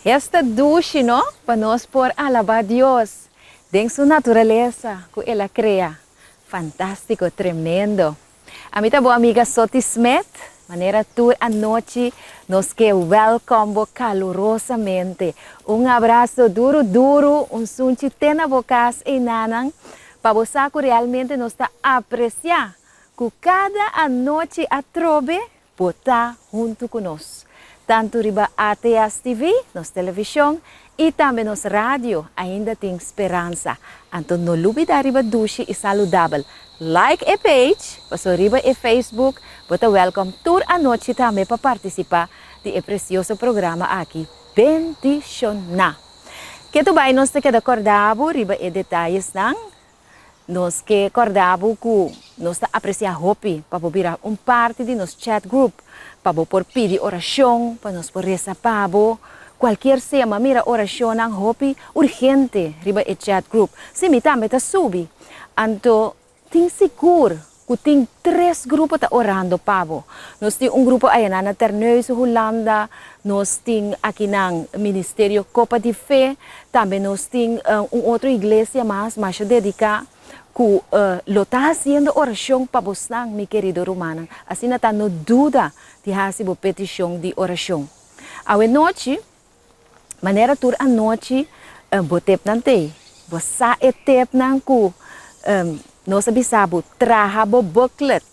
Esta dushi, no, pa nos por alabá Dios den su naturalesa ku El a krea. Fantástiko, tremendo. Ami ta bo amiga Soti Smith. Manera tur anochi nos ke wèlkòm bo kalurosamente. Un abraso duru duru, un sunchi te na bo kas einanan, pa bo sa ku realmente nos ta apresiá ku kada anochi atrobe Bo ta huntu ku nos, tantu riba ATS TV, nos televishon, i tambe nos radio, ainda tin speransa. Anto no lubida riba dushi i saludabel. Like e page, paso riba e Facebook bo ta wèlkòm tur anochi tambe pa partisipá di e presioso programa aki. Bendishoná! Ketu bai nos ta keda kòrda bo riba e detayesnan. Nos ke kòrda bo ku nos ta apresiá hopi pa bo bira un parti di nos chat group, pa bo por pidi orashon, pa nos por resa pa bo. Kualkier sea, m'a mira orashonnan hopi urgente riba e chat group. Sí, mi tambe ta subi. Anto tin sigur ku tin tres grupo ta orando pa bo. Nos tin un grupo ayaná na Terneuzen, Hulanda, nos tin akinan Ministerio Copa di Fe, tambe nos tin un otro iglesia mas masha dediká ku lo ta hasiendo orashon pa bosnan, mi kerido rumannan. Asina ta, no duda di hasi bo petishon di orashon. Awe nochi, Manera tur anochi bo tepnan t'ei. Bo sa e tepnan ku nos a bisa bo traha bo booklet.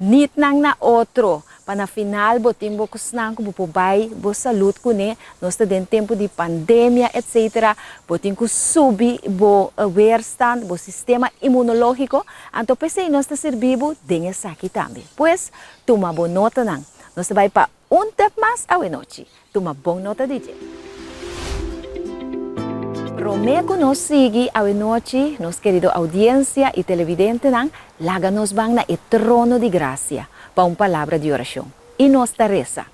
Nit nan na otro pa na final bo tin bo kosnan ku bo por bai bo salud kuné. Nos ta den tempu di pandemia etcetera. Bo tin ku subi bo weerstand, bo sistema imunologiko. Anto p'esei nos ta sirbi bo den esaki tambe. Pues tuma bo notanan. Nos ta bai pa Un tep mas awenochi. Tuma bon nota di dje. Promé ku nos sigui awenochi, nos kerido oudiensia i televidentenan, laga nos ban na e trono di grasia pa un palabra di orashon. I nos ta resa.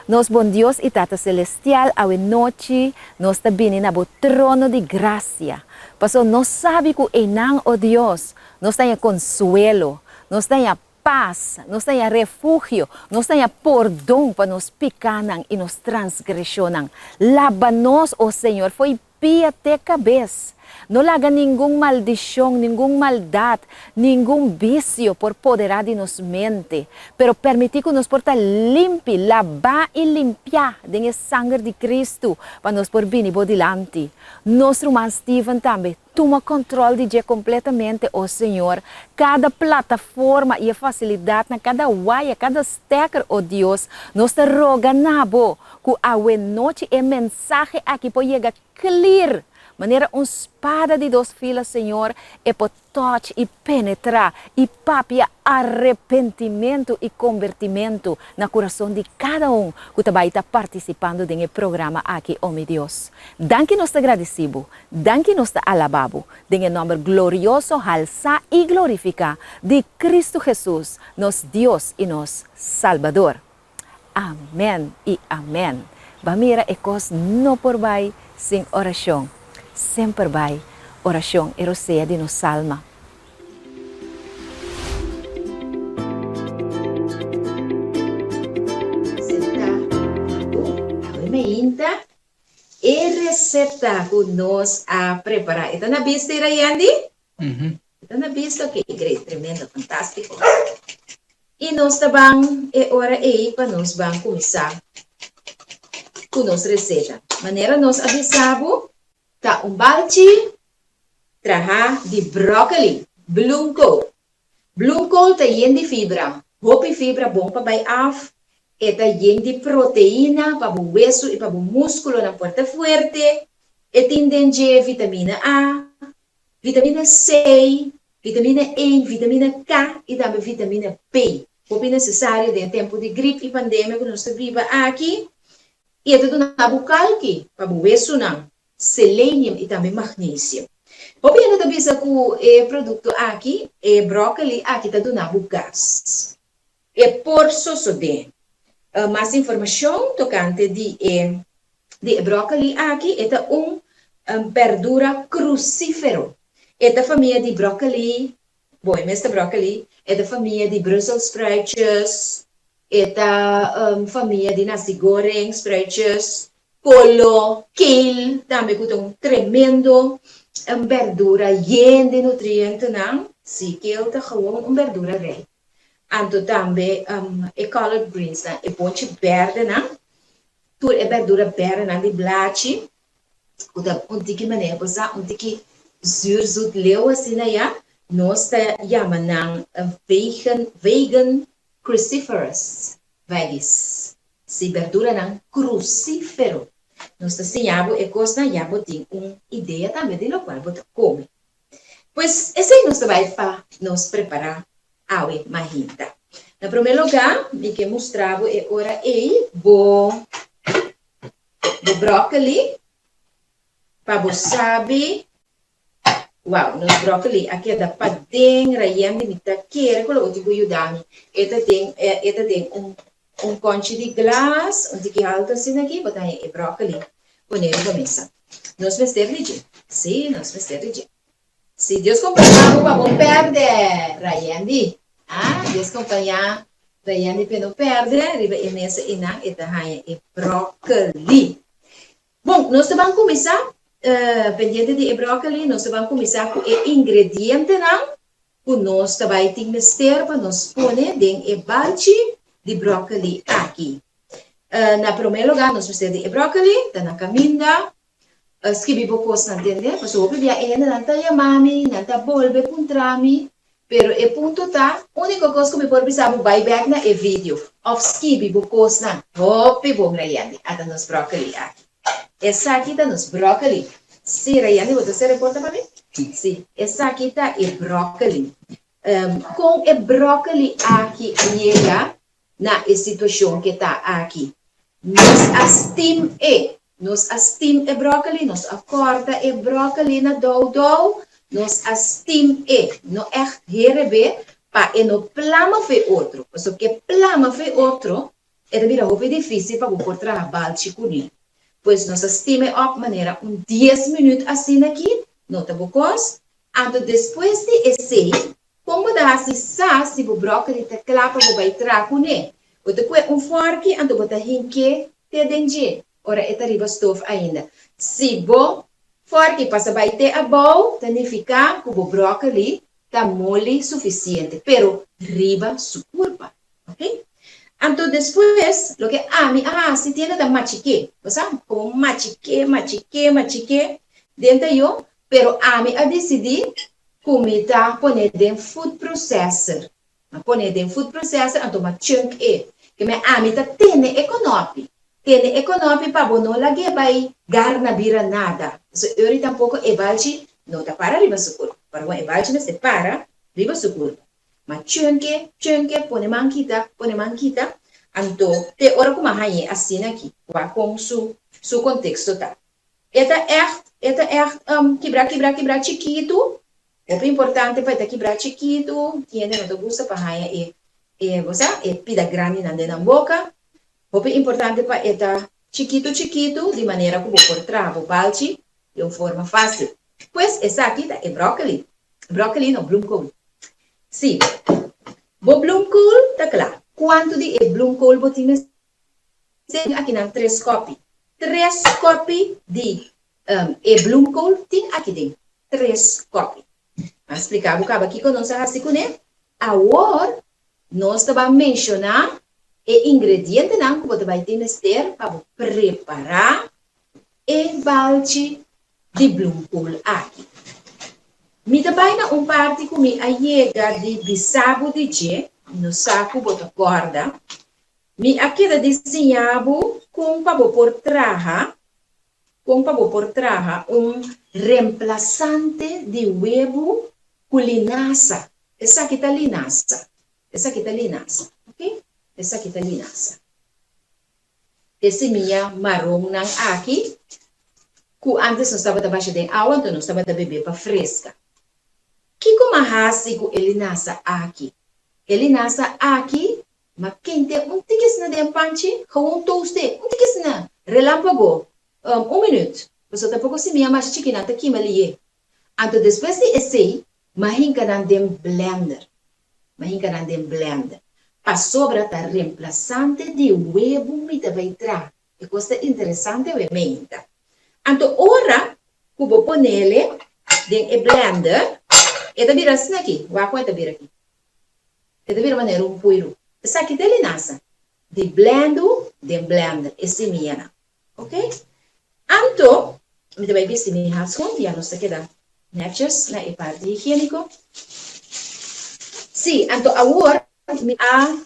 Nos bon Dios i Tata Selestial, awenochi nos ta bini na bo trono di grasia, pasobra nos sabi ku einan, o Dios, nos ta haña konsuelo, nos ta haña pas, nos ta haña refugio, nos ta haña pordon pa nos pikánan i nos transgreshonnan. Laba nos, o Señor, fo'i pia te kabes. No laga ningun maldishon, ningun maldat, ningun bisio por poderá di nos mente, pero permití ku nos por ta limpi, labá i limpiá den e sanger di Kristu pa nos por bini Bo dilanti. Nos ruman Steven tambe Tuma control di dje completamente, o Señor. Cada plataforma y e facilidadnan, cada waya, cada stekker, o Dios, nos ta roga na Bo cu awenochi e mensahe aki por yega clear, manera un spada di dos fila, Señor, e por touch y penetra y papia arepentimentu y conbertimentu na curason di cada un cu ta bay ta participando den e programa aki, o mi Dios. Danki nos ta gradici Bo. Danki nos ta alabá Bo den e nòmber glorioso, halsá i glorifiká di Kristu Hesus, nos Dios i nos Salbador. Amèn i amèn. Ba mira e kos no por bai sin orashon. Semper bai orashon e rosea di nos alma. Sentá ku awe meinta E resepta ku nos a prepará. E ta na bista ira Yandy? E ta na bista? Ok, great, tremendo, fantástiko. I nos ta ban e ora ei pa nos ban kuminsá ku nos reseta. Manera nos a bisa bo, ta un balchi trahá di bròkoli, bloemkool. Bloemkool ta yen di fibra, hopi fibra bon pa bai af, e ta yen di proteina pa bo wesu i pa bo muskulonan por ta fuerte, e tin den dje vitamina A, vitamina C, vitamina E, vitamina K i tambe vitamina P, hopi nesesario den e tempu di grip i pandemia ku nos ta biba aki, i e ta duna bo kalki pa bo wesunan. selenium i tambe magnesium. Hopi hende ta bisa ku e produkto aki, e broccoli aki ta duna bo gas. E por sosodé. Mas informashon tokante di e di e broccoli aki, e ta un berdura crucífero. E ta famia di broccoli, bo e mes ta broccoli, e ta famia di Brusselsspruitjes, e ta famia di nasi goreng, spruitjes. Kolo, kale, tambe ku ta un tremendo berdura yen di nutrientenan. Sí, kale ta gewoon un berdura rei. Anto tambe e collard greensnan, e bonchi bèrdenan, tur e berdura bèrdenan di blachi, ku ta un tiki manera bo sa, un tiki zuur zoet leu asina ya, nos ta yama nan vegan, vegan cruciferous veggies. Si berduranan crucifero. Nos ta siña bo e kosnan ya bo tin un idea tambe di lokual bo ta kome. Pues esei nos ta bai pa nos prepará awe mahinta. Na promé lugá mi ke mustra bo e ora ei bo bo broccoli pa bo sabi. Wow, nos broccoli a keda paden Rayem di mi ta kere ku lo bo tin ku yuda mi. E ta den e ta den un un konchi di glas, un tiki haltu asina aki, bo ta haña e broccoli pone riba mesa. Nos mester di dje. Sí, nos mester di dje. Si Dios kompañá bo pa bo pèrdè, Rayendi. Ah, Dios kompañá Rayendi p'e no pèrdè, riba e mesa einan e ta haña e broccoli. Bon, nos ta ban kuminsá, pendiente di e broccoli, nos ta ban kuminsá ku e ingredientenan ku nos ta bai tin mester pa nos pone den e balchi di broccoli aki. Na promé lugá nos mester di e broccoli, ta na kaminda, skibi bo kosnan tende, pasobra hopi bia e hendenan ta yama mi, nan ta bolbe puntra mi, Pero e punto ta, unico cos cu mi por bisa bo bay bek na e video of skibi bo cosnan hopi bon Rayandy. Ata nos broccoli aki. Esaki ta nos broccoli. Si Rayandy bo ta cera e porta pa mi? Si. Esaki ta e broccoli. Con e broccoli aki a yega na e situacion ke ta aki. Nos a steam e. Nos a steam e broccoli, nos a corta e broccoli na dou dou, nos a steam e, no echt herebé, pa e no plama fe otro. Pasobra ke plama fe otro, e ta bira hopi dificil pa bo por traha balchi cune. Pues nos a steam e op manera un dies minuut asina aki, no ta bo cos. Anto despues di esey, Kon bo ta hasi sa si bo bròkoli ta kla pa bo bai traha kuné? Bo ta kue un fòrki anto bo ta hink'é te den dje ora e ta riba stof ainda. Si bo fòrki pasa bai te abou ta nifiká ku bo bròkoli ta moli sufisiente, pero riba su kurpa. Ok? Anto despues loke ami a hasi tiende ta machik'é. Bo sa? Komo machik'é, machik'é, machik'é den ta yo, pero ami a disidí Ku mi ta pone den food processor. Mi a pone den food processor anto mi a chunk e. Ke mi ami ta tene e konopi. Tene e konopi pa bo no lag'é bai garna bira nada. Pasobra euri tampoko e balchi no ta para riba su kurpa. Para bon e balchi mester para riba su kurpa. Mi a chunk e, chunk e, pone man kita, pone man kita. Anto te ora ku mi a hañ'é asina aki. Wak kon su su konteksto ta. E ta ègt, e ta ègt kibrá, kibrá, kibrá chikitu. Hopi importante pa e ta kibrá chikitu. Tin hende no ta gusta pa haña e, e, bo sa, e pida grandinan den nan boka. Hopi importante pa e ta chikitu, chikitu, di manera ku bo por traha bo balchi di un forma fásil. Pues esaki ta e bròkoli. Bròkoli no, bloemkool. Sí, bo bloemkool ta kla. Kuantu di e bloemkool bo tin mester? Tin akinan tres kopi. Tres kopi di e bloemkool tin aki den. Tres kopi. Mi a splika bo kaba kiko nos a hasi kuné. Awor nos ta ban menshoná e ingredientenan ku bo ta bai tin mester pa bo prepará e balchi di bloemkool aki. Mi ta bai na un parti ku mi a yega di bisa bo di dje, mi no sa ku bo ta kòrda. Mi a keda di siña bo kon pa bo por traha kon pa bo por traha un remplasante di webu ku linasa. Esaki ta linasa. Esaki ta linasa, ok. Esaki ta linasa. E simia maronnan aki ku antes nos tabata basha den awa anto nos tabata bebe pa freska. Kiko m'a hasi ku e linasa aki? E linasa aki Ma kente un tiki asina den panchi, gewoon toast'é, un tiki asina, relámpago, un minuut, pasobra tampoco simia masha chiki nan ta kima lié. Anto despues di esei, m'a hinka nan den blender, m'a hinka nan den blender, pasobra ta remplasante di webu mi ta bai traha. E kos ta interesante awe meinta. Anto ora ku bo ponele den e blender, e ta bira asina aki. Wak kon e ta bira aki. E ta bira manera un puiru. Esaki ta e linasa di blendu den blender, e simianan. Ok. Anto, mi ta bai bisti mi handschoen, ya nos ta keda netjes na e parti higiéniko. Sí, anto awor mi a,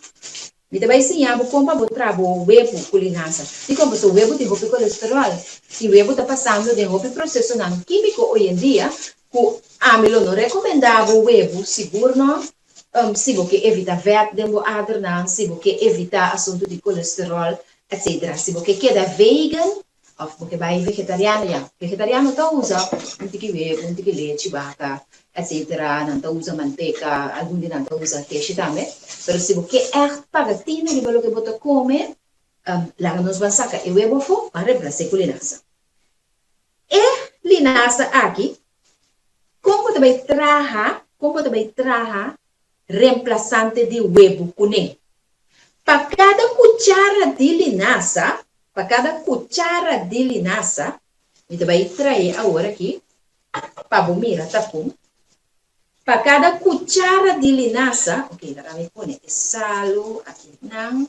mi ta bai siña bo kon pa bo traha bo webu ku linasa. Dikon? Pasobra webu tin hopi kolesteròl i webu ta pasando den hopi prosesonan kímiko oyendia ku ami lo no rekomendá bo webu, sigur no, si bo ke evitá vèt den bo adernan, si bo ke evitá asuntu di kolesteròl, etcetera. Si bo ke keda vegan of bo ke bai vegetariano, ya, vegetariano ta usa un tiki webu, un tiki lechi baka, etcetera, nan ta usa manteka, algun di nan ta usa keshi tambe. Pero si bo ke ègt paga tinu riba loke bo ta kome, laga nos ban saka e webu afó, ban remplas'é ku linasa. E linasa aki, kon bo ta bai traha, kon bo ta bai traha remplasante di webu kuné? Pa kada kuchara di linasa, pa kada kuchara di linasa, mi ta bai trae awor aki pa bo mira ta kon. Pa kada kuchara di linasa, ok, laga mi pone e salu aki nan.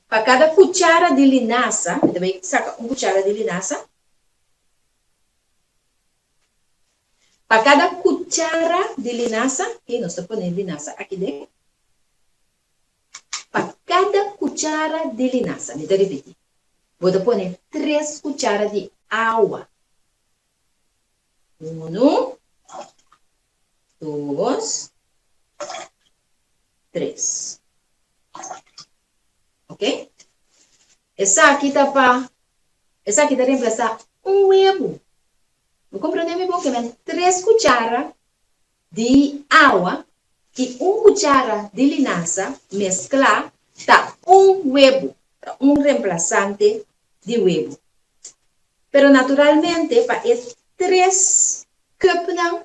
Pa kada kuchara di linasa, mi ta bai saka un kuchara di linasa. Pa kada kuchara di linasa, ok, nos ta pone linasa aki den. Pa kada kuchara di linasa, mi ta ripiti, bo ta pone tres kuchara di awa. Unu, dos, tres. Ok? Esaki ta pa, esaki ta reemplasa un webu. Bo comprende mi bon? Ke men tres cuchara di awa i un cuchara di linasa mezcla ta un webu, ta un reemplasante di webu. Pero naturalmente pa e tres cupnan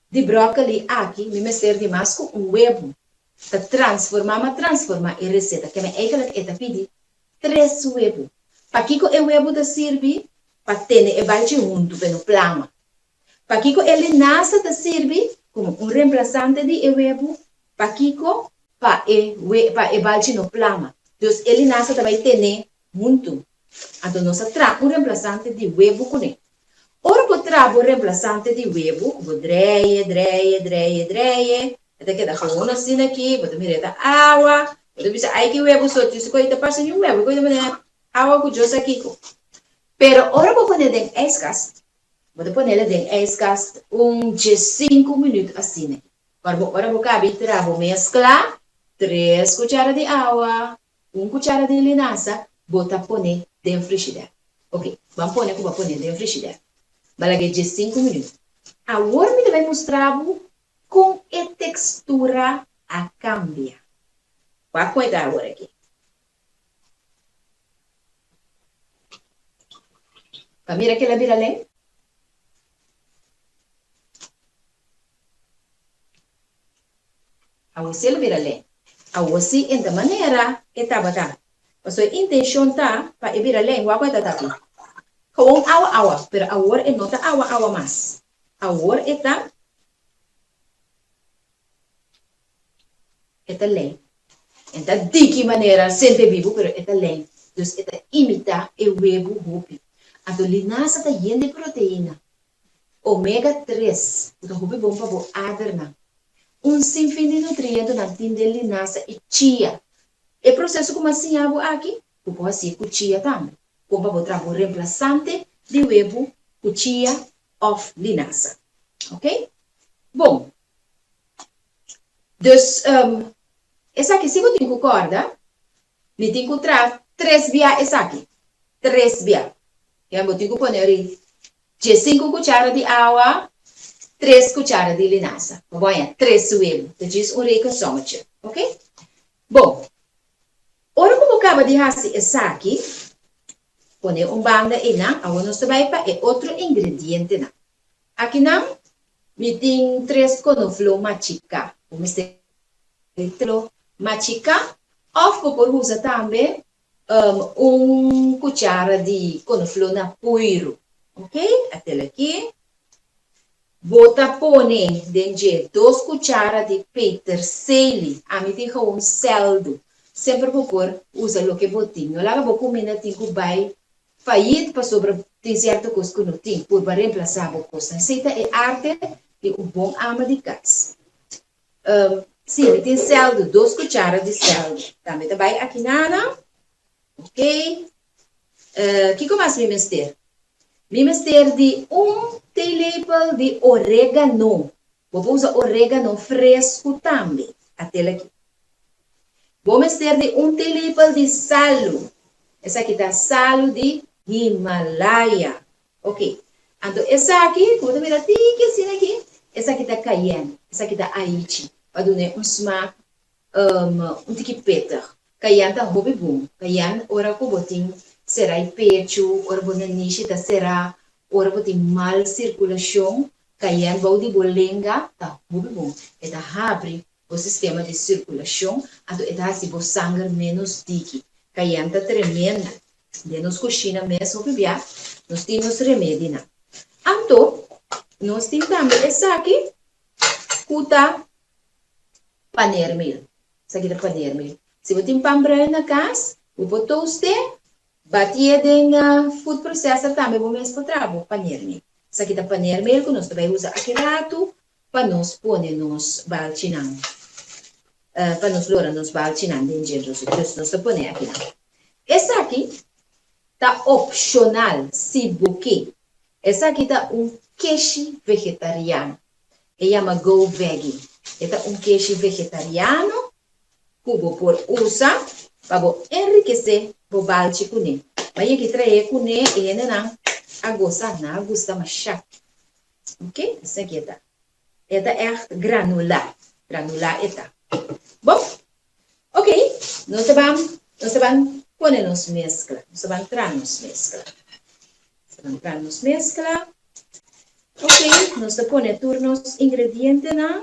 di broccoli aki mi mester di mas cu un webu. Ta transforma ma transforma e receta. Ke men eigenlijk e ta pidi tres webu. Pakiko e webu ta sirbi? Pa tene e balchi huntu p'e no plama. Pakiko e linasa ta sirbi? Komo un remplasante di e webu. Pakiko? Pa e pa e balchi no plama. Dus e linasa ta bai tene huntu. Anto nos a traha un remplasante di webu kuné. Ora bo traha bo remplasante di webu, ku bo dreie, dreie, dreie, dreie, e ta keda gewoon asina aki, bo ta mira e ta awa, bo ta bisa ai ki webu so, djis ku ei ta parse ni un webu, ku ei ta manera awa ku djos akiko. Pero ora bo pone den ijskast, bo ta ponele den ijskast un djesinku minuut asina. Ora bo ora bo kabi traha bo meskla, tres kuchara di awa, un kuchara di linasa, bo ta pone den frishider. Ok, ban pone ku bo a pone den frishider. Bo a lag'é djesinku minuut. Awor mi ta bai mustra bo kon e tekstura a kambia. Wak kon e ta awor aki. Pa mira kila bira len. Awor si el bira len. Awor si en ta manera e tabata. Pasobra e intencion ta pa e bira len. Wak e ta taki. Gewoon awa awa. Pero awor e no ta awa awa mas. Awor e ta. E ta lei. E ta diki manera sente bibu, pero e ta lei. Dus e ta imitá e webu hopi. Anto linasa ta yen di proteina. Omega tres, ku ta hopi bon pa bo adernan. Un sinfin di nutrientonan tin den linasa i chia. E proseso ku mi a siña bo aki, bo por hasié ku chia tambe. Kon pa bo traha bo remplasante di webu ku chia òf linasa. Oke? Bon. Dus, esaki si bo tin ku kòrda, mi tin ku traha tres bia esaki. Tres bia. Ya bo tin ku pone ori diesinku kuchara di awa, tres kuchara di linasa. Bo haña tres webu. Ta djis un rekensommetje. Oke? Bon. Ora ku bo kaba di hasi esaki, pone un banda einan. Awor nos ta bai pa e otro ingredientenan. Akinan Mi tin tres konofló machiká. Bo mester di tro machiká òf bo por usa tambe Un kuchara di konofló na puiru. Ok, atel aki. Bo ta pone den dje dos kuchara di peterselie. Ami tin gewoon sèldu. Semper bo por usa loke bo tin. No laga bo kuminda tin ku bai fayit pasobra tin sierto kos ku no tin. Purba remplasá bo kosnan. Esei ta e arte di un bon ama di kas. Sí, mi tin sèldu, dos kuchara di sèldu. Tambe ta bai aki nana. Ok. Kiko mas mi mester? Mi mester di un theelepel di oregano. Bo por usa oregano fresku tambe. Atel aki. Bo mester di un theelepel di salu. Esaki ta salu di Himalaya. Ok. Anto esaki, ku bo ta mira tiki asina aki, esaki ta cayenne, esaki ta aichi, pa dun'é un smaak un tiki pittig. Cayenne ta hopi bon. Cayenne ora ku bo tin será e pechu, ora bo nanishi ta será, ora bo tin mal sirkulashon, cayenne bou di bo lenga ta hopi bon. E ta habri bo sistema di sirkulashon, anto e ta hasi bo sanger ménos diki. Cayenne ta tremendo. Den nos kushina mes hopi bia nos tin nos remedinan. Anto nos tin tambe esaki ku ta paneermeel. Esaki ta paneermeel. Si bo tin pan bruin na kas, bo por toast'é, batié den food processor tambe bo mes por traha bo paneermeel. Esaki ta paneermeel ku nos ta bai usa aki ratu pa nos pone nos balchinan, pa nos lora nos balchinan den dje. Dus nos ta pone akinan. Esaki ta opshonal si bo ke. Esaki ta un keshi vegetariano. E yama Go Veggie. E ta un keshi vegetariano ku bo por usa pa bo enrikesé bo balchi kuné. Bo a yegi traé kuné e hendenan a gosa, nan a gusta mashá. Ok, esaki e ta. E ta ègt granulá. Granulá e ta. Bon, ok, nos ta ban, nos ta ban pone nos meskla. Nos ta ban traha nos meskla. Nos ta ban traha nos meskla. Ok, nos ta pone tur nos ingredientenan.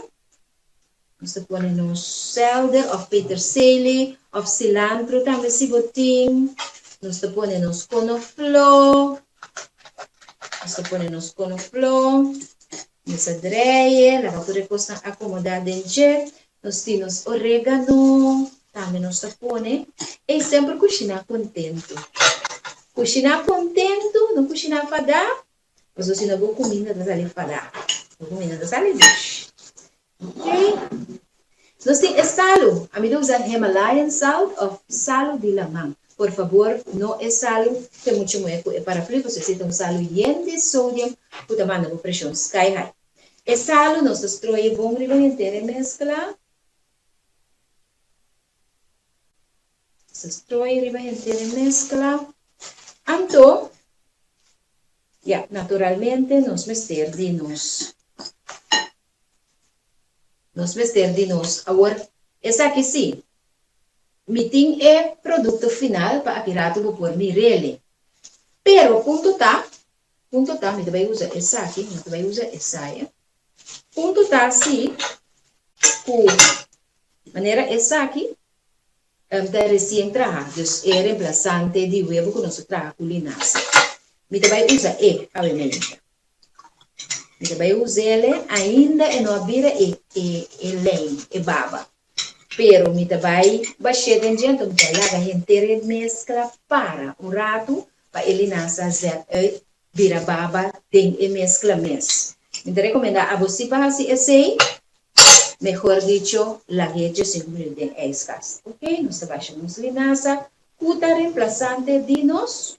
Nos ta pone nos selder of peterselie of cilantro tambe si bo tin. Nos ta pone nos konofló. Nos ta pone nos konofló. Nos a dreie, laga tur e kosnan akomodá den dje. Nos tin nos oregano, tambe nos ta pone. Ey, semper kushiná kontentu. Kushiná kontentu, no kushiná fadá. Pasobra si no bo kuminda ta sali fadá. Bo kuminda ta sali dushi. Ok. Nos tin e salu. Ami ta usa Himalayan salt of salu di laman. Por fabor, no e salu te muchu muhe ku e paraplu pasobra esei ta un salu yen di sodium ku ta manda bo preshon sky high. E salu nos ta strooi bon riba henter e meskla. Nos ta strooi riba henter e meskla. Anto, ya, naturalmente nos mester di nos Nos mester di nos. Awor, esaki sí, mi tin e produkto final pa aki ratu bo por mir'ele. Pero punto ta, punto ta, mi ta bai usa esaki, mi ta bai usa esaya. Punto ta sí ku manera esaki ta resien traha, dus e remplasante di webu ku nos a traha ku linasa. Mi ta bai usa e awe meinta. Mi ta bai us'ele, ainda e no a bira e e e lijn, e baba. Pero mi ta bai bash'é den dje, anto mi ta laga henter e meskla para un ratu pa e linasa zet uit bira baba den e meskla mes. Mi ta rekomendá abo si pa hasi esei, mehor dicho, lag'é djesinku minüt den ijskast. Ok, nos ta basha nos linasa ku ta remplasante di nos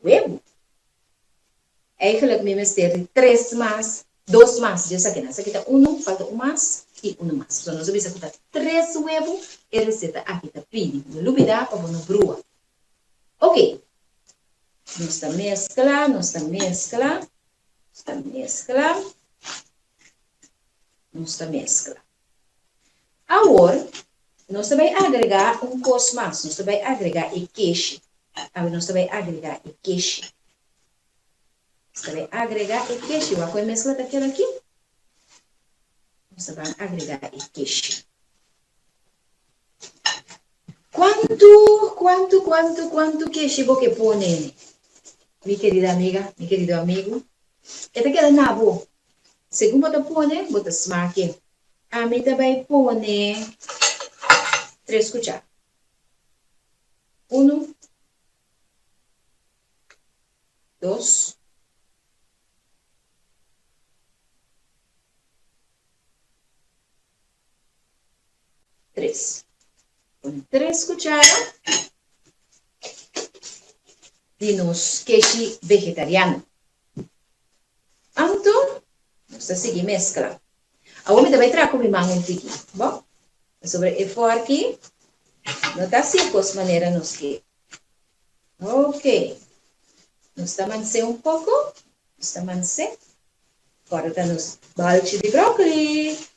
webu. Eigenlijk mi mester di tres mas, dos mas dje esakinan. Esaki ta unu, falta un mas i unu mas. So nos a bisa ku ta tres webu e reseta aki ta pidi. No lubida pa bo no brua. Ok, nos ta meskla, nos ta meskla, nos ta meskla, nos ta meskla. Awor, nos ta bai agregá un kos mas. Nos ta bai agregá e keshi. Awor nos ta bai agregá e keshi. Nos ta bai agregá e keshi. Wak ku e meskla ta keda aki. Nos ta ban agregá e keshi. Kuantu, kuantu, kuantu, kuantu keshi bo ke pone, mi kerida amiga, mi kerido amigu? E ta keda na bo. Segun bo ta pone, bo ta smake. Ami ta bai pone tres kuchara. Unu, dos, Tres. Pone tres cuchara di nos keshi vegetariano. Anto, nos ta sigui mezcla. Awor mi ta bai traha cu mi man un tiki, bo? Pasobra e forki no ta haci e cos manera nos ke. Ok. Nos ta mans'é un poco. Nos ta mans'é. Ora ta nos balchi di brokoli.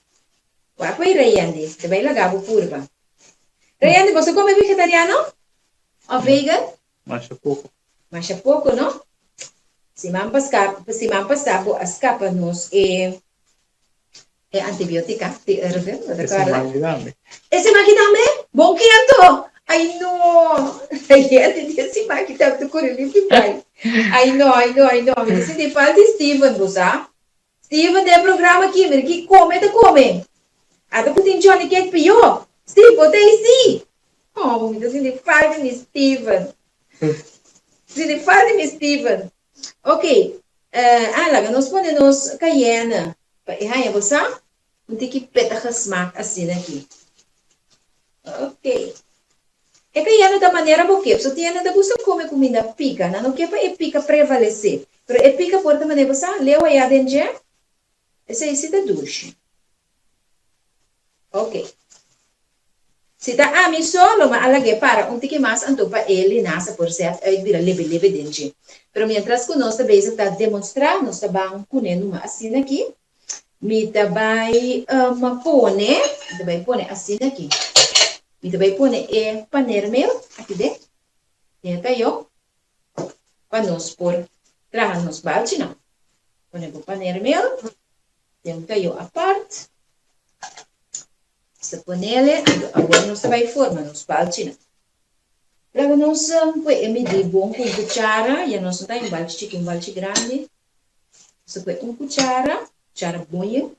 Wak bai Rayendi, te bai laga bo purba. Rayendi, bo sa come vegetariano of vegan? Masha poco. Masha poco, no? Siman pasca, siman pasa bo a scapa nos e e antibiotica di Irvin, bo ta E corda? siman ki tambe. E siman ki tambe? Bon ki anto! Ai no! Rayendi di e siman ki tambe ta curi limpi bai. Ai no, ai no, ai no. Mi ta sinti falta di Steven, bo sa? Steven den programa aki mira ki come ta come. Ata cu tin Johnny cake pio. Steve bo ta ei si. Oh mi ta sinti falta mi Steven. Sinti falta mi Steven. Ok ah laga nos pone nos cayenne pa e haya bo sa un tiki petige smaak asina aki. Ok. E cayenne ta manera bo ke. So tin hende ta gusta come cuminda pica. Nan no ke pa e pica prevalece. Pero e pica por ta manera bo sa leu aya den dje. Esey si ta dushi. Ok. Si ta ami so, lo mi a lag'é para un tiki mas anto pa e linasa por zet uit bira lebe lebe den dje. Pero mientras cu nos ta bezig ta demonstra, nos ta ban cune numa asina aki. Mi ta bai pone, mi ta bai pone asina aki. Mi ta bai pone e panermeel aki den, den e tayo, pa nos por traha nos balchinan. Pone bo panermeel den un tayo apart. Nos ta ponele, anto awor nos ta bai forma nos balchinan. Laga nos pue e midi bon ku un kuchara, ya nos no ta un balchi chiki, un balchi grandi. Nos ta pue un kuchara, kuchara bon yen,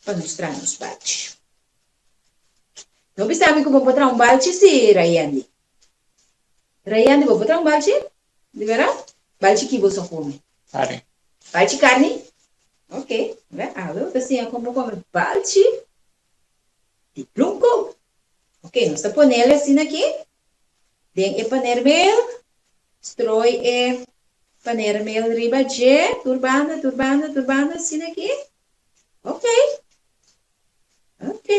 pa nos traha nos balchi. No bisa mi ku bo por traha un balchi si, Rayendi. Rayendi, bo por traha un balchi? Di bera? Balchi ki bo sa kome? Karni. Balchi karni? Ok, be, awe bo ta siña kon bo kome balchi di bloemkool. Ok, nos ta ponele asina aki den e panermeel. Strooi e panermeel riba dje, tur banda, tur banda, tur banda, asina aki. Ok. Ok.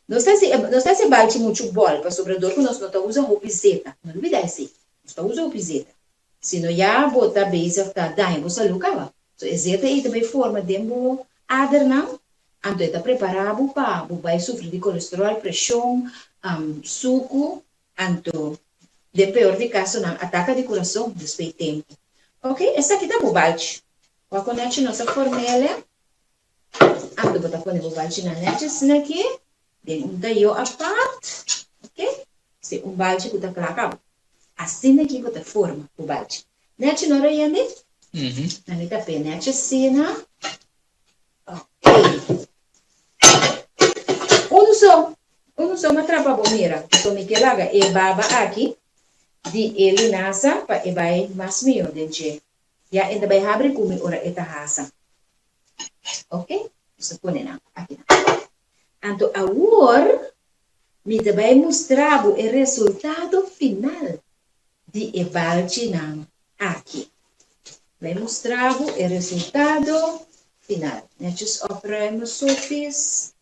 Nos ta hasi, nos ta hasi e balchi muchu bòl, pasobra dor ku nos no ta usa hopi zeta. No lubidá esei. Nos ta usa hopi zeta. Sino ya bo ta bezig ta daña bo salú kaba. So e zeta ei ta bai forma den bo adernan, anto e ta prepará bo pa bo bai sufri di kolesteròl, preshon, suku, Anto, den peor di kasonan, ataka di kurason despues tempu. Ok, esaki ta bo balchi. Wak ku nechi nos a form'el. Anto bo ta pone bo balchinan nechi asina aki den un tayo apart. Ok, si un balchi ku ta kla kaba. Asina aki bo ta forma bo balchi. Nechi no Rayende? Nan mi ta p'e nechi asina. Ok. Unu so, unu so m'a trapa bo mira. So mi ke laga e baba aki di e linasa pa e bai mas mihó den dje. Ya e ta bai habri ku mi ora e ta hasa. Ok, nos ta pone nan aki nan. Anto awor mi ta bai mustra bo e resultado final di e balchinan aki. Bai mustra bo e resultado final. Netjes opruimen, Sofis.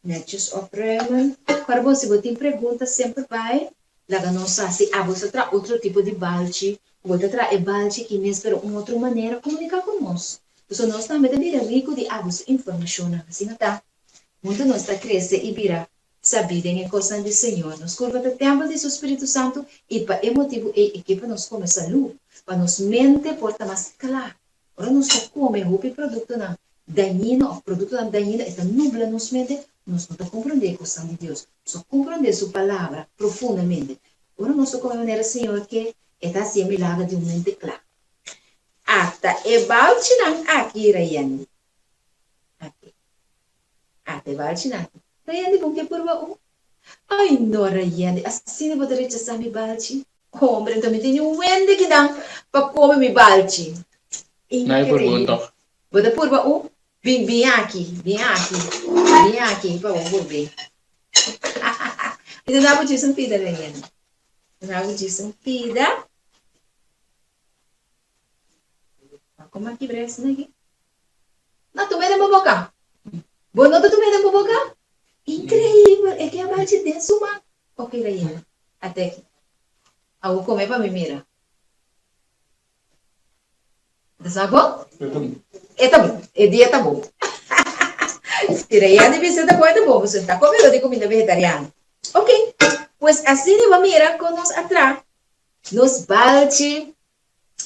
Netjes opruimen. Ora bon, si bo tin pregunta semper bai laga nos sa. Si abo sa traha otro tipo di balchi, ku bo ta traha e balchi aki mes pero un otro manera, komunika ku nos. Pasobra nos tambe ta bira riku di abo su informashonnan. Asina ta, huntu nos ta krese i bira Sabí den e kosnan di Señor. Nos kurpa ta tèmpel di Su Spiritu Santu i pa e motibu ei e ke pa nos kome salú, pa nos mente por ta mas kla. Ora nos ta kome hopi produktonan dañino òf produktonan dañino e ta nubla nos mente. Nos no ta komprondé e kosnan di Dios. Nos no komprondé Su Palabra profundamente. Ora nos ta kome manera Señor ke, E ta hasi e milager di un mente kla. Ata e balchinan aki, Rayendi. Aki. Ata e balchinan aki. Rayendi, bo ke purba un? Ai no, Rayendi, asina bo ta rechasá mi balchi? Hombre, nto mi tin un wende kinan pa kome mi balchi. No hay purba un Increíble. tòg. Bo ta purba un? Bin, bin aki, bin aki, bin aki pa bo purbe. Mi ta duna bo djis un pida, Rayendi. Duna bo djis un pida. Como a kibra esaki aki? No, tum'é den bo boka. Bo no ta tum'é den bo boka? Increíbel, e ke a balchi den su man. Ok, Rayena, ate aki. Awor come pa mi mira. Ta sa bon? E ta bon, e dia ta bon. Si Rayena bisa ta bon, e ta bon, pasobra ta come di cuminda vegetariano. Ok, pues asina bo mira con nos a traha nos balchi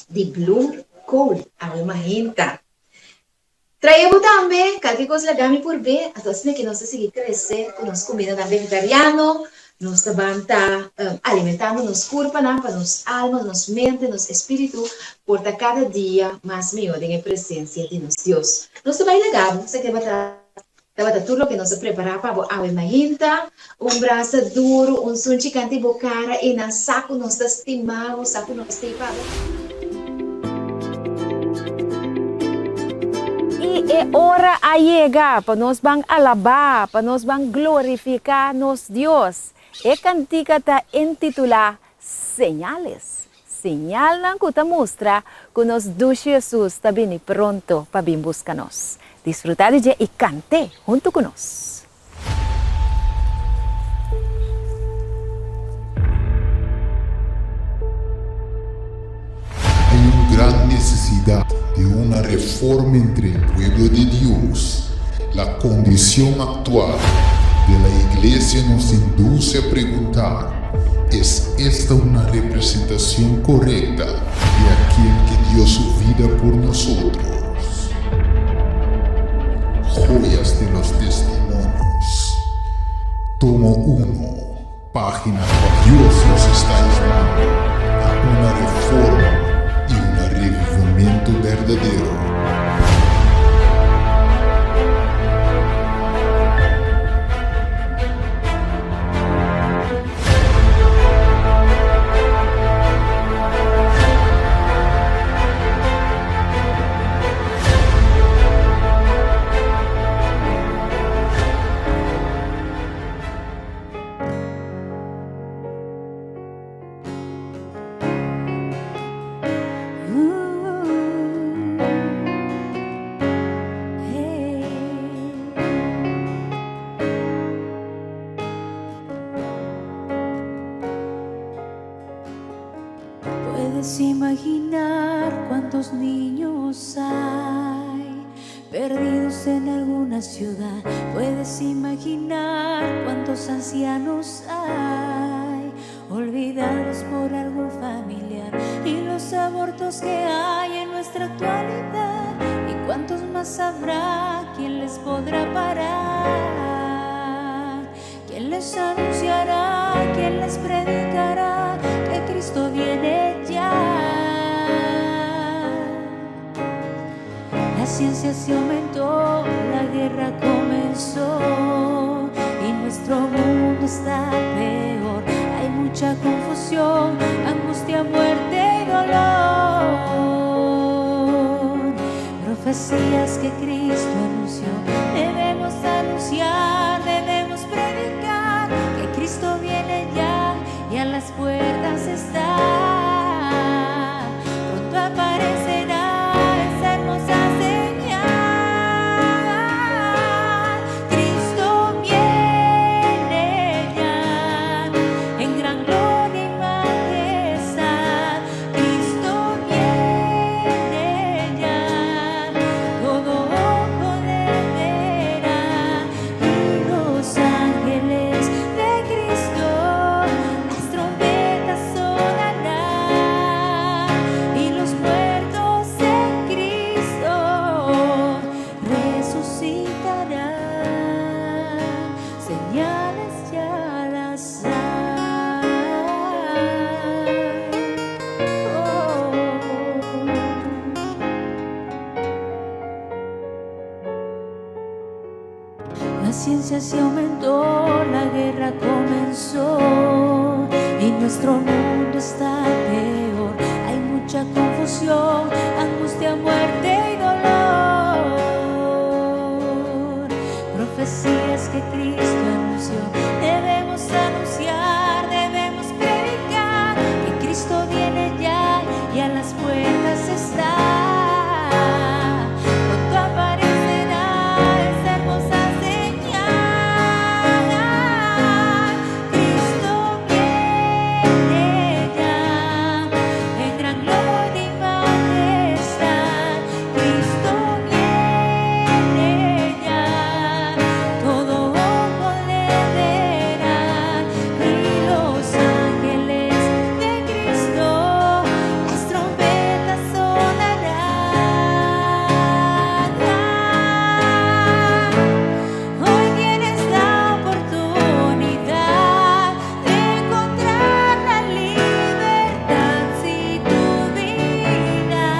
di bloemkool awe mainta. Trae bo tambe kalke kos laga mi por be, anto asina ke nos ta sigui krese ku nos kumindanan vegetariano, nos ta ban ta alimentando nos kurpanan pa nos alma, nos mente, nos espiritu por ta kada dia mas mihó den e presensia di nos Dios. Nos ta bai laga bo, sa ke tabata Tabata tur loke nos a prepará pa bo awe mainta, un brasa duru, un sunchi kanti bo kara i nan sa ku nos ta stima bo, sa ku nos t'ei pa bo. I e ora a yega pa nos ban alabá, pa nos ban glorifiká nos Dios. E kantika ta intitulá Señales, señalnan ku ta mustra ku nos dushi Hesus ta bini pronto pa bin buska nos. Disfrutá di dje i kant'é huntu ku nos. Hay un gran necesidad de una reforma entre el pueblo de Dios. La condición actual de la iglesia nos induce a preguntar, ¿Es esta una representación correcta de aquel que dio su vida por nosotros? Joyas de los Testimonios, tomo 1, página Dios nos está llamando a una reforma y un revivimiento verdadero. Puedes imaginar cuántos niños hay perdidos en alguna ciudad. Puedes imaginar cuántos ancianos hay olvidados por algún familiar y los abortos que hay en nuestra actualidad y cuántos más habrá, quién les podrá parar, quién les anunciará, quién les predicará que Cristo viene ya. La ciencia se aumentó, la guerra comenzó y nuestro mundo está peor. Hay mucha confusión, angustia, muerte y dolor. Profecías que Cristo anunció, debemos anunciar, debemos predicar que Cristo viene ya y a las puertas está. Pronto aparecerá esa hermosa señal. Cristo viene ya en gran gloria y majestad. Cristo viene ya, todo ojo le verá. violencia se aumentó, la guerra comenzó y nuestro mundo está peor. Hay mucha confusión, angustia, muerte y dolor. Profecías que Cristo anunció, debemos anunciar, debemos predicar que Cristo viene ya y a las puertas está. Pronto aparecerá esa hermosa señal. Cristo viene ya en gran gloria y majestad. Cristo viene ya, todo ojo le verá y los ángeles de Cristo las trompetas sonarán. Hoy tienes la oportunidad de encontrar la libertad si tu vida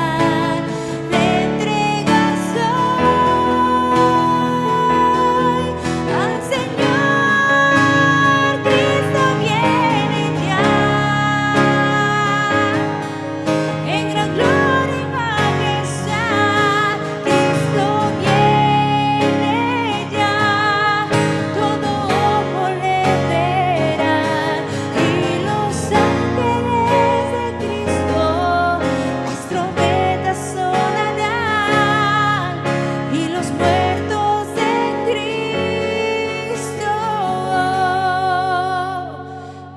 le entregas hoy al Señor. Cristo viene ya en gran gloria y majestad. Cristo viene ya, todo ojo le verá y los ángeles de Cristo las trompetas sonarán y los muertos en Cristo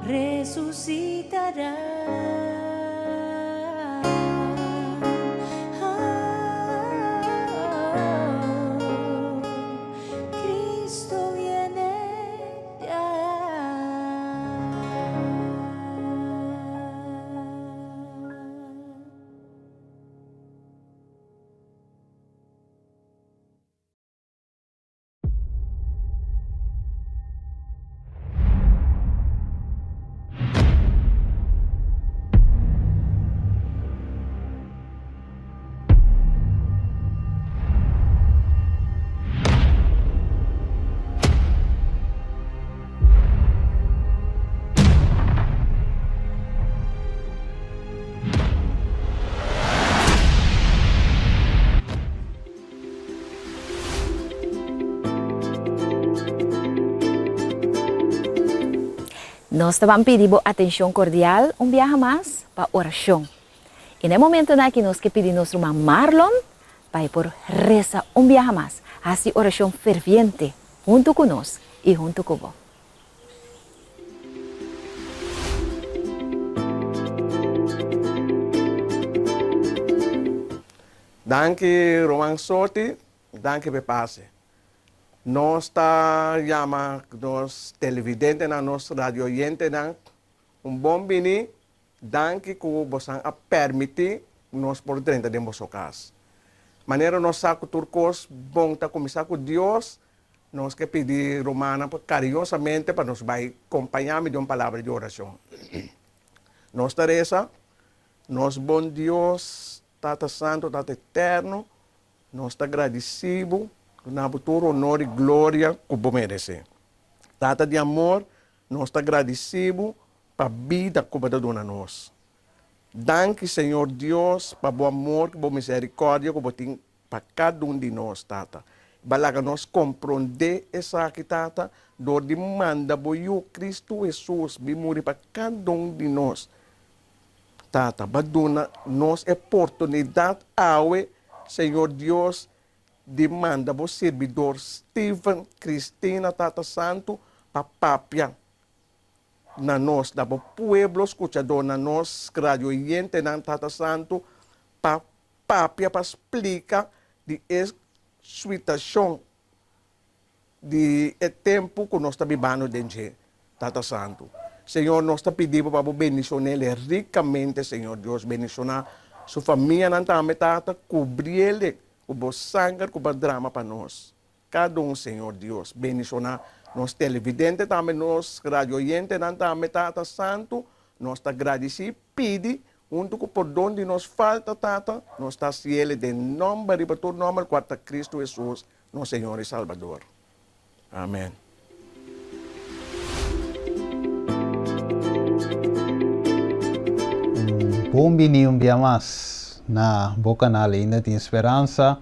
resucitarán. Ah, Cristo viene ya. Nos ta ban pidi bo atenshon kordial un biaha mas pa orashon. I na e momentonan aki nos ke pidi nos ruman Marlon pa e por resa un biaha mas, hasi orashon ferviente huntu ku nos i huntu ku bo. Danki ruman Soti, danki p'e pase. Nos ta yama nos televidentenan, nos radioyentenan un bon bini, danki ku bosan a permití nos por drenta den boso kas. Manera nos sa ku tur kos bon ta kuminsá ku Dios, nos ke pidi rumannan kariñosamente pa nos bai kompañá mi den un palabra di orashon. Nos ta resa, Nos bon Dios, Tata Santo, Tata Eterno, Nos ta gradisí bo, duna bo tur honor i gloria ku bo meresé. Tata di amor, nos ta gradisí bo pa bida ku bo ta duna nos. Danki, Señor Dios, pa bo amor ku bo miserikòrdia ku bo tin pa kada un di nos, Tata. Bo a laga nos komprondé esaki, Tata, dor di manda bo Yu, Kristu Hesus, bin muri pa kada un di nos. Tata, ba duna nos e portunidat awe, Señor Dios, di manda bo sirbidor Steven Cristina, Tata Santu, pa papia na nos, na bo pueblo skuchadó, na nos radioyentenan, Tata Santu, pa papia, pa splika di e situashon di e tempu ku nos ta bibando den dje, Tata Santu. Señor, nos ta pidi Bo pa Bo bendishon'el rikamente, Señor Dios. Bendishoná su famianan tambe, Tata. Kubriel ku Bo sanger ku Bo a drama pa nos, kada un, Señor Dios. Bendishoná nos televidente tambe, nos radioyentenan tambe, Tata Santu. Nos ta gradisí i pidi, huntu ku pordon di nos falta, Tata, nos ta hasiel den nòmber riba tur nòmber, kual ta Kristu Hesus, Nos Señor y Salbador. Amen. Bon bini un bia mas na bo kanal Ainda Tin Speransa.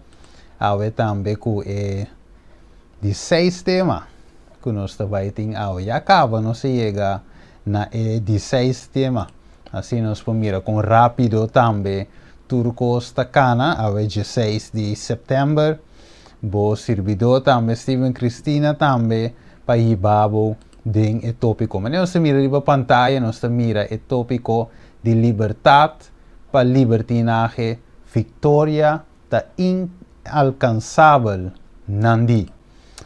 Awe tambe ku e di seis tema ku nos ta bai tin awe. Ya kaba nos a yega na e di seis tema. Asina nos por mira kon rápido tambe tur kos ta kana. Awe dieseis di sèptèmber. Bo sirbidó tambe Steven Cristina tambe pa hiba bo den e tópiko. Manera nos ta mira riba pantaya nos ta mira e tópiko di libertat pa libertinahe, viktoria ta inalkansabel nan di.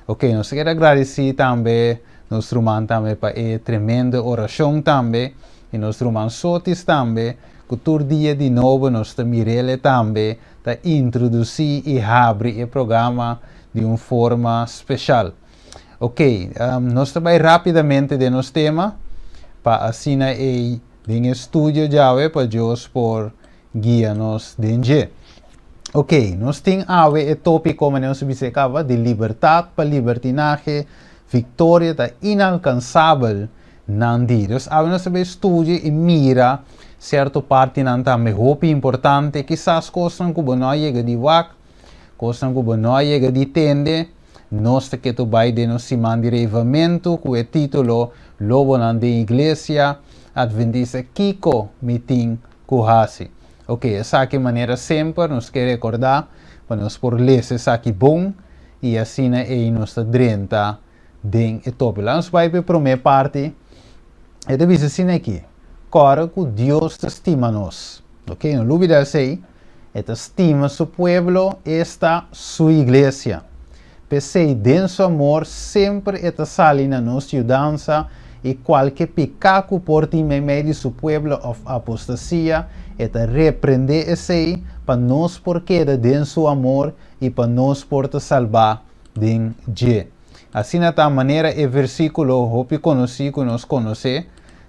Ok, nos ta kere agradesí tambe nos ruman tambe pa e tremendo orashon tambe i nos ruman Sotis tambe ku tur dia di nobo nos ta mir'el tambe ta introdusí i habri e programa di un forma speshal. Ok, nos ta bai rápidamente den nos tema pa asina ei den e studio djawe pa Dios por guia nos den dje. Ok, nos tin awe e tópiko manera nos a bisa e kaba di libertat pa libertinahe, viktoria ta inalkansabel nan di. Dus awe nos ta bai studia i mira sierto partinan tambe hopi importante, kisas kosnan ku bo no a yega di wak, kosnan ku bo no a yega di tende. Nos ta ketu bai den nos siman di reivamentu ku e título Lobonan den Iglesia Adventista Kiko Mi Tin Ku Hasi? Ok, esaki manera semper nos ke rekordá pa nos por lesa esaki bon i asina ei nos ta drenta den e topi. Laga nos bai pa e promé parti. E ta bisa asina aki, Kòrda ku Dios ta stima nos. Ok, no lubida esei. E ta stima su pueblo, esta, su iglesia. P'esei, den su amor, semper e ta sali na nos yudansa i kualke piká ku por tin meimei di su pueblo òf apostasia, e ta reprendé esei pa nos por keda den su amor i pa nos por ta salbá den dje. Asina ta manera e versíkulo hopi konosí ku nos konosé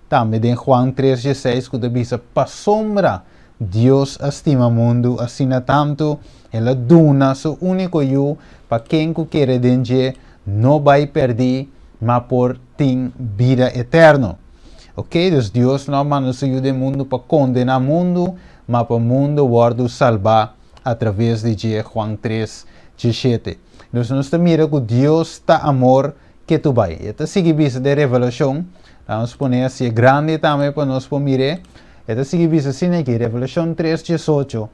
tambe den Juan tres dieseis ku ta bisa, Pasobra Dios a stima mundu asina tantu, El a duna Su úniko Yu pa ken ku kere den dje no bai pèrdí, ma por tin bida eterno. Oke, dus Dios no a manda Su Yu den mundu pa kondená mundu, ma pa mundu wòrdu salbá atraves di dje, Juan tres, diesshete. Dus nos ta mira ku Dios ta amor ketu bai. E ta sigui bisa den Revelashon, laga nos pone hasié grandi tambe pa nos por mir'é. E ta sigui bisa asina aki, Revelashon tres, diesocho,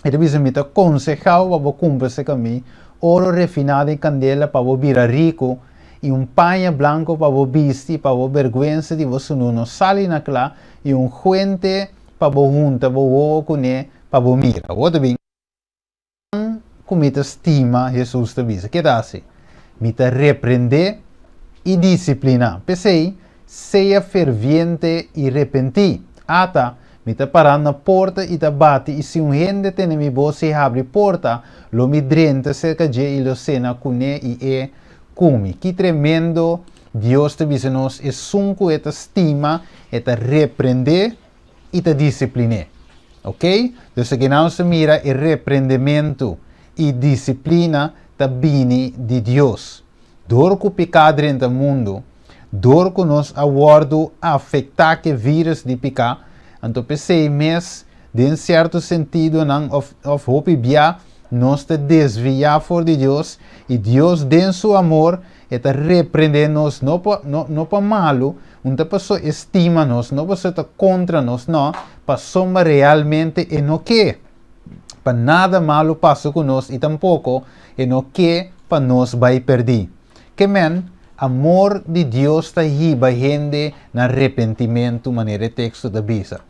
e ta bisa, Mi ta konsehá bo pa bo kumpra serka mi oro refiná den kandela pa bo bira riku, i un paña blanku pa bo bisti pa bo bèrgwensa di bo sunú no sali na kla, i un huente pa bo hunta bo wowo kuné pa bo mira. Awor ta bin. Ku mi ta stima, Hesus ta bisa. Ke ta hasi? Mi ta reprendé i disipliná. P'esei, sea ferviente i repentí. Ata, mi ta pará na porta i ta bati, i si un hende tene mi bos i habri porta, lo mi drenta serka dje i lo sena kuné i e ku mi. Ki tremendo Dios ta bisa nos, esun ku e ta stima, e ta reprendé i ta disiplin'é. Ok? Dus aki nos ta mira e reprendementu i disiplina ta bini di Dios. Dor ku piká drenta mundu, dor ku nos a wòrdu afektá ku e vírus di piká, anto p'esei mes den sierto sentidonan òf òf hopi bia nos ta desviá for di Dios i Dios den su amor e ta reprendé nos no pa no no pa malu, Un ta paso e stima nos, no paso e ta kontra nos, no, pasobra realmente e no ke pa nada malu pasa ku nos i tampoko e no ke pa nos bai pèrdí. Ke men, amor di Dios ta hiba hende na repentimentu, manera e teksto ta bisa.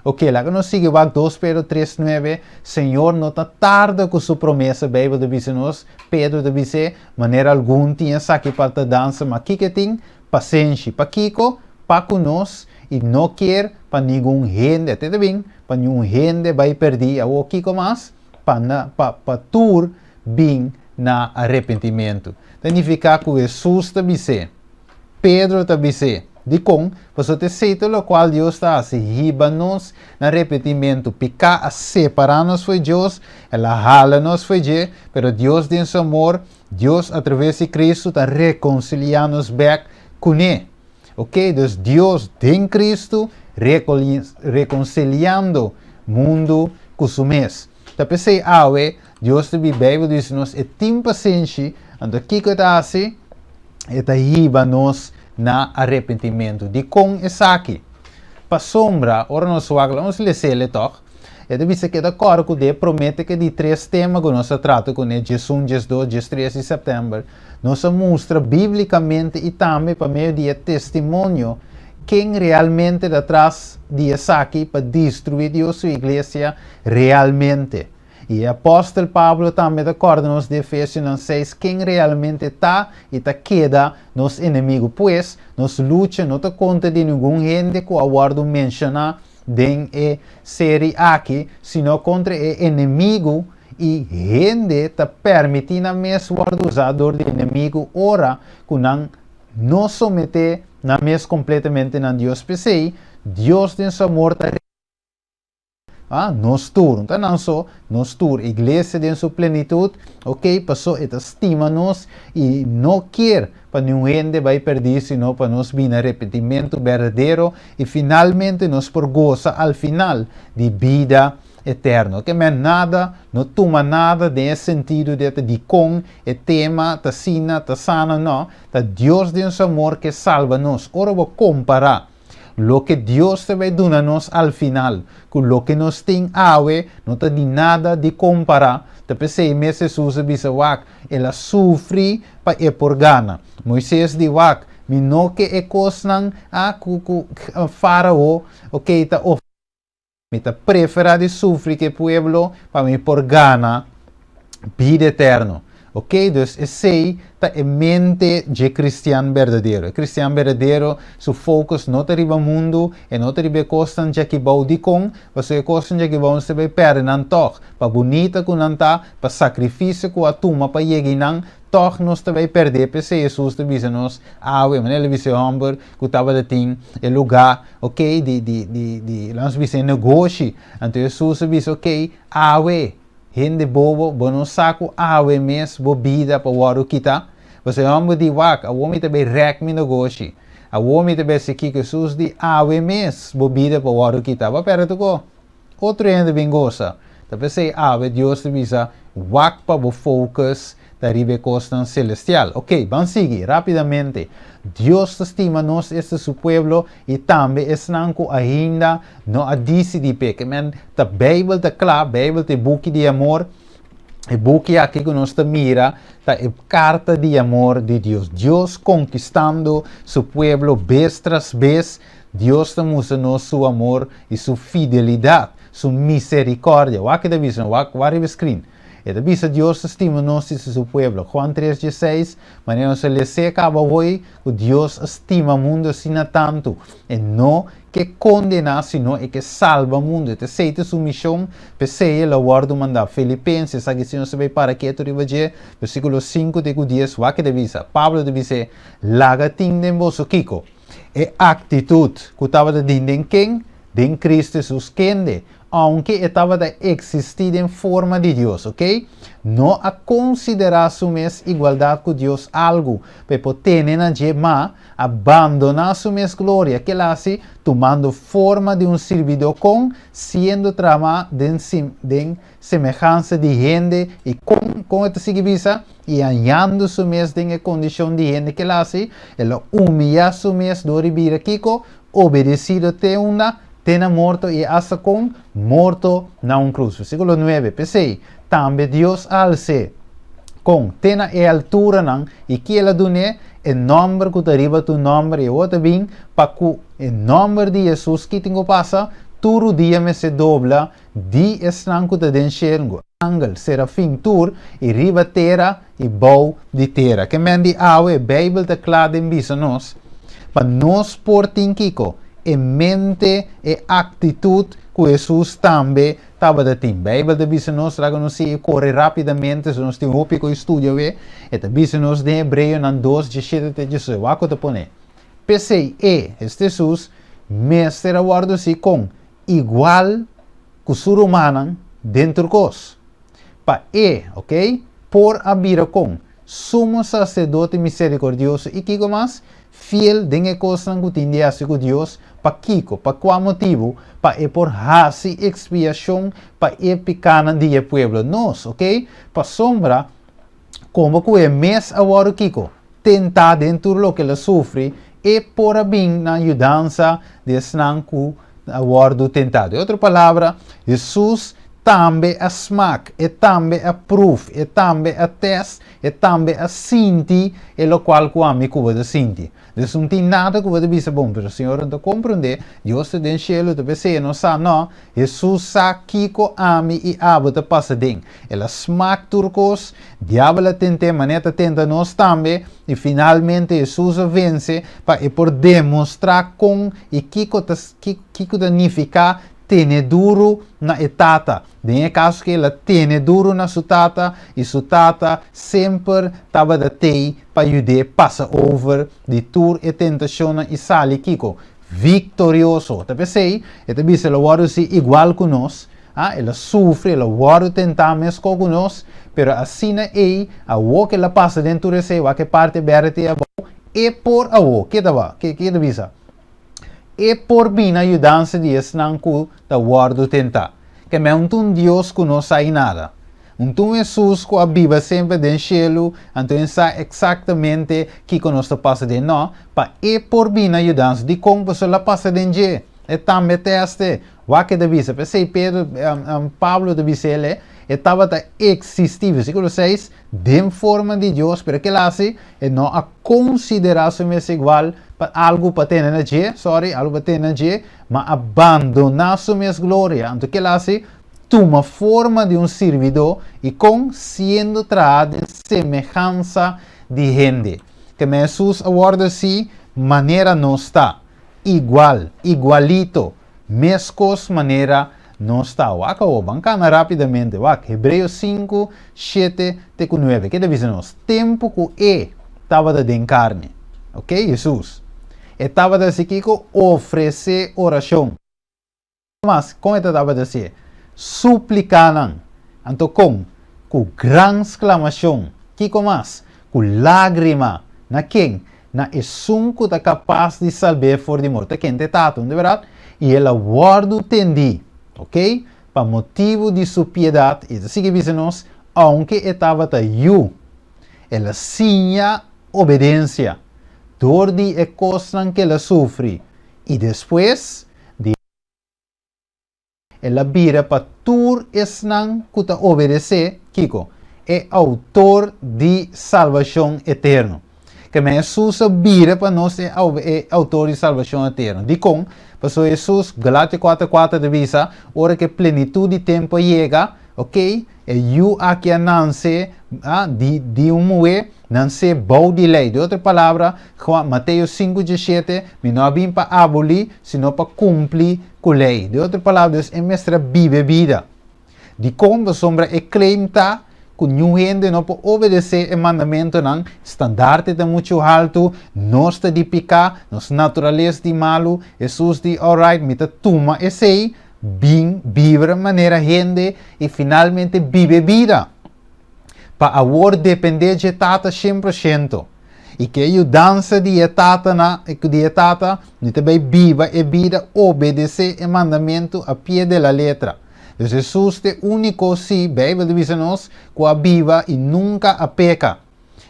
Oke, laga nos sigui wak dos Pedro tres nuebe, Señor no ta tarda ku su promesa, Beibel ta bisa nos, Pedro ta bis'é, manera algun tin esaki pa tardansa, ma kiko e tin? Pasenshi. Pakiko? Pa ku nos i no kier pa ningun hende, te ta bin, pa niun hende bai perdí. Awor kiko mas? Pa na, pa, pa tur bin na arepentimentu. Ta nifiká ku Hesus ta bis'é. Pedro ta bis'é. Dikon? Pasobra ta esei ta lokual Dios ta hasi, hiba nos na arepentimentu. Piká a separá nos fo'i Dios, el a hala nos fo'i dje, pero Dios den su amor Dios a traves di Cristo ta reconcilia nos bek cune. Ok, dus Dios den Cristo rekonsiliando mundu ku su mes. Ta p'esei awe Dios ta bi Beibel di nos e tin pasenshi, anto kiko e ta hasi? E ta hiba nos na arepentimentu. Dikon esaki? Pasobra ora nos wak la nos les'el tòg, e ta bisa keda kòrda ku den e promé te ke di tres tema ku nos a trata kuné, diesun, diesdos, diestres di sèptèmber, nos a mustra bíblikamente i tambe pa medio di e testimonio ken realmente ta tras di esaki pa destruí Dios su iglesia realmente. I e apòstel Pablo tambe ta kòrda nos di Efesionan seis ken realmente ta i ta keda nos enemigu. Pues, nos lucha no ta kontra di ningun hende ku a wòrdu menshoná den e seri aki, sino kontra e enemigu i hende ta pèrmití nan mes wòrdu usá dor di enemigu ora ku nan no someté nan mes kompletamente na Dios. P'esei, Dios den su amor ta. Ah, nos tur, no ta nan so, nos tur, iglesia den su plenitut, ok, paso e ta stima nos i no kier pa niun hende bai perdí sino pa nos bini arepentimentu berdadero i finalmente nos por gosa al final di bida eterno. Ke men nada, no tuma nada den e sentido di ta dikon e tema ta asina, ta sana, no, ta Dios den su amor ke salba nos. Ora bo kompará Loke Dios ta bai duna nos al final ku loke nos tin awe no ta di nada di kompará. Ta p'esei mes Hesus a bisa, Wak, el a sufri pa e por gana. Moises di, Wak, mi no ke e kosnan a ku ku Fárao, oke, ta ofresé. Mi ta preferá di sufri ku e pueblo pa mi por gana bida eterno. Ok, dus esei ta e mente dje kristian berdadero. E kristian berdadero su focus no ta riba mundu, e no ta riba e kosnan djaki bou. Dikon? Pasobra e kosnan djaki bou nos ta bai pèrdè nan tòg. Pa bunita ku nan ta, pa sakrifisio ku a tuma pa yega einan, Tòg nos ta bai pèrdè. P'esei Hesus ta bisa nos awe, manera el a bisa e hòmber ku tabata tin e lugá, okey, di, di, di, di, laga nos bisa e negoshi. Anto Hesus a bisa, okey, awe, hende bobo, bo no sa ku awe mes bo bida por wòrdu kitá? Pasobra e hòmber di, Wak, awor mi ta bai rèk mi negoshi. Awor mi ta bai hasi kiko. Hesus di, Awe mes bo bida por wòrdu kitá. Bo a pèrdè tur kos. Otro hende bin gosa. Ta p'esei awe Dios ta bisa, Wak pa bo focus ta riba e kosnan celestial. Ok, ban sigui rapidamente. Dios ta stima nos, esta su pueblo, i tambe esnan ku ainda no a disidí p'e. Ke men ta Beibel ta kla, Beibel ta e buki di amor. E buki aki ku nos ta mira ta e karta di amor di Dios. Dios konkistando su pueblo bes tras bes. Dios ta mustra nos su amor i su fidelidat, su miserikòrdia. Wak e ta bisa, wak wak riba e screen. E ta bisa Dios ta stima nos i su pueblo. Juan tres dieseis, manera nos a les'é kaba hoi, ku Dios a stima mundu asina tantu, e no ke kondená sino e ke salba mundu. E ta esei ta su mishon, p'esei el a wòrdu mandá. Filipenses, esaki si nos ta bai para ketu riba dje, versíkulo sinku te ku dies, wak e ta bisa. Pablo ta bis'é, Laga tin den boso kiko? E aktitut ku tabata tin den ken? Den Kristu Hesus kende, ounke e tabata eksistí den forma di Dios, oke, no a konsiderá su mes igualdat ku Dios algu pa e por tene na dje, ma a bandoná su mes gloria, kel hasi tumando forma di un sirbidó kon siendo tramá den den semehansa di hende i kon, kon e ta sigui bisa? I hañando su mes den e kondishon di hende ku el hasi, el a humiyá su mes dor di bira kiko? Obedesido te unda? Te na morto i asta kon morto na un krus. Versíkulo nuebe, P'esei, tambe Dios a hals'é kon te na e alturanan i ki el a dun'é? E nòmber ku ta riba tur nòmber, i awor ta bin pa ku e nòmber di Hesus ki tin ku pasa? Tur rudia mester dobla di esnan ku ta den shengu, angel, serafin, tur, i riba tera i bou di tera. Ke men di awe, Beibel ta kla den bisa nos pa nos por tin kiko? E mente, e aktitut ku Hesus tambe tabata tin. Beibel ta bisa nos, laga nos sigui kore rápidamente, so nos tin hopi ku studia awe. E ta bisa nos den Hebreonan dos, diesshete te diesocho. Wak ku ta pone. P'esei e, esta Hesus, mester a wòrdu si kon? Igual ku su rumannan den tur kos, pa e, ok, por a bira kon Sumo Saserdote miserikordioso i kiko mas? Fiel den e kosnan ku tin di hasi ku Dios, pakiko, pa kua motibu? Pa e por hasi ekspiashon pa e pikanan di e pueblo, nos, ok? Pasobra, komo ku e mes a wòrdu kiko? Tentá den tur loke el a sufri, e por a bin na yudansa di esnan ku a wòrdu tentá. Den otro palabra, Hesus tambe a smak, e tambe a pruf, e tambe a tèst, E tambe a sinti e lokual ku ami ku bo ta sinti. Dus no tin nada ku bo ta bisa, Bon, pero Señor no ta komprondé, Dios ta den shelu, ta p'esei e no sa. No, Hesus sa kiko ami i abo ta pasa den. El a smak tur kos, diabel a tent'é manera ta tenta nos tambe, i finalmente Hesus a vense pa e por demostrá kon i kiko ta kiko ta nifiká tene duru na e Tata. Den e kaso ku el a tene duru na su tata i su tata semper tabata tei pa yud'é pasa over di tur e tentashonnan i sali kiko? Viktorioso! Ta p'esei e ta bisa el a wòrdu si igual ku nos, a el a sufri, el a wòrdu tentá meskos ku nos, pero asina ei awor ku el a pasa den tur esei, wak e parti bèrdè te abou, e por awor, ke ta ba? Ke ke ta bisa? E por bini na yudansa di esnan ku ta wòrdu tentá. Ke men un ta un Dios ku no sa i nada. Un ta un Hesus ku a biba semper den shelu, anto e sa eksaktamente kiko nos ta pasa den. No, pa e por bini na yudansa. Dikon? Pasobra el a pasa den dje. E tambe tèste. Wak e ta bisa. P'esei Pedro, Pablo ta bisa el, e tabata eksistí, versíkulo seis, den forma di Dios, pero kila hasi? E no a konsiderá su mes igual pa algu pa tene na dje, sorry, algu pa tene na dje, ma a bandoná su mes gloria. Anto kila hasi? Tuma forma di un sirbidó i kon siendo trahá den semehansa di hende. Keme Hesus a wòrdu hasi manera nos ta, igual, igualito. Meskos manera nos ta. Wak awor, ban kana rápidamente. Wak, Hebreo sinku, shete te ku nuebe. Ke ta bisa nos? Tempu ku E tabata den karni, ok, Hesus, E tabata hasi kiko? Ofresé orashon. Mas, kon E ta tabata hasié? Supliká nan. Anto kon? Ku gran sklamashon. Kiko mas? Ku lágrima. Na ken? Na esun ku ta kapas di salb'é for di morto. Ta ken? Ta e Tata, no ta bèrdat? I el a wòrdu tendí, oke, pa motibu di su piedat, i e ta sigui bisa nos, ounke e tabata yu, el a siña obedensia dor di e kosnan ku el a sufri, i despues di. El a bira pa tur esnan ku ta obedesé, kiko? E outor di salbashon eterno. Keme Hesus a bira pa nos e e outor di salbashon eterno. Dikon? Pasobra Hesus, Galatio kuater kuater ta bisa, ora ku e plenitut di tempu a yega, ok, e yu aki a nanse di di un muhé, Nan se bou di lei. Di otro palabra, Juan, Mateo sinku diesshete, Mi no a bin pa abolí, sino pa kumpli ku lei. Di otro palabra, dus e mester a biba e bida. Dikon? Pasobra e claim ta ku niun hende no por obedesé e mandamentunan, standarte ta muchu haltu, nos ta di piká, nos naturales di malu. Hesus di, Alright, mi ta tuma esei, bin biba manera hende i finalmente biba e bida. Pa awor dependé dje Tata shen por shento, i ku e yudansa di e Tata na di e Tata, mi ta bai biba e bida obedesé e mandamentu a pie de la letra. Dus Hesus ta e úniko, sí, Beibel ta bisa nos, ku a biba i nunka a peka.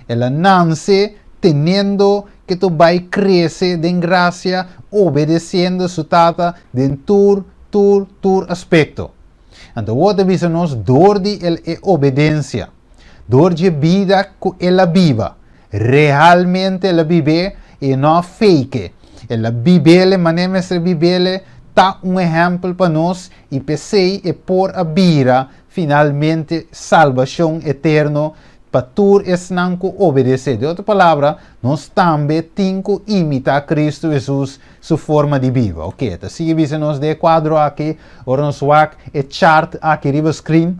El a nanse teniendo ke to bai krese den grasia, obedesiendo su Tata den tur, tur, tur aspekto. Anto wou ta bisa nos dor di el e obedensia, dor dje bida ku el a biba, realmente el a bib'é i e no a fake, el a bib'ele manera mester bib'ele, ta un ehèmpel pa nos i p'esei e por a bira finalmente salbashon eterno pa tur esnan ku obedesé. Den otro palabra, nos tambe tin ku imitá Kristu Hesus su forma di biba. Oke, ta sigui bisa nos den e kuadro aki, ora nos wak e chart aki riba screen,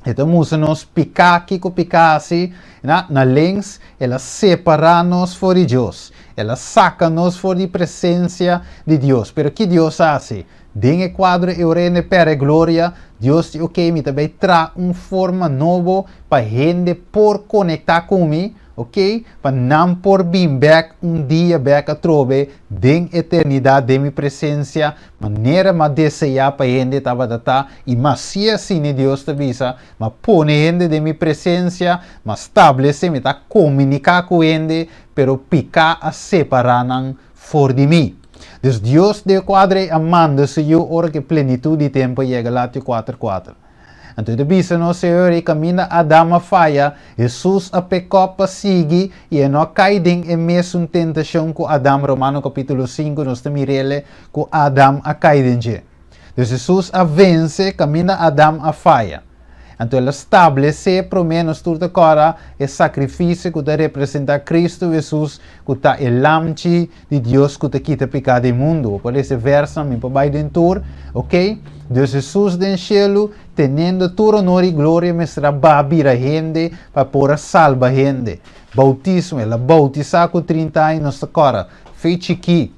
e ta mustra nos piká, kiko piká hasi, na, na links, el a separá nos for di Dios, el a saka nos for di presensia di Dios. Pero ki Dios a hasi? Den e kuadro e ora hende pèrdè gloria, Dios di ok mi ta bai traha un forma nobo pa hende por konektá ku mi, ok, pa nan por bin bèk un dia bèk atrobe den eternidat den mi presensia, manera m'a deseá pa hende tabata ta, i m'a hasi asina, Dios ta bisa, m'a pone hende den mi presensia, m'a stablesé, mi ta komuniká ku hende, pero piká a separá nan for di mi. Dus Dios den e kuadro ei a manda su Yu ora ku e plenitut di tempu a yega, Latio kuater kuater. Anto e ta bisa nos, Señor, e kaminda Adam a faya, Hesus a pekòp pa sigui i e no a kai den e mesun tentashon ku Adam, Romano kapítulo sinku nos ta mir'el ku Adam a kai den dje. Dus Hesus a vense kaminda Adam a faya. Anto el a stablesé promé nos tur ta kòrda e sakrifisio ku ta representá Kristu Hesus ku ta e Lamchi di Dios ku ta kita piká di mundu. Bo por lesa e vèrsnan, mi por bai den tur, oke. Dus Hesus den shelu, teniendo tur honor i gloria, mester a baha bira hende pa por a salba hende. Boutismo, el a boutisá ku trinta aña, nos ta kòrda, fe chikí.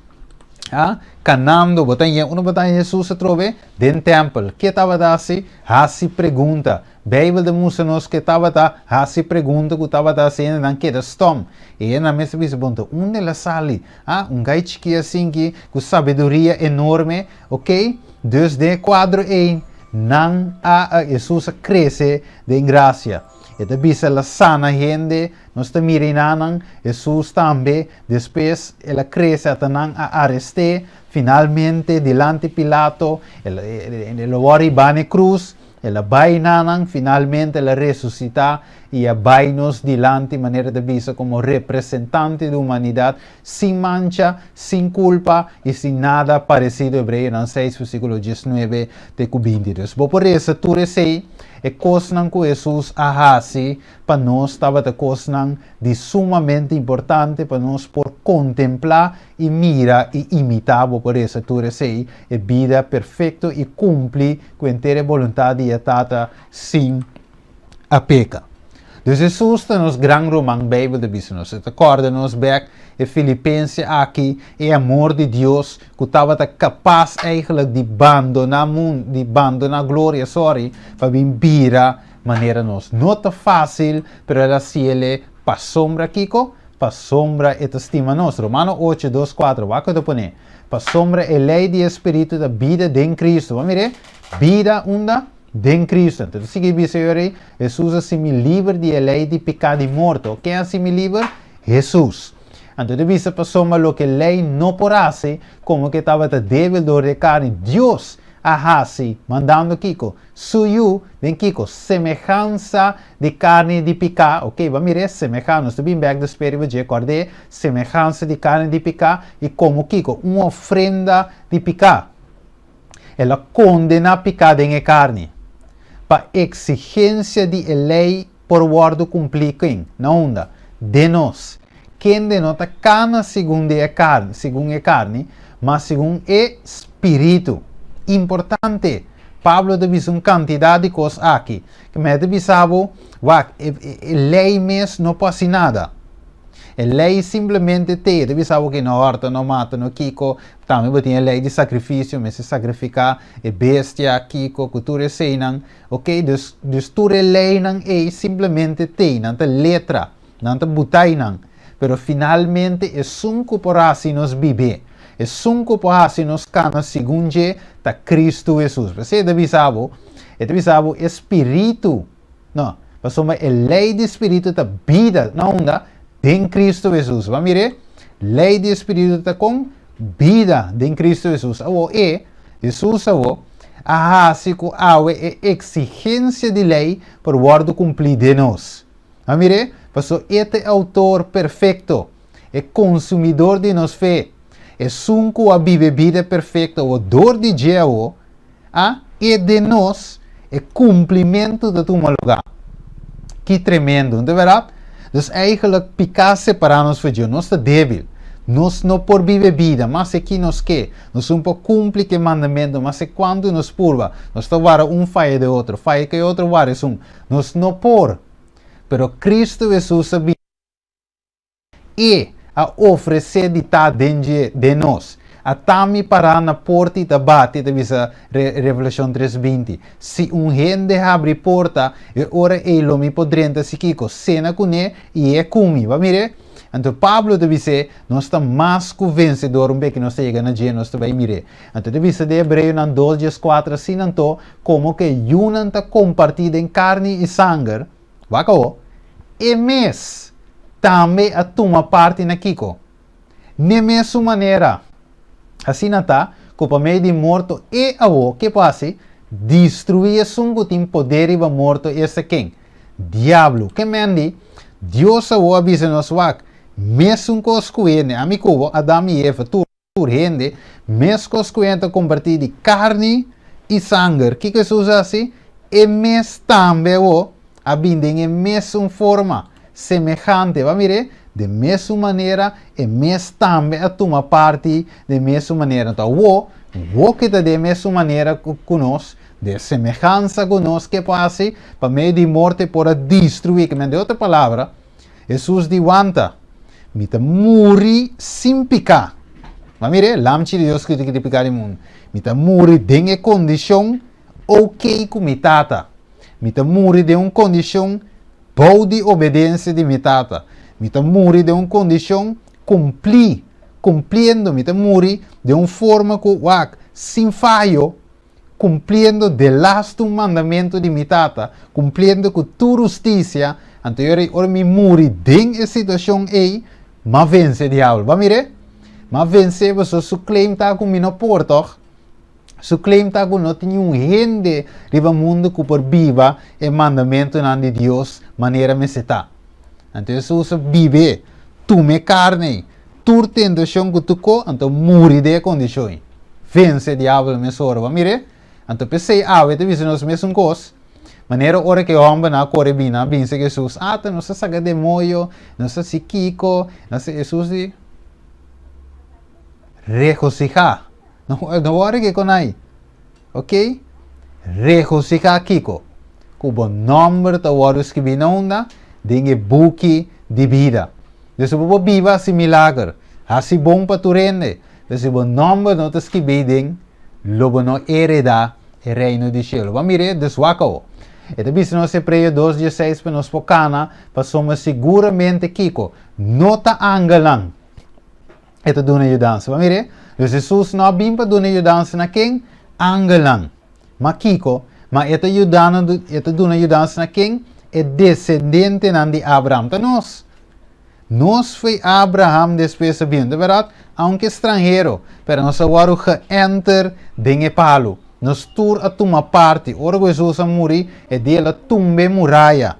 A, kanando, bo ta ñe, unda bo ta haña Hesus atrobe? Den tèmpel. Ke tabata hasi? Hasi pregunta. Beibel ta mustra nos ke tabata hasi pregunta ku tabata hasi hendenan keda stom. E hendenan mester bisa, Bon, ta unda el a sali? A, un gai chikí asinki, ku sabiduria enorme. Oké, dus den e kuadro ei, nan a, Hesus a krese den grasia. E ta bisa el a sana hende, nos ta mira enanan, Hesus tambe, despues el a krese ata nan a arest'é, finalmente dilanti Pilato, el el a wòrdu hibá na e krus, el a bai enanan, finalmente el a resusitá i a bai nos dilanti, manera ta bisa, komo representante di humanidat, sin mancha, sin kulpa i sin nada paresido, Hebreonan seis versíkulo diesnuebe te ku binti. Dus bo por resa tur esei, e kosnan ku Hesus a hasi pa nos tabata kosnan di sumamente importante pa nos por kontemplá i mira i imitá, bo por resa tur esei, e bida perfekto i kumpli ku henter e boluntat di e Tata sin a peka. Dus Hesus ta nos gran ruman, Beibel ta bisa nos. E ta kòrda nos bèk e Filipense aki, e amor di Dios ku tabata kapas eigentlik di bandoná mundu, di bandoná gloria, sòri, pa bin bira manera nos. No ta fásil, pero el a hasiel pasobra kiko? Pasobra e ta stima nos. Romano ocho, dos, kuater, wak ku e ta pone, Pasobra e lei di e Spiritu ta bida den Kristu. Bo a mir'é? Bida unda? Den Kristu. Anto ta sigui bisa yo rei, Hesus a simi liber di e lei di piká di morto. Ken a simi liber? Hesus. Anto ta bisa pasobra loke lei no por hasi, komo ke tabata débil dor di e karni, Dios a hasi, mandando kiko? Su Yu, den kiko? Semehansa di karni di piká. Oke, bo a mira e semehansa. Nos ta bin bèk despues riba dje. Kòrd'é, semehansa di karni di piká i komo kiko? Un ofrenda di piká. El a kondená piká den e karni, pa eksigensia di e lei por wòrdu kumplí ken? Na unda? Den nos. Kende no ta kana segun di e karni, segun e karni, ma segun e Spiritu. Importante! Pablo ta bisa un kantidat di kos aki. Ke mester ta bisa bo, wak, e, e lei mes no por hasi nada. E lei simplemente te, e ta bisa bo ke no hòrta, no mata, no kiko, Tambe bo tin e lei di sakrifisio, mester sakrifiká e bestia, kiko, ku tur eseinan. Oké, dus, dus tur e leinan ei simplemente t'ei, nan ta letra, nan ta butá einan. Pero finalmente esun ku por hasi nos bib'é, esun ku por hasi nos kana segun dje, ta Kristu Hesus. P'esei e ta bisa bo, e ta bisa bo e spiritu, no, pasobra e lei di spiritu ta bida, na unda? Den Kristu Hesus. Bo a mir'é? Lei di e Spiritu ta kon bida den Kristu Hesus. Awor e, Hesus awor, a hasi ku awe e eksigensia di lei por wòrdu kumplí den nos. A mir'é? Pasobra e ta e outor perfekto, e konsumidor di nos fe, esun ku a biba e bida perfekto. Awor dor di dje awor, a e den nos, e kumplimentu ta tuma lugá. Ki tremendo, no ta bèrdat? Dus eigenlijk piká separá nos for Dios. Nos ta débil. Nos no por biba e bida, mas e ki nos ke. Nos un por kumpli ku e mandamentu, mas e kuantu nos purba. Nos ta wara un faya den otro, faya ku e otro wara esun. Nos no por. Pero Kristu Hesus a bini. E a ofresé di ta den dje, den nos. Ata mi pará na porta i ta bati, ta bisa Revelashon tres 20. Si un hende habri porta, e ora ei lo mi por drenta si kiko? Sena kuné i e ku mi. Bo a mir'é? Anto Pablo ta bis'é, Nos ta mas ku vensedor un bes ku nos ta yega na dje, nos ta bai mir'é. Anto ta bisa den Hebreonan dos 14, Asina anto, komo ku e yunan ta kompartí den karni i sanger, wak awor, e mes tambe a tuma parti na kiko? N'e mesun manera. Asina ta ku pa medio di morto e awor, ke por hasi? Destruí esun ku tin poder riba morto, esta ken? Diablo. Ke men di? Dios awor a bisa nos, Wak, mesun kos ku hende, ami ku bo, Adam i Eva, tur hende, meskos ku hende ta kompartí di karni i sanger. Kiko Hesus a hasi? E mes tambe awor a bin den e mesun forma, semehante. Bo a mir'é? Den mesun manera, e mes tambe a tuma parti den mesun manera. Anto awor, bo ke ta den mesun manera ku nos, den semehansa ku nos, ke por hasi? Pa medio di morto e por a destruí. Ke men, den otro palabra, Hesus di wanta, Mi ta muri sin piká. Bo a mir'é? Lamchi di Dios ku ta kita piká di mundu. Mi ta muri den e kondishon oké ku mi Tata. Mi ta muri den un kondishon bou di obedensia di mi Tata. Mi ta muri den un kondishon kumplí, kumpliendo. Mi ta muri den un forma ku, wak, sin fayo, kumpliendo delastu mandamentu di mi Tata, kumpliendo ku tur hustisia. Anto e ora ei, ora mi muri den e situashon ei, m'a vense diabel. Bo a mir'é? M'a vense pasobra su claim ta ku mi no por, tòg? Su claim ta ku no tin niun hende riba mundu ku por biba e mandamentunan di Dios manera mester ta. Anto Hesus a bib'é, tuma e karni ei, tur tentashon ku tukó, anto muri den e kondishon ei. Vense e diabel mesora. Bo a mir'é? Anto p'esei awe ta bisa nos mesun kos, manera ora ku e hòmbernan a kore bini, nan a binse ku Hesus, Ata, nos a saka demoyo, nos a hasi kiko, nos a. Hesus di, Regosihá. No, no worry ke kon ai. Ok? Regosihá kiko? Ku bo nòmber ta wòrdu skibí na unda? Den e buki di bida. Dus bo por biba hasi milager, hasi bon pa tur hende, pero si bo nòmber no ta skibí den, lo bo no heredá e reino di shelu. Bo a mir'é? Dus wak awo. E ta bisa nos Hebreo dos dieseis pa nos por kana, pasobra siguramente kiko? No ta angelnan. E ta duna yudansa. Bo a mira? Dus Hesus no a bin pa duna yudansa na ken? Angelnan. Ma kiko? Ma e ta yuda nan, e ta duna yudansa na ken? E desendentenan di Abraham. Ta nos. Nos foi Abraham despues a bin. Ta bèrdat? Aunke stranhero, pero nos a wòrdu geënter den e palu. Nos tur a tuma parti. Ora ku Hesus a muri, e dia el a tumba e muraya.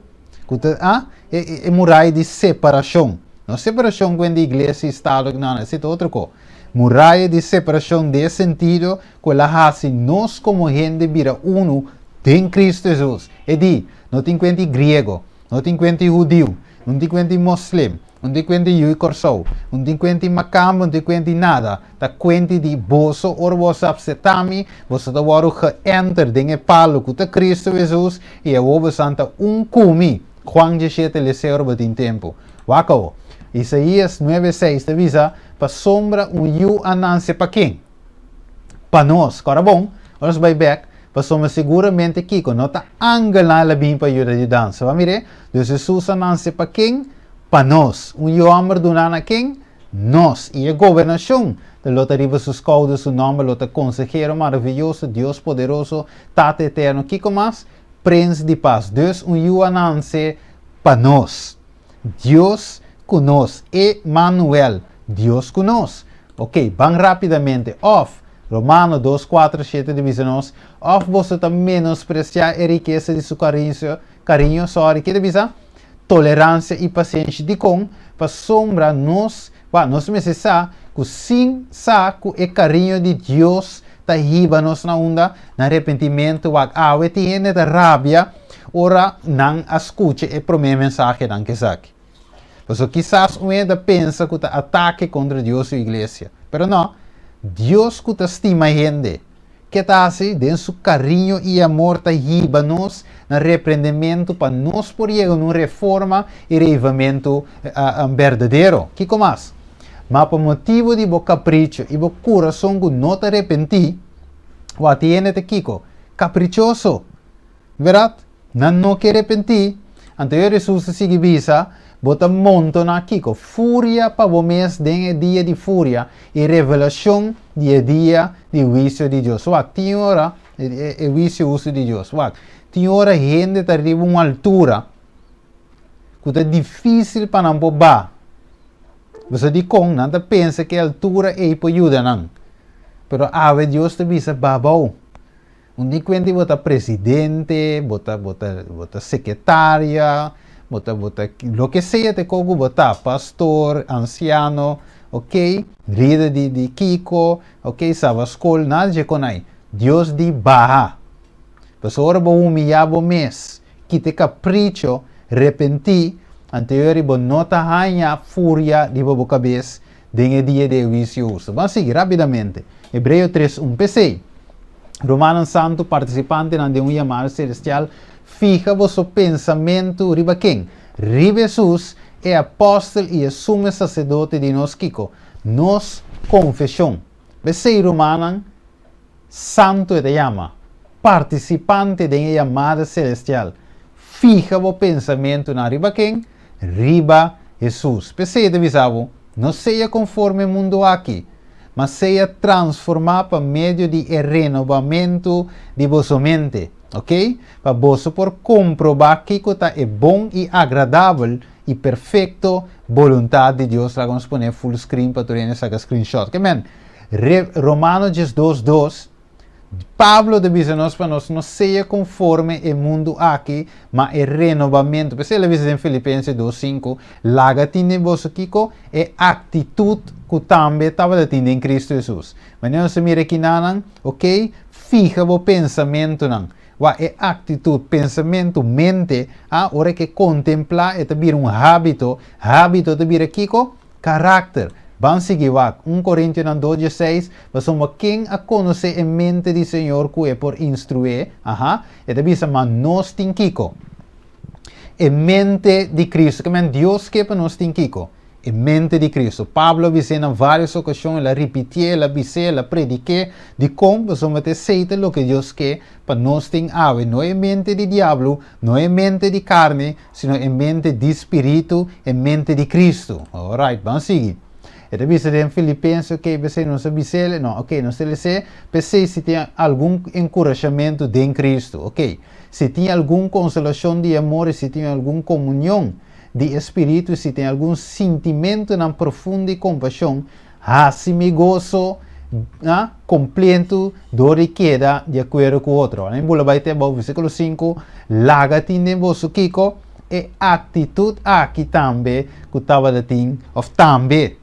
Ku ta a e e muraya di separashon. No separashon ku hende iglesia i estado, no, no, esei ta otro ko. Muraya di separashon den e sentido ku el a hasi nos komo hende bira unu den Kristu Hesus. E di, no tin kuenta i griego, no tin kuenta i hudiu, no tin kuenta i moslim, no tin kuenta i yu i Kòrsou, no tin kuenta i makamba, no tin kuenta i nada. Ta kuenti di boso ora boso apseptá mi, boso ta wòrdu geënter den e palu ku ta Kristu Hesus, i awor boso ta un ku mi. Juan 17 les'é ora bo tin tempu. Wak awor. Isaías nuebe seis ta bisa, Pasobra un yu a nanse pa ken? Pa nos. Kòrda bon, ora nos bai bèk, pasobra siguramente kiko? No ta angelnan el a bin pa yuda yudansa. Bo a mir'é? Dus Hesus a nanse pa ken? Pa nos. Un yu hòmber duná na ken? Nos, i e gobernashon ta lo ta riba su skouder, su nòmber lo ta Konsehero Maraviyoso, Dios Poderoso, Tata Eterno, kiko mas? Prens di Pas. Dus un yu a nanse pa nos. Dios ku nos, Emanuel, Dios ku nos. Ok, ban rápidamente. Òf, Romano dos, kuater, shete ta bisa nos, òf boso ta menospresiá e rikesa di su kariño, kariño, sòri, ke ta bisa? Toleransia i pasenshi. Dikon? Pasobra nos, wak, nos mester sa ku sin sa ku e kariño di Dios ta hiba nos na unda? Na repentimentu. Wak, awe tin hende ta rabia ora nan a skucha e promé mensahenan ku esaki. Pasobra kisas un hende ta pensa ku ta atake kontra Dios su iglesia. Pero no, Dios ku ta stima hende, Ke ta hasi? Den su kariño i amor ta hiba nos na reprendementu pa nos por yega na un reforma i reivamentu berdadero. Kiko mas? Ma pa motibu di bo kapricho i bo kurason ku no ta repentí, wak tin hende ta kiko? Kaprichoso! Bèrdat? Nan no ke repentí. Anto e Hesus ta sigui bisa, Bo ta montoná kiko? Furia pa bo mes den e dia di furia i revelashon di e dia di huisio di Dios. Wak, tin ora, e huisio hustu di Dios. Wak, tin ora hende ta riba un altura ku ta difísil pa nan por ba. Bo sa dikon? Nan ta pensa ku e altura ei por yuda nan. Pero awe Dios ta bisa, Ba abou. Un di kuenti bo ta presidente, bo ta bo ta bo ta sekretaria, bo ta bo ta loke sea te ko ku bo ta, pastor, ansiano, ok, lider di di kiko, ok, saba skol, nada dje kon ai. Dios di baha. Pasobra ora bo humiyá bo mes, kita e kapricho, repentí, anto e ora bo no ta haña furia riba bo kabes den e dia di e huisio hustu. Ban sigui rápidamente. Hebreo 3, 1. P'esei, rumannan santu, partisipantenan den un yamada selestial, fiha boso pensamentu riba ken? Riba Hesus, e apòstel i e sumo saserdote di nos kiko? Nos konfeshon. P'esei, rumannan santu e ta yama, partisipante den e yamada selestial, fiha bo pensamentunan riba ken? Riba Hesus. P'esei e ta bisa bo, No sea konforme e mundu aki, ma sea transformá pa medio di e renobamentu di boso mente, oke? Pa boso por komprobá kiko ta e bon i agradabel i perfekto boluntat di Dios. Laga nos pone full screen pa tur hende saka screenshot. Ke men, Romano 12, 2. Pablo ta bisa nos pa nos no sea konforme e mundu aki, ma e renobamentu. P'esei el a bisa den Filipense 2, 5, Laga tin den boso kiko? E aktitut ku tambe tabata tin den Kristu Hesus. Manera nos ta mira kinanan, oke, fiha bo pensamentunan. Wak, e aktitut, pensamentu, mente, a, ora ke kontemplá e ta bira un hábito, hábito ta bira kiko? Karakter. Ban sigui wak, 1 Korintionan 2 dieseis, Pasobra ken a konosé e mente di Señor ku e por instrué? Aha, e ta bisa, ma nos tin kiko? E mente di Kristu. Ke men Dios ke pa nos tin kiko? E mente di Kristu. Pablo a bis'é na vários okashon, el a ripitié, el a bis'é, el a predik'é. Dikon? Pasobra ta esei ta loke Dios ke pa nos tin awe, no e mente di diablo, no e mente di karni, sino e mente di spiritu, e mente di Kristu. Alright, ban sigui. E ta bisa den Filipense, ok, p'esei nos a bis'el, no, ok, nos ta les'é, p'esei si tin algun enkurashamentu den Kristu, ok, si tin algun konsolashon di amor i si tin algun komunion di e Spiritu i si tin algun sintimentunan profundo di kompashon, hasi mi goso, ah, kompletu dor di keda di akuerdo ku otro. Ora mi bula bai te abou, versíkulo 5, Laga tin den boso kiko? E aktitut aki tambe ku tabata tin, òf tambe,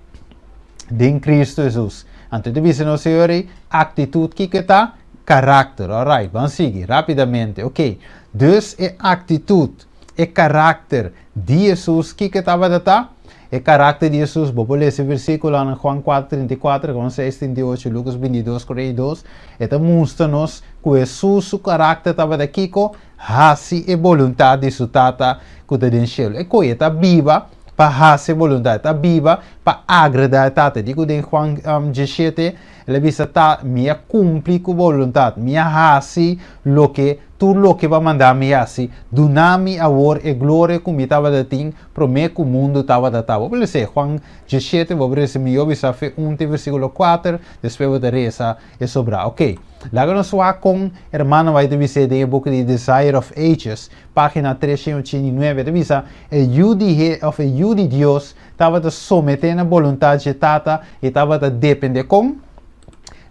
den Kristu Hesus. Anto e ta bisa nos señor ei, aktitut kiko e ta? Karakter. Alright, ban sigui rápidamente. Oké, dus e aktitut, e karakter di Hesus kiko e tabata ta? E karakter di Hesus, bo por lesa e versíkulonan Juan 4, 34, Juan 6, 38, Lukas 22, 42, e ta mustra nos ku Hesus su karakter tabata kiko? Hasi e boluntat di su Tata ku ta den shelu. E koe e ta biba pa hasi e boluntat, e ta biba pa agradá e Tata. E di ku den Juan 17, el a bisa, Ta, mi a kumpli ku bo boluntat, mi a hasi loke, tur loke bo a manda mi hasi. Duna mi awor e gloria ku mi tabata tin promé ku mundu tabata ta. Bo por lesa Juan 17, bo por lesa mihó bisa fe un te versíkulo 4, despues bo ta resa e sobrá. Ok, laga nos wak kon hermano White ta bis'é den e buki di Desire of Ages, página 389, e ta bisa, E Yu di he, òf e Yu di Dios tabata someté na boluntat dje Tata i tabata dependé kon?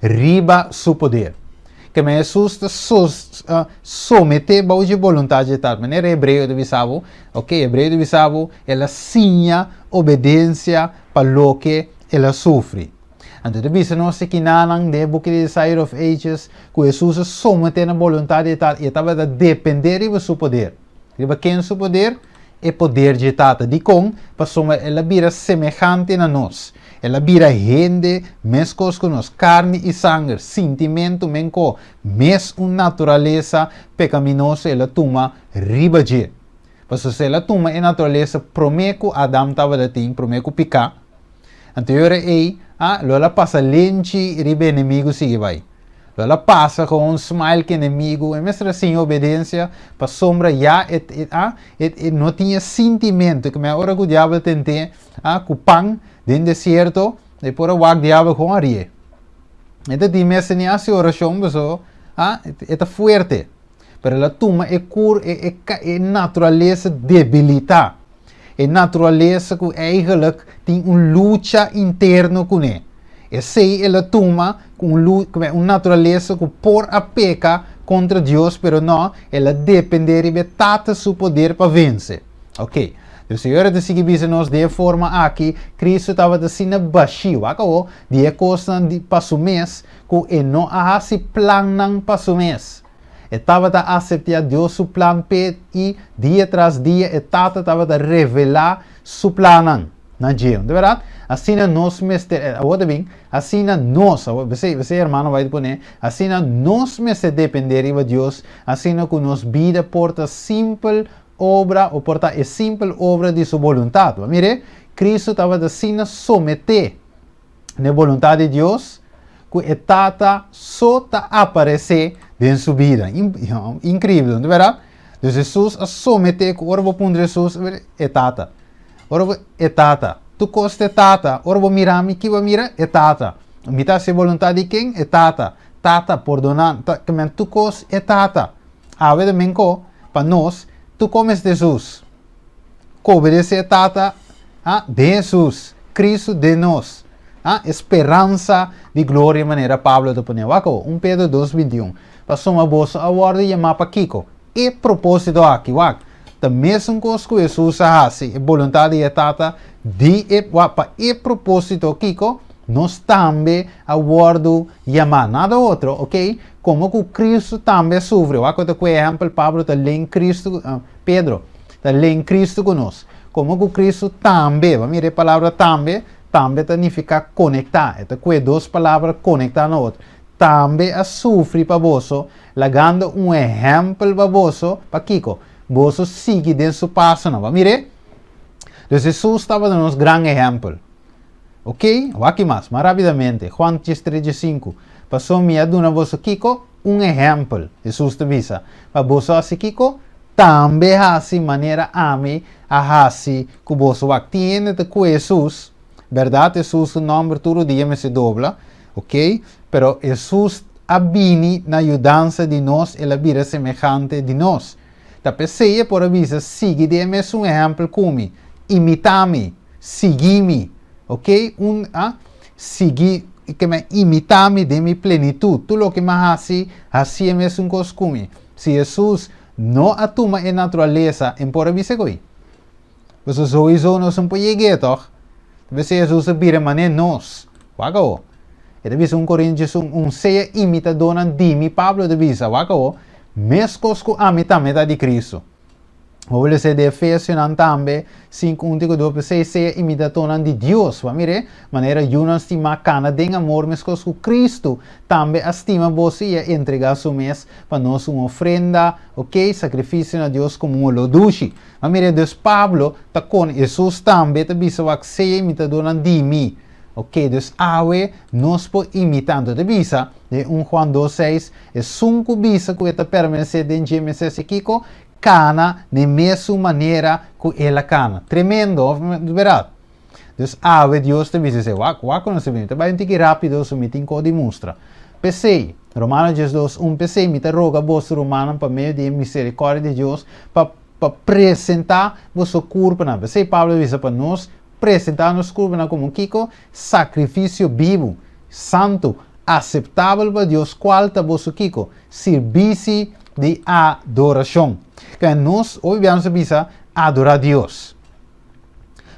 Riba su poder. Keme Hesus ta someté bou dje boluntat dje Tata. Manera Hebreo ta bisa bo, ok, Hebreo ta bisa bo, el a siña obedensia pa loke el a sufri. Anto ta bisa nos e kinanan den e buki di Desire of Ages ku Hesus a someté na boluntat di e Tata i e tabata dependé riba su poder. Riba ken su poder? E poder dje Tata. Dikon? Pasobra el a bira semehante na nos. El a bira hende meskos ku nos, karni i sanger, sintimentu menkó, mes un naturalesa pekaminoso el a tuma riba dje. Pasobra si el a tuma e naturalesa promé ku Adam tabata tin, promé ku piká. Anto e ora ei, ah, lo el a pasa lenchi riba e enemigu sigui bai. Lo el a pasa ku un smile ku e enemigu, e mester a siña obedensia, pasobra ya e, e, ah, e, e no tin e sintimentu ku ora ku diabel tent'é, ah, ku pan den desierto, e por a wak diabel kon a rie. E ta tin mester ni hasi orashon pasobra, ah, e ta fuerte. Pero el a tuma e kur, e, e, e naturalesa debilitá. E naturalesa ku eigenlijk tin un lucha interno kuné. Esei el a tuma ku un lu, un naturalesa ku por a peka kontra Dios, pero no, el a dependé riba e Tata su poder pa vense. Ok. Dus e ora ta sigui bisa nos den e forma aki, Cristo tabata asina bashí, wak awo, di e kosnan di pa su mes, ku e no a hasi plannan pa su mes. E tabata aseptiá Dios su plan p'e i dia tras dia e Tata tabata revelá Su plannan na dje. No ta bèrdat? Asina nos mester, awor ta bin, asina nos, awor, p'esei, p'esei hermano bai ta pone, asina nos mester dependé riba Dios, asina ku nos bida por ta simpel obra, o por ta e simpel obra di Su boluntat. Bo a mir'é? Cristo tabata asina someté na e boluntat di Dios ku e Tata so ta aparesé den su bida. Inkribel, no ta bèrdat? Dus Hesus a someté ku ora bo puntra Hesus, e Tata. Ora bo, e Tata. Tur kos ta e Tata. Ora bo mira mi, ki bo a mira? E Tata. Mi ta hasi e boluntat di ken? E Tata. Tata, pordoná. Tur kos e Tata. Awe ta menko pa nos, tur kos mester Hesus. Ku obedesé e Tata, ha, den Hesus, Kristu den nos, ha, e speransa di gloria manera Pablo ta pone. Wak awor, un Pedro dos 21. Pasobra boso a wòrdu yamá pa kiko? E propósito aki, wak, ta mesun kos ku Hesus a hasi, e boluntat di e Tata, di e, wak, pa e propósito kiko? Nos tambe a wòrdu yamá. Nada otro, oké? Komo ku Kristu tambe a sufri, wak ku ta ku e ehèmpel Pablo ta len Kristu, Pedro ta len Kristu ku nos. Komo ku Kristu tambe, bo a mira e palabra tambe, tambe ta nifiká konektá, e ta ku e dos palabra konektá na otro, tambe a sufri pa boso, lagando un ehèmpel pa boso, pa kiko? Boso sigui den su pasonan. Bo a mir'é? Dus Hesus tabata nos gran ehèmpel. Ok, wak mas, mas rápidamente, Juan 13 15, Pasobra mi a duna boso kiko? Un ehèmpel, Hesus ta bisa, pa boso hasi kiko? Tambe hasi manera ami a hasi ku boso. Wak, tin hende ta kue Hesus, bèrdat Hesus su nòmber tur dia mester dobla, ok, pero Hesus a bini na yudansa di nos, el a bira semehante di nos. Ta p'esei e por a bisa, Sigui di e mesun ehèmpel ku mi, imitá mi. Sigui mi, ok? Un, a, sigui, ke men imitá mi den mi plenitut. Tur loke mi a hasi, hasi e mesun kos ku mi. Si Hesus no a tuma e naturalesa, en por a bisa ko'i? Pasobra souiso nos no por yeg'é, tòg? Ta p'esei Hesus a bira manera nos. Wak awor. E ta bisa un Korintios un, un, Sea imitadónan di mi, Pablo ta bisa, wak awor, meskos ku ami tambe ta di Kristu. Bo lesa di Efesionan tambe, 5, 1 te ku 2, P'esei sea imitadónan di Dios. Bo a mir'é? Manera yunan stimá kana den amor meskos ku Kristu tambe a stima boso i a entregá su mes pa nos un ofrenda, oké, sakrifisio na Dios komo un oló dushi. Bo a mir'é? Dus Pablo ta kon Hesus tambe ta bisa wak sea imitadónan di mi. Oké, dus awe nos por imitá. Anto ta bisa den 1 Juan 2, 6, Esun ku bisa ku e ta permanesé den dje mester hasi kiko? Kana n'e mesun manera ku el a kana. Tremendo, of no bèrdat? Dus awe Dios ta bisa esei. Wak, wak ku nos ta bini. Ta bai un tiki rápido, so mi tin kos di mustra. P'esei, Romano 12, 1, P'esei mi ta roga boso, rumannan, pa medio di e miserikòrdia di Dios, pa pa presentá boso kurpanan. P'esei Pablo a bisa pa nos presentá nos kurpanan komo kiko? Sakrifisio bibu, santu, aseptabel pa Dios, kual ta boso kiko? Sirbisi di adorashon. Kende nos hopi bia nos ta bisa adorá Dios.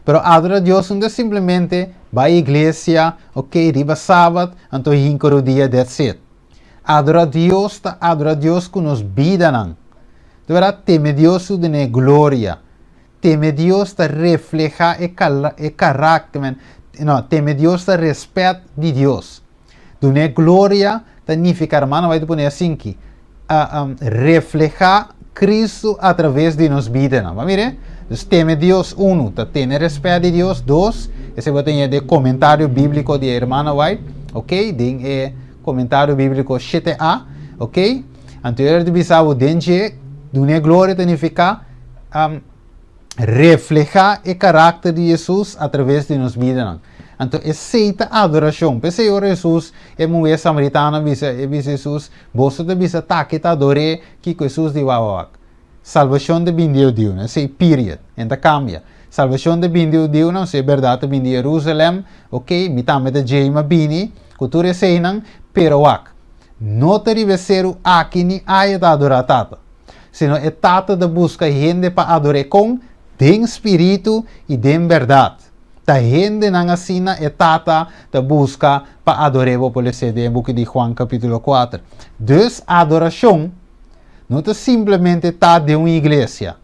Pero adorá Dios no ta simplemente bai iglesia, ok, riba sabat, anto hinka rodia, that's it. Adorá Dios ta adorá Dios ku nos bidanan. Di bèrdat, teme Dios su dun'é gloria. Teme Dios ta reflehá e e karakter, no, teme Dios ta rèspèt di Dios. Dun'é gloria ta nifiká, hermano bai ta pone asinki, reflehá Kristu atraves di nos bidanan. Bo a mira? Dus teme Dios, unu, ta tene rèspèt di Dios, dos, Esei bo tin den komentario bíbliko di Hermana White, ok? Den e komentario bíbliko 7a, ok? Anto e ta bisa bo den dje, dun'é gloria ta nifiká um, reflehá e karakter di Hesus atraves di nos bidanan. Anto esei ta adorashon. P'esei ora Hesus, e muhé samaritano a bisa, e bisa Hesus, Boso ta bisa taki ta ador'é, kiko Hesus di wak wak wak? Salbashon ta bin di hudiunan, esei period, en ta kambia. Salbashon ta bin di hudiunan, si e bèrdat ta bin di Jerusalèm, ok, mi tambe ta djei mi a bini ku tur eseinan, pero wak, no ta riba e seru aki ni aya ta adorá Tata, sino e Tata ta buska hende pa ador'é kon? Den spiritu i den bèrdat. Ta hendenan asina e Tata ta buska pa ador'é, bo por les'é den e buki di Juan kapítulo kuater. Dus adorashon No ta simplemente ta den un iglesia.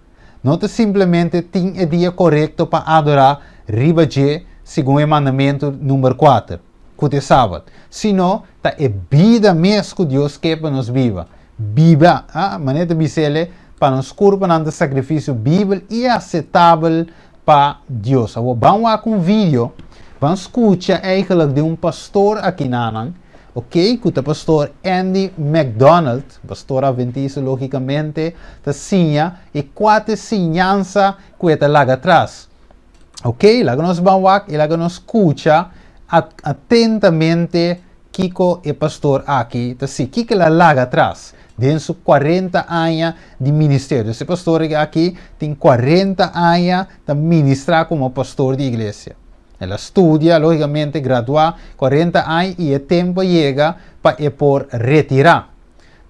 No ta simplemente tin e dia korekto pa adorá riba dje segun e mandamentu number kuater, ku ta e Sabat, sino ta e bida mes ku Dios ke pa nos biba. Biba, a manera ta bis'el, pa nos kurpanan ta sakrifisio bibel i asetabel pa Dios. Awor ban wak un video, ban skucha eigenlijk di un pastor akinanan, ok, ku ta pastor Andy McDonald, pastor adventista logikamente, ta siña e kuater siñansa ku e ta laga atras. Ok, laga nos ban wak i laga nos skucha atentamente Kiko e pastor aki ta si? Kiko el a laga atras den su kuarenta aña di ministerio? E pastor aki tin kuarenta aña ta ministrá komo pastor di iglesia. El a studia, lógikamente graduá, kuarenta aña i e tempu a yega pa e por retirá.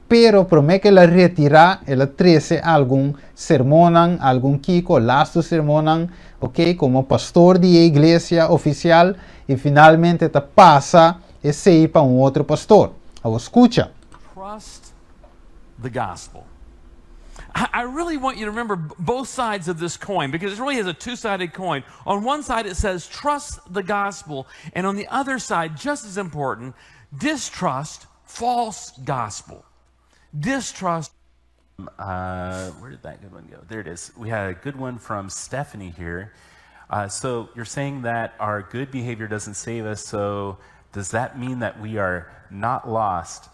Pero promé ku el a retirá, el a trese algun sermonnan, algun kiko, lastu sermonnan, ok, komo pastor di e iglesia ofisial, i finalmente ta pasa esei pa un otro pastor. Awor skucha. Trust the gospel. I really want you to remember both sides of this coin because it really is a two sided coin. On one side, it says trust the gospel, and on the other side, just as important, distrust false gospel. Distrust. Uh, where did that good one go? There it is. We had a good one from Stephanie here. Uh, so you're saying that our good behavior doesn't save us. So does that mean that we are not lost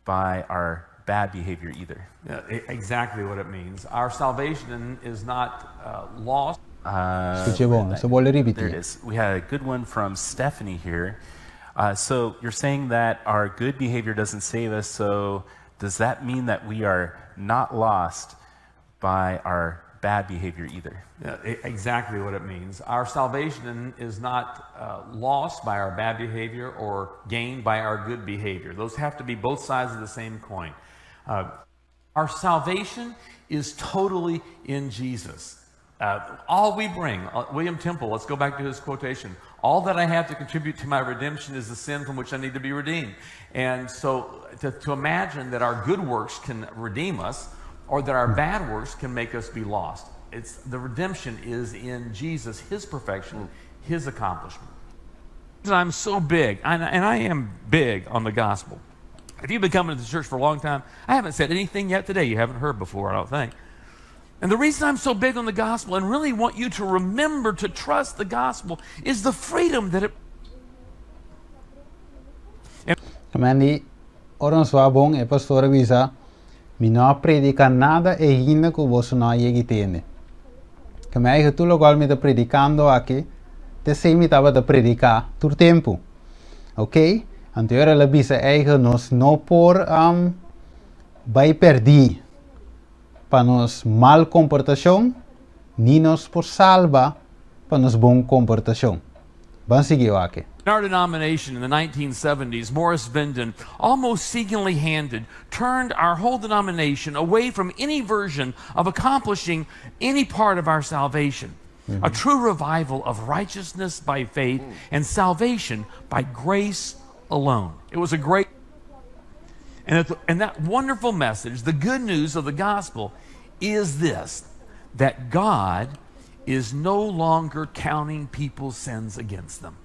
by our bad behavior either? Yeah, exactly what it means. Our salvation is not uh, lost. Uh, Skucha bon, so bolbe ripití. There it is. We had a good one from Stephanie here. Uh, so you're saying that our good behavior doesn't save us, so does that mean that we are not lost by our bad behavior either? Yeah, exactly what it means. Our salvation is not uh, lost by our bad behavior or gained by our good behavior. Those have to be both sides of the same coin. Uh, our salvation is totally in Jesus. Uh, all we bring, uh, William Temple, let's go back to his quotation. All that I have to contribute to my redemption is the sin from which I need to be redeemed. And so to, to imagine that our good works can redeem us or that our bad works can make us be lost. It's, the redemption is in Jesus, his perfection, his accomplishment. I'm so big, and, and I am big on the gospel. If you've been coming to the church for a long time, I haven't said anything yet today you haven't heard before, I don't think. And the reason I'm so big on the gospel and really want you to remember to trust the gospel is the freedom that it. Mandy, ora nos wak bon, e pastor a bisa, Mi no a prediká nada ainda ku boso no a yega tende. Ke mi a yega tur lokual mi ta predikando aki, ta esei mi tabata prediká tur tempu. Ok? Anto ora el a bisa eigen nos no por um, bai pèrdí pa nos mal komportashon, ni nos por salba pa nos bon komportashon. Ban sigui aki. In our denomination in the 1970s, Morris Venden, almost seemingly handed, turned our whole denomination away from any version of accomplishing any part of our salvation. A true revival of righteousness by faith and salvation by grace alone. It was a great and, and that wonderful message, the good news of the gospel, is this that God is no longer counting people's sins against them.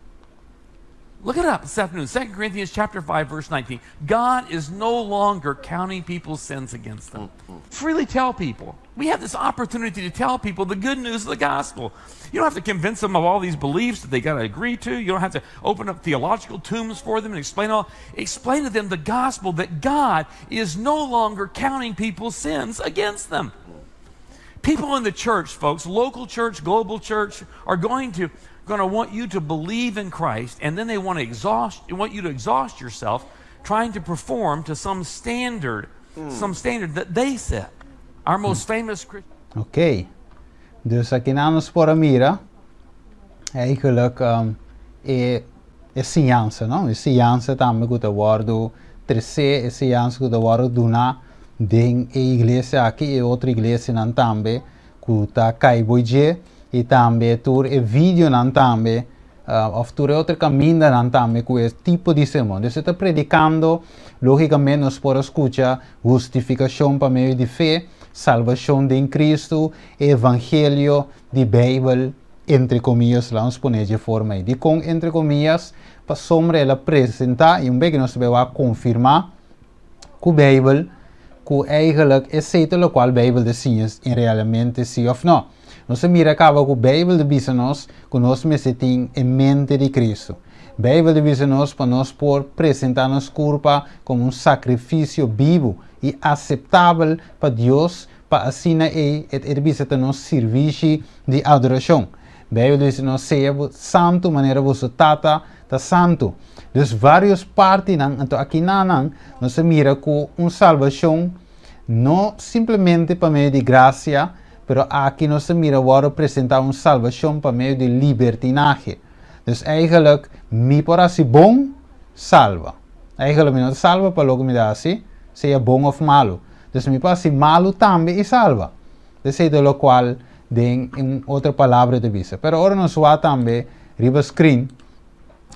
Look it up this afternoon. 2 Corinthians chapter 5, verse 19. God is no longer counting people's sins against them. Freely tell people. We have this opportunity to tell people the good news of the gospel. You don't have to convince them of all these beliefs that they got to agree to. You don't have to open up theological tombs for them and explain all. Explain to them the gospel that God is no longer counting people's sins against them. People in the church, folks, local church, global church, are going to going to want you to believe in Christ, and then they want to exhaust want you to exhaust yourself trying to perform to some standard, some standard that they set. Our most famous Christian Ok. Dus aki nos por mira eigenlijk e e siñansa, no? E siñansa tambe ku ta wòrdu trese, e siñansa ku ta wòrdu duná den e iglesia aki i otro iglesianan tambe ku ta kai bou dje i tambe tur e videonan tambe òf tur otro kamindanan tambe ku e tipo di sermon. Dus ta predikando, lógikamente nos por skucha hustifikashon pa medio di fe, salbashon den Kristu, evangelio di Beibel, entre komia, laga nos pone di forma ei. Di kon entre komia, pasombra el a presentá i un bes ku nos bai konfirmá ku Beibel, ku eigenlijk esei ta loke Beibel ta siña en realmente si òf no. Nos mira kaba ku Beibel ta bisa nos ku nos mester tin e mente di Kristu. Beibel ta bisa nos pa nos por presentá nos kurpa komo un sakrifisio bibu i aseptabel pa Dios, pa asina e e bisa nos servisio di adorashon. Beibel ta bisa nos sea santu manera boso Tata ta santu. Dus vários partinan, anto aki nan, nos mira ku un salbashon no simplemente pa medio di grasia, pero aki nos mira awor presentá un salbashon pa medio di libertinahe. Dus eigenlijk, mi por hasi bon, salba. Eigenlijk, mi no salba pa loke mi ta hasi, sea bon òf malu. Dus mi por hasi malu tambe i salba. Esei ta loke den un otro palabra ta bisa. Pero ora nos wak tambe riba screen,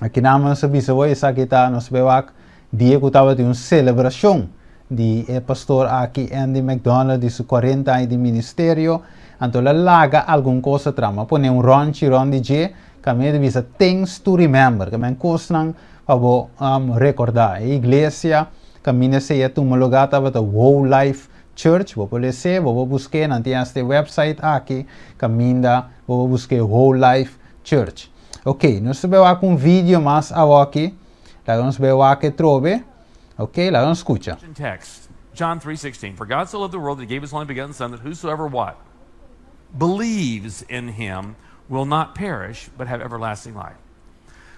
aki nos bisa esaki ta nos ta wak dia ku tabatin un selebrashon di eh, pastor aki Andy McDonald di su 40 aña di ministerio, anto el a laga algun kos atras, pone un rònchi rònt di dje, kaminda bisa "things to remember", ku ta kosnan pa rekordá. E iglesia kaminda esei a tuma lugá tabata Whole Life Church, bo por lesa, bo buska, nan tin e website aki, kaminda bo buska Whole Life Church. Ok, nos ta bai ku un video mas aki, laga nos bai wak trobe, ok, laga nos skucha. Text, John 3:16. For God so loved the world that he gave his only begotten son that whosoever what? Believes in him will not perish but have everlasting life.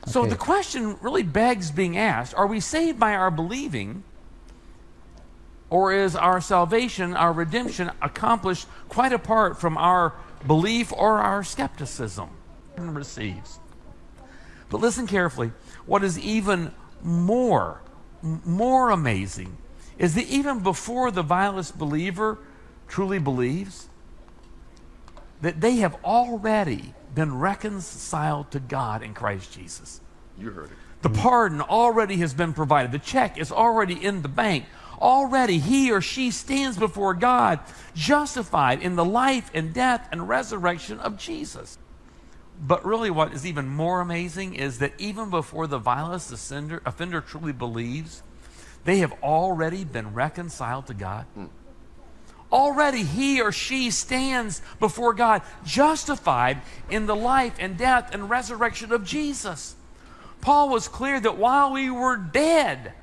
So the question really begs being asked, are we saved by our believing, or is our salvation, our redemption accomplished quite apart from our belief or our skepticism? Receives. But listen carefully. What is even more amazing is that even before the vilest believer truly believes, that they have already been reconciled to God in Christ Jesus. You heard it. The pardon already has been provided. The check is already in the bank. Already he or she stands before God justified in the life and death and resurrection of Jesus. But really, what is even more amazing is that even before the vilest offender truly believes, they have already been reconciled to God. Already he or she stands before God justified in the life and death and resurrection of Jesus. Paul was clear that while we were dead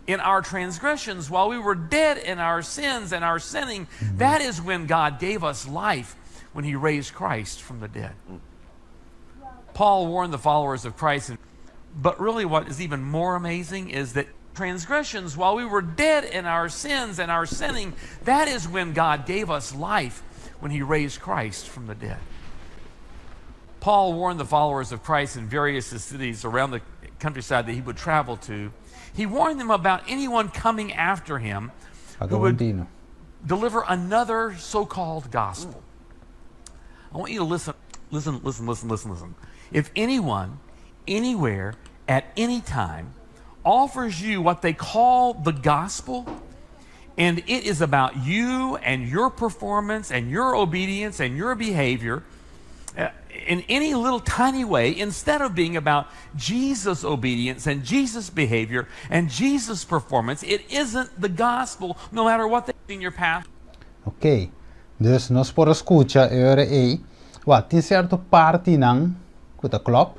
in our transgressions, while we were dead in our sins and our sinning, that is when God gave us life, when he raised Christ from the dead. Paul warned the followers of Christ, but really what is even more amazing is that transgressions, while we were dead in our sins and our sinning, that is when God gave us life, when he raised Christ from the dead. Paul warned the followers of Christ in various cities around the countryside that he would travel to. He warned them about anyone coming after him who would Paga deliver another so-called gospel. I want you to listen, listen, listen, listen, listen, listen. If anyone, anywhere, at any time, offers you what they call the gospel, and it is about you and your performance and your obedience and your behavior, in any little tiny way, instead of being about Jesus' obedience and Jesus' behavior and Jesus' performance, it isn't the gospel, no matter what the senior pastor. Ok, dus nos por a skucha e ora ei, wak, tin sierto partinan ku ta klòp,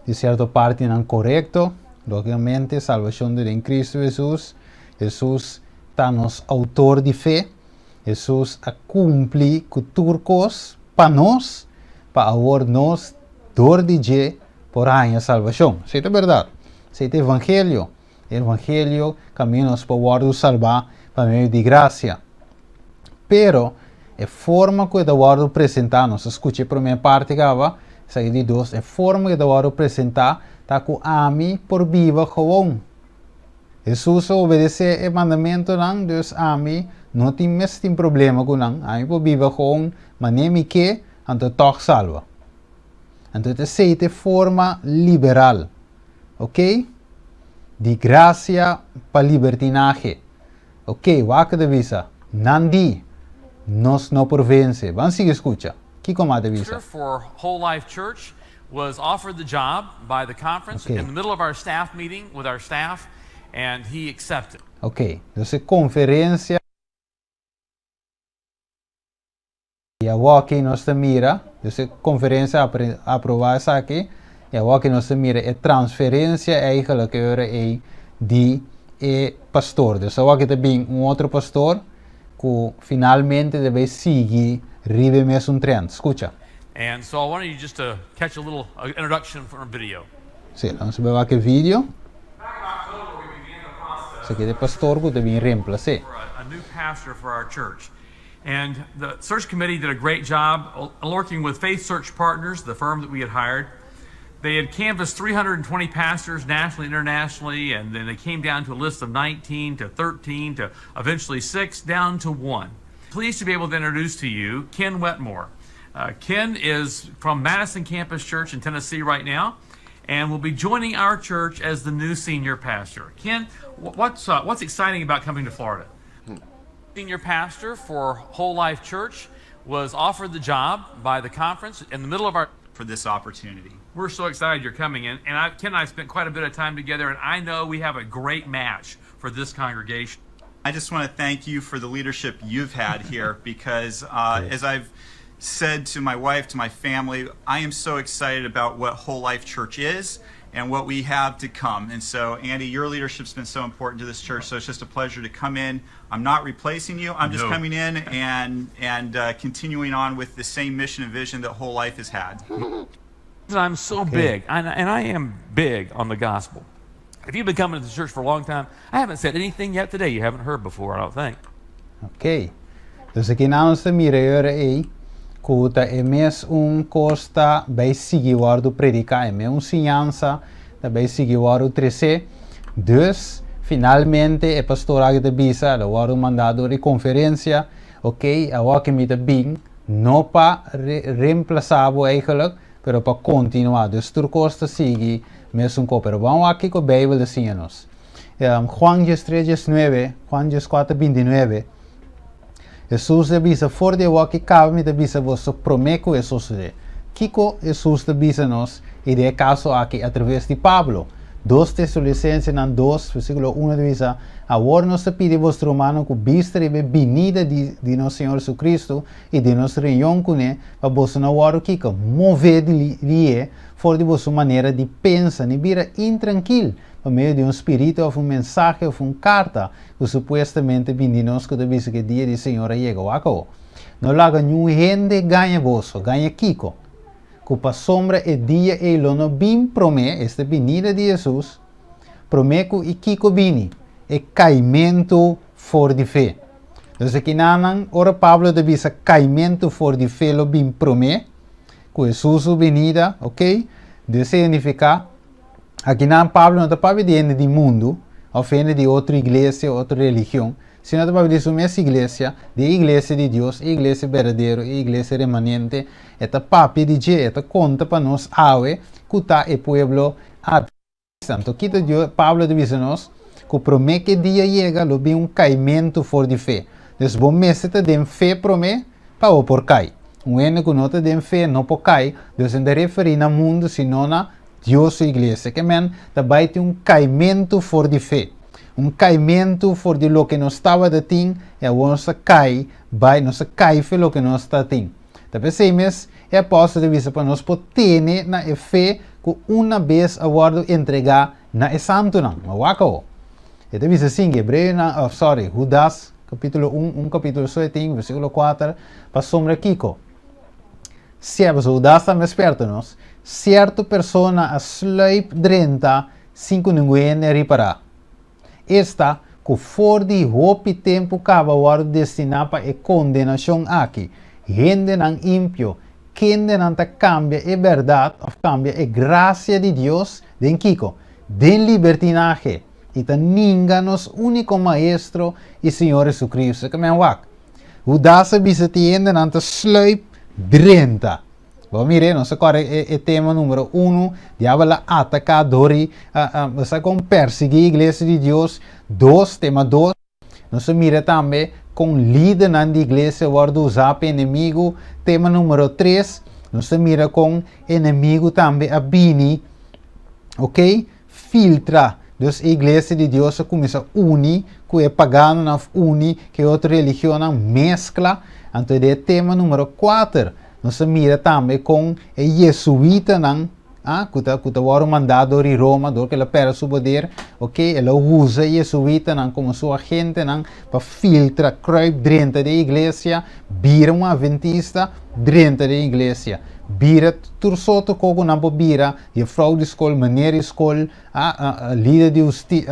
tin sierto partinan korekto, lógikamente salbashon ta den Kristu Hesus, Hesus ta nos outor di fe, Hesus a kumpli ku tur kos pa nos, pa awor nos dor di dje por haña salbashon. Esei ta bèrdat. Esei ta evangelio. E evangelio kaminda nos por wòrdu salbá pa medio di grasia. Pero e forma ku e ta wòrdu presentá, nos a skucha e promé parti kaba, esaki di dos, e forma ku e ta wòrdu presentá ta ku ami por biba gewoon. Hesus a obedesé e mandamentunan, dus ami no tin mes tin problema ku nan. Ami por biba gewoon manera mi ke, anto tòg salba. Anto esei ta e forma liberal, ok? Di grasia pa libertinahe. Ok, wak ta bisa, nan di, nos no por vense. Ban sigui skucha. Kiko mas ta bisa? For Whole Life Church was offered the job by the conference in the middle of our staff meeting with our staff and he accepted. Ok, dus e konferensia i awoki nos ta mira, dus e konferensia a aprobá esaki i awoki nos ta mira e transferensia eigenlijk e ora ei di e pastor. Dus awoki ta bin un otro pastor ku finalmente ta bai sigui riba e mesun trend. Skucha. And so I wanted you just to catch a little introduction from a video. Sí, nos bai wak e video. Esaki ta e pastor ku ta bin remplas'é. A new pastor for our church. And the search committee did a great job working with Faith Search Partners, the firm that we had hired. They had canvassed 320 pastors nationally, internationally, and then they came down to a list of 19 to 13 to eventually 6 down to 1. Pleased to be able to introduce to you Ken Wetmore. Uh, Ken is from Madison Campus Church in Tennessee right now and will be joining our church as the new senior pastor. Ken, what's, uh, what's exciting about coming to Florida? Senior pastor for Whole Life Church was offered the job by the conference in the middle of our for this opportunity. We're so excited you're coming in. And I, Ken and I spent quite a bit of time together, and I know we have a great match for this congregation. I just want to thank you for the leadership you've had here because, uh, as I've said to my wife, to my family, I am so excited about what Whole Life Church is and what we have to come. And so, Andy, your leadership's been so important to this church, so it's just a pleasure to come in. I'm not replacing you. I'm just No. coming in and and uh, continuing on with the same mission and vision that Whole Life has had. I'm so big, and, and I am big on the gospel. If you've been coming to the church for a long time, I haven't said anything yet today you haven't heard before, I don't think. Ok. Dus aki nan nos ta mira e ora ei ku ta e mes un kos ta bai sigui wòrdu prediká, e mes un siñansa ta bai sigui wòrdu tresé. Dus, finalmente e pastor aki ta bisa, el a wòrdu mandá dor di konferensia, ok, awor ke mi ta bin, no pa re-remplasá bo eigenlijk, pero pa kontinuá. Dus tur kos ta sigui mesun kos. Pero ban wak kiko Beibel ta siña nos. Juan diestres diesnuebe, Juan dieskuater bintinuebe, Hesus ta bisa, For di awor ki kaba mi ta bisa boso promé ku e sosodé. Kiko Hesus ta bisa nos i den e kaso aki atraves di Pablo? Dos Tesalonicensenan dos, versíkulo uno ta bisa, Awor nos ta pidi boso rumannan ku bista riba e binida di di nos Señor Jesucristo i di nos reunion kuné, pa boso no wòrdu kiko? Mové di lié for di boso manera di pensa, ni bira intrankil pa medio di un spiritu òf un mensahe òf un karta ku supuestamente bin di nos ku ta bisa ku e dia di Señor a yega. Wak awor. No laga niun hende gaña boso. Gaña kiko? Ku pasobra e dia ei lo no bin promé, esta binida di Hesus, promé ku i kiko bini? E kaimentu for di fe. Dus akinanan, ora Pablo ta bisa kaimentu for di fe lo bin promé ku Hesus su binida, oke, dus signifiká Akinan Pablo no ta papia di hende di mundu òf hende di otro iglesia, otro religion, sino ta papia di su mes iglesia, di e iglesia di Dios, e iglesia berdadero, e iglesia remanente. E ta papia di dje, e ta konta pa nos awe ku ta e pueblo adventista. Anto kita Dios, Pablo ta bisa nos ku promé ku e dia yega lo bin un kaimentu for di fe. Dus bo mester ta den fe promé pa bo por kai. Un hende ku no ta den fe no por kai, dus e no ta referí na mundu sino na Dios su iglesia. Ke men ta bai tin un kaimentu for di fe. Un kaimentu for di loke nos tabata tin i awor nos ta kai bai, nos ta kai fe loke nos ta tin. Ta p'esei mes e apòstel ta bisa pa nos por tene na e fe ku una bes a wòrdu entregá na e santunan. Ma wak awor. E ta bisa asin, Hebreonan, oh, sorry, Hudas, kapítulo un, un kapítulo so e tin, versíkulo kuater, pasobra kiko? Sier, pasobra Hudas tambe a spèrta nos, sierto persona a sluip drenta sin ku ningun hende a ripará. Esta, ku for di hopi tempu kaba wòrdu destiná pa e kondenashon aki, hendenan impio, kendenan ta kambia e bèrdat òf kambia e grasia di Dios den kiko? Den libertinahe, i ta ninga nos úniko Maestro i Señor Jesucristo. Ke men wak? Hudas a bisa tin hendenan ta sluip drenta. Bo mire, nos a kòrda e, e tema número unu, diabel a ataká dor di, uh, uh, sa kon persiguí iglesia di Dios. Dos, tema dos, nos a mira tambe kon lidernan di iglesia wòrdu usá pa enemigu. Tema número tres, nos a mira kon enemigu tambe a bini, ok, filtra. Dus e iglesia di Dios a kuminsá uni ku e paganonan òf uni ku e otro religionnan, meskla. Anto den e tema numero kuater nos a mira tambe kon e yesuitanan ah, ku ta ku ta wòrdu mandá dor di Roma, dor ku el a pèrdè su poder, ok, el a usa e yesuitanan komo su agentenan pa filtra, kruip drenta den e iglesia, bira un adventista, drenta den e iglesia, bira tur sorto kos ku nan por bira. Jefrouw di skol, meneer di skol, lider di husti,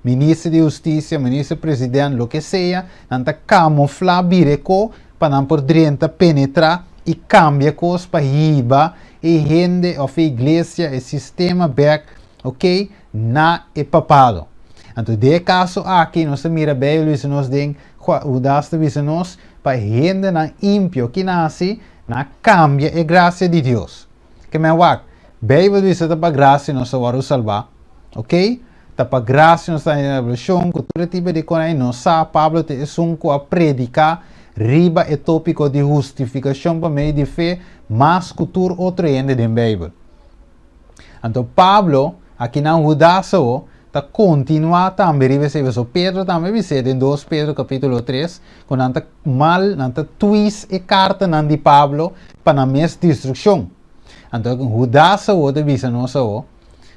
minister di hustisia, minister president, loke sea, nan ta kamuflá bira e ko pa nan por drenta, penetrá i kambia kos pa hiba e hende òf e iglesia, e sistema bèk, ok, na e papado. Anto den e kaso aki nos ta mira Beibel bisa nos den Hudas ta bisa nos pa e hendenan impio ki nan hasi, nan a kambia e grasia di Dios. Ke men wak, Beibel bisa ta pa grasia nos ta wòrdu salbá, ok? Ta pa grasia nos ta haña revelashon ku tur e tipo di kos ei nos sa Pablo ta esun ku a prediká riba e tópiko di hustifikashon pa medio di fe mas ku tur otro hende den Beibel. Anto Pablo, akinan Hudas awo, ta kontinuá tambe riba esei pasobra Pedro tambe a bis'é den dos Pedro kapítulo tres ku nan ta mal, nan ta twist e kartanan di Pablo pa nan mes destrukshon. Anto Hudas awo ta bisa nos awo,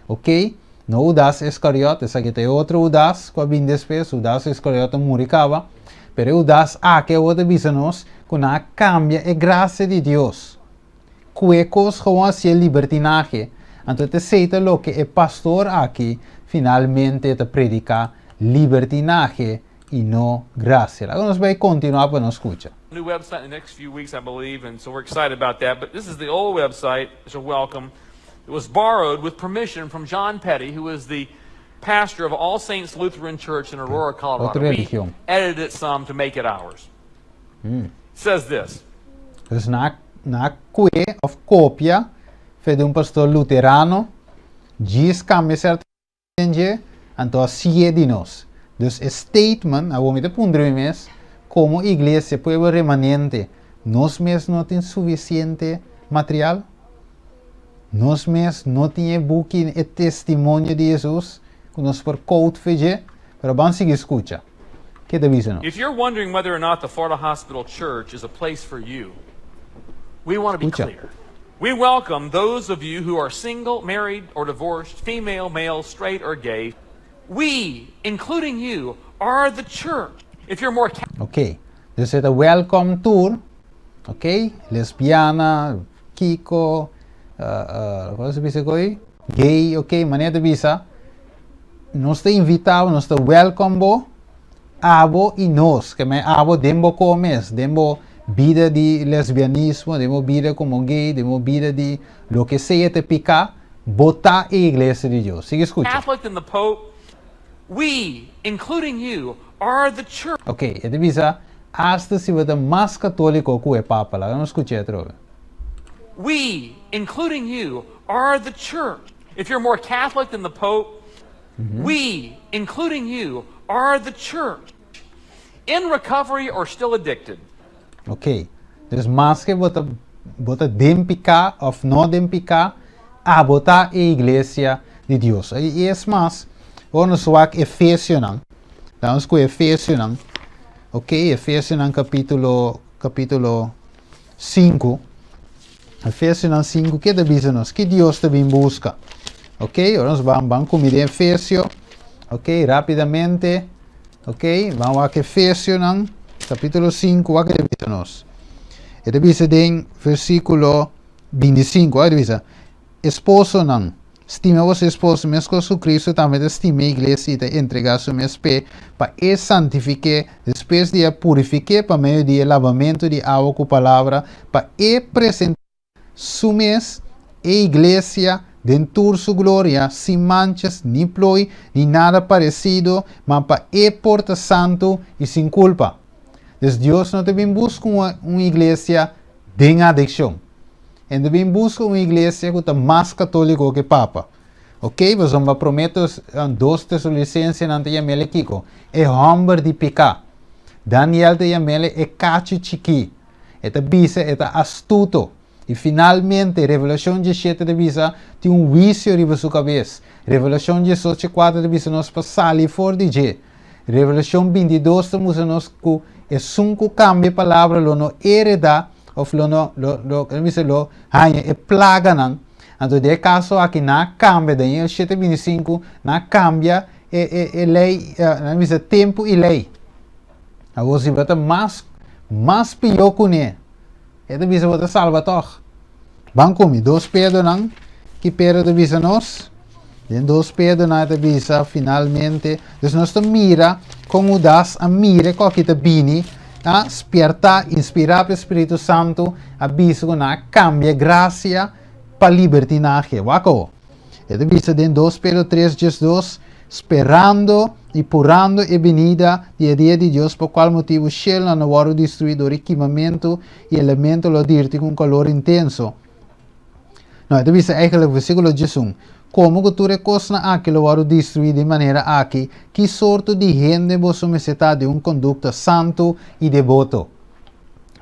ok, no Hudas Iskariot, esaki ta e otro Hudas ku a bini despues, Hudas Iskariot a muri kaba, pero e Hudas aki awo ta bisa nos ku nan a kambia e grasia di Dios. Ku e kos gewoon hasié libertinahe, anto ta esei ta loke e pastor aki finalmente ta prediká, libertinahe i no grasia. Laga nos bai kontinuá pa nos skucha. New website in the next few weeks I believe and so we're excited about that but this is the old website it's a welcome it was borrowed with permission from John Petty who is the pastor of All Saints Lutheran Church in Aurora Colorado Otro we religion. edited it some to make it ours it says this. Dus nan a nan a kue of kopia fe di un pastor luterano djis kambia serto den dje, anto a si'e di nos. Dus e statement, awor mi ta puntra mi mes, komo iglesia, pueblo remanente, nos mes no tin sufisiente material? Nos mes no tin e buki, e testimonio di Hesus ku nos por quote fe dje? Pero ban sigui skucha. Ke ta bisa nos? If you're wondering whether or not the Florida Hospital Church is a place for you, we want to be Skucha. clear. We welcome those of you who are single, married, or divorced, female, male, straight, or gay. We, including you, are the church. If you're more Ok, dus e ta welcome tur, ok, lesbiana, kiko, uh, uh, kon se bisa koi? Gay, ok, manera ta bisa, nos ta invita bo, nos ta welcome bo, abo i nos, ke men abo den bo ko mes, den bo bida di lesbianismo, den bo bida komo gay, den bo bida di loke sea te piká, bo ta e iglesia di Dios. Sigui skucha. Catholic than the Pope, we, including you, are the church. Ok, e ta bisa, hasta si bo ta mas katoliko ku e Papa, laga nos skuch'é atrobe. We, including you, are the church. If you're more Catholic than the Pope, we, including you, are the church. In recovery or still addicted. Ok. Dus maske bo ta bo ta den piká òf no den piká, abo ta e iglesia di Dios. I es mas, ora nos wak Efesionan, laga nos ku Efesionan, ok, Efesionan kapítulo kapítulo 5. Efesionan 5, ke ta bisa nos? Ki Dios ta bin buska? Ok, ora nos ban ban kumi den Efesio, ok, rápidamente. Ok, ban wak Efesionan, kapítulo 5, wak e ta bisa nos. E ta bisa den versíkulo 25, wak e ta bisa, Esposonan, stima boso esposo meskos ku Kristu tambe ta stima e iglesia i ta entregá su mes p'e, pa e santifik'é, despues di a purifik'é pa medio di e labamentu di awa ku palabra, pa e presentá su mes, e iglesia, den tur su gloria, sin manchas, ni plooi, ni nada parecido, ma pa e por ta santu i sin culpa. Dus Dios no ta bin busca un un iglesia den adiccion. E ta bin busca un iglesia cu ta mas catolico cu papa. Ok, pasobra prome dos Tesalonicensenan ta yam'el e kico? E homber di pica. Daniel ta yam'el e cachi chiki. E ta bisa e ta astuto. I finalmente, Revelashon 17 ta bisa, tin un huisio riba su kabes. Revelashon 18:4 ta bisa nos pa sali for di dje. Revelashon 22 ta mustra nos ku esun ku kambia e palabra lo no heredá òf lo no, lo, lo, lo bisa lo haña e plaganan. Anto den e kaso aki nan a kambia, Daniel 7:25, nan a kambia e, e, e lei, nan a bisa tempu i lei. Awor si bo ta mas mas pió kuné, e ta bisa bo ta salba tòg. Ban ku mi, dos Pedronan, ki Pedro ta bisa nos? Den dos Pedronan e ta bisa finalmente, dus nos ta mira kon Hudas a mira ku aki ta bini, a spièrtá, inspirá pa e Spiritu Santu, a bisa ku nan a kambia grasia pa libertinahe. Wak awor. E ta bisa den dos Pedro 3, 12, Sperando i purando e binida di e dia di Dios, pa kual motibu shelnan lo wòrdu destruí dor di kimamentu i elemento lo dirti ku un kalor intenso. No, e ta bisa eigenlijk versíkulo 11, Komo ku tur e kosnan aki lo wòrdu destruí di manera aki, ki sorto di hende boso mester ta di un kondukta santu i deboto?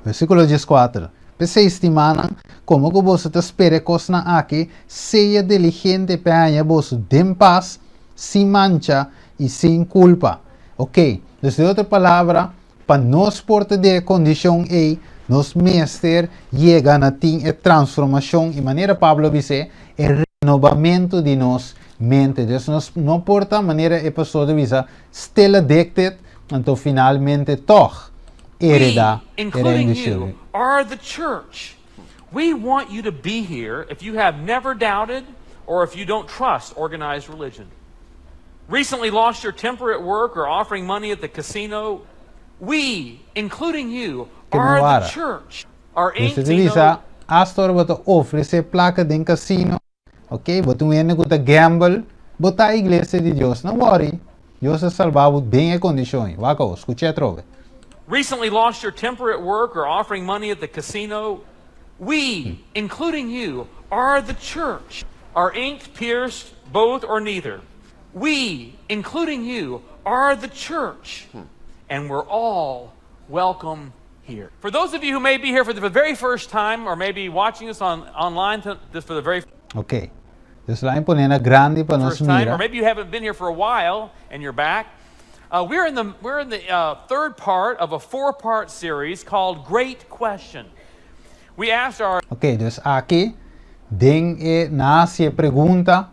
Versíkulo 14, P'esei, stimánan, komo ku boso ta spera e kosnan aki, sea diligente p'e haña boso den pas, sin mancha i sin kulpa. Oké, dus den otro palabra, pa nos por ta den e kondishon ei, nos mester yega na tin e transformashon i manera Pablo a bis'é, e renobamentu di nos mente. Dus nos no por ta, manera e pastor ta bisa, still addicted, anto finalmente tòg heredá We, e including Reino di you, Shelu. are the church. We want you to be here if you have never doubted or if you don't trust organized religion. Recently lost your temper at work or offering money at the casino. We, including you, Ke are the mawara. church. Our Mester ink ta bisa, Hasta ora bo ta ofresé plaka den kasino, ok, bo ta un hende ku ta gamble, bo ta iglesia di Dios. No worry, Dios ta salba bo den e kondishon ei. Wak awor, skuch'é atrobe. Recently lost your temper at work or offering money at the casino. We, including you, are the church. Are inked, pierced, both or neither. We, including you, are the church. And we're all welcome here. For those of you who may be here for the very first time or maybe watching us on online to, this for the very Ok. Dus laat pone na grandi pa nos first time, mira. or maybe you haven't been here for a while and you're back. We're in the, we're in the third part of a four part series called Great Question. We asked our Ok, dus aki den e nan a hasi e pregunta,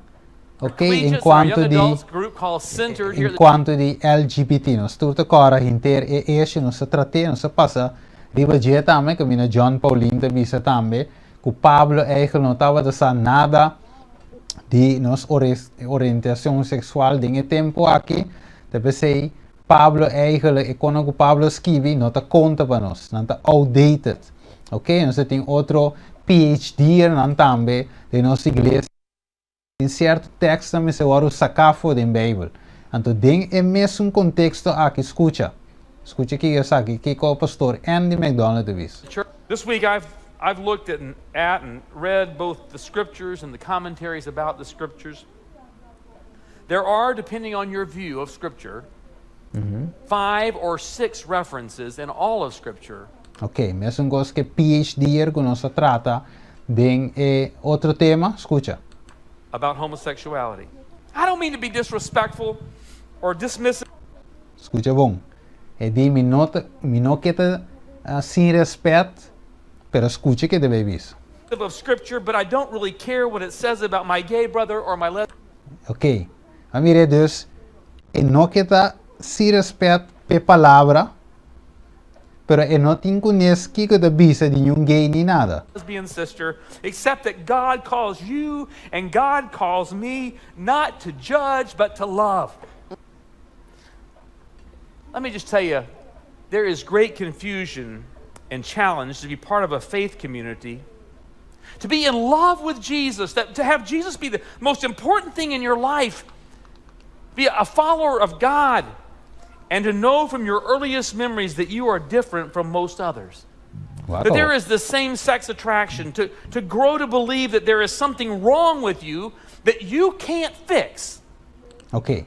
ok, en collegiates and our young cuanto di adults group called Centered here en at the cuanto di LGBT. Nos tur ta kòrda henter e issue, nos a trat'é, nos a pasa riba dje tambe, kaminda John Paulin ta bisa tambe ku Pablo eigenlijk no tabata sa nada di nos orientacion sexual den e tempu aki. Ta p'esei Pablo eigenlijk, e kono ku Pablo a skibi no ta konta pa nos, nan ta outdated. Ok, nos ta tin otro PhD'ernan tambe den nos iglesia. Tin sierto tekstnan mester wòrdu saká for den Beibel. Anto den e mesun konteksto aki, skucha. Skucha kiko esaki, kiko Pastor Andy McDonald ta bisa. church. This week I've, I've looked at and, at and read both the scriptures and the commentaries about the scriptures. There are, depending on your view of scripture, 5 or 6 references in all of scripture. Ok, mesun kos ku e PhD'er ku nos a trata den e otro tema, skucha. About homosexuality. I don't mean to be disrespectful or dismissive. Skucha bon. E di mi no ta, mi no ke ta sin respet, pero skucha ke ta bay bisa. Of scripture, but I don't really care what it says about my gay brother or my les. Ok. A mira dus, e no ke ta sin respet p'e palabra, pero e no tin ku nes kiko ta bisa di niun gay ni nada. Lesbian sister, except that God calls you and God calls me not to judge but to love. Let me just tell you, there is great confusion and challenge to be part of a faith community, to be in love with Jesus, that, to have Jesus be the most important thing in your life, be a follower of God, and to know from your earliest memories that you are different from most others. That there is the same sex attraction, to, to grow to believe that there is something wrong with you that you can't fix. Ok.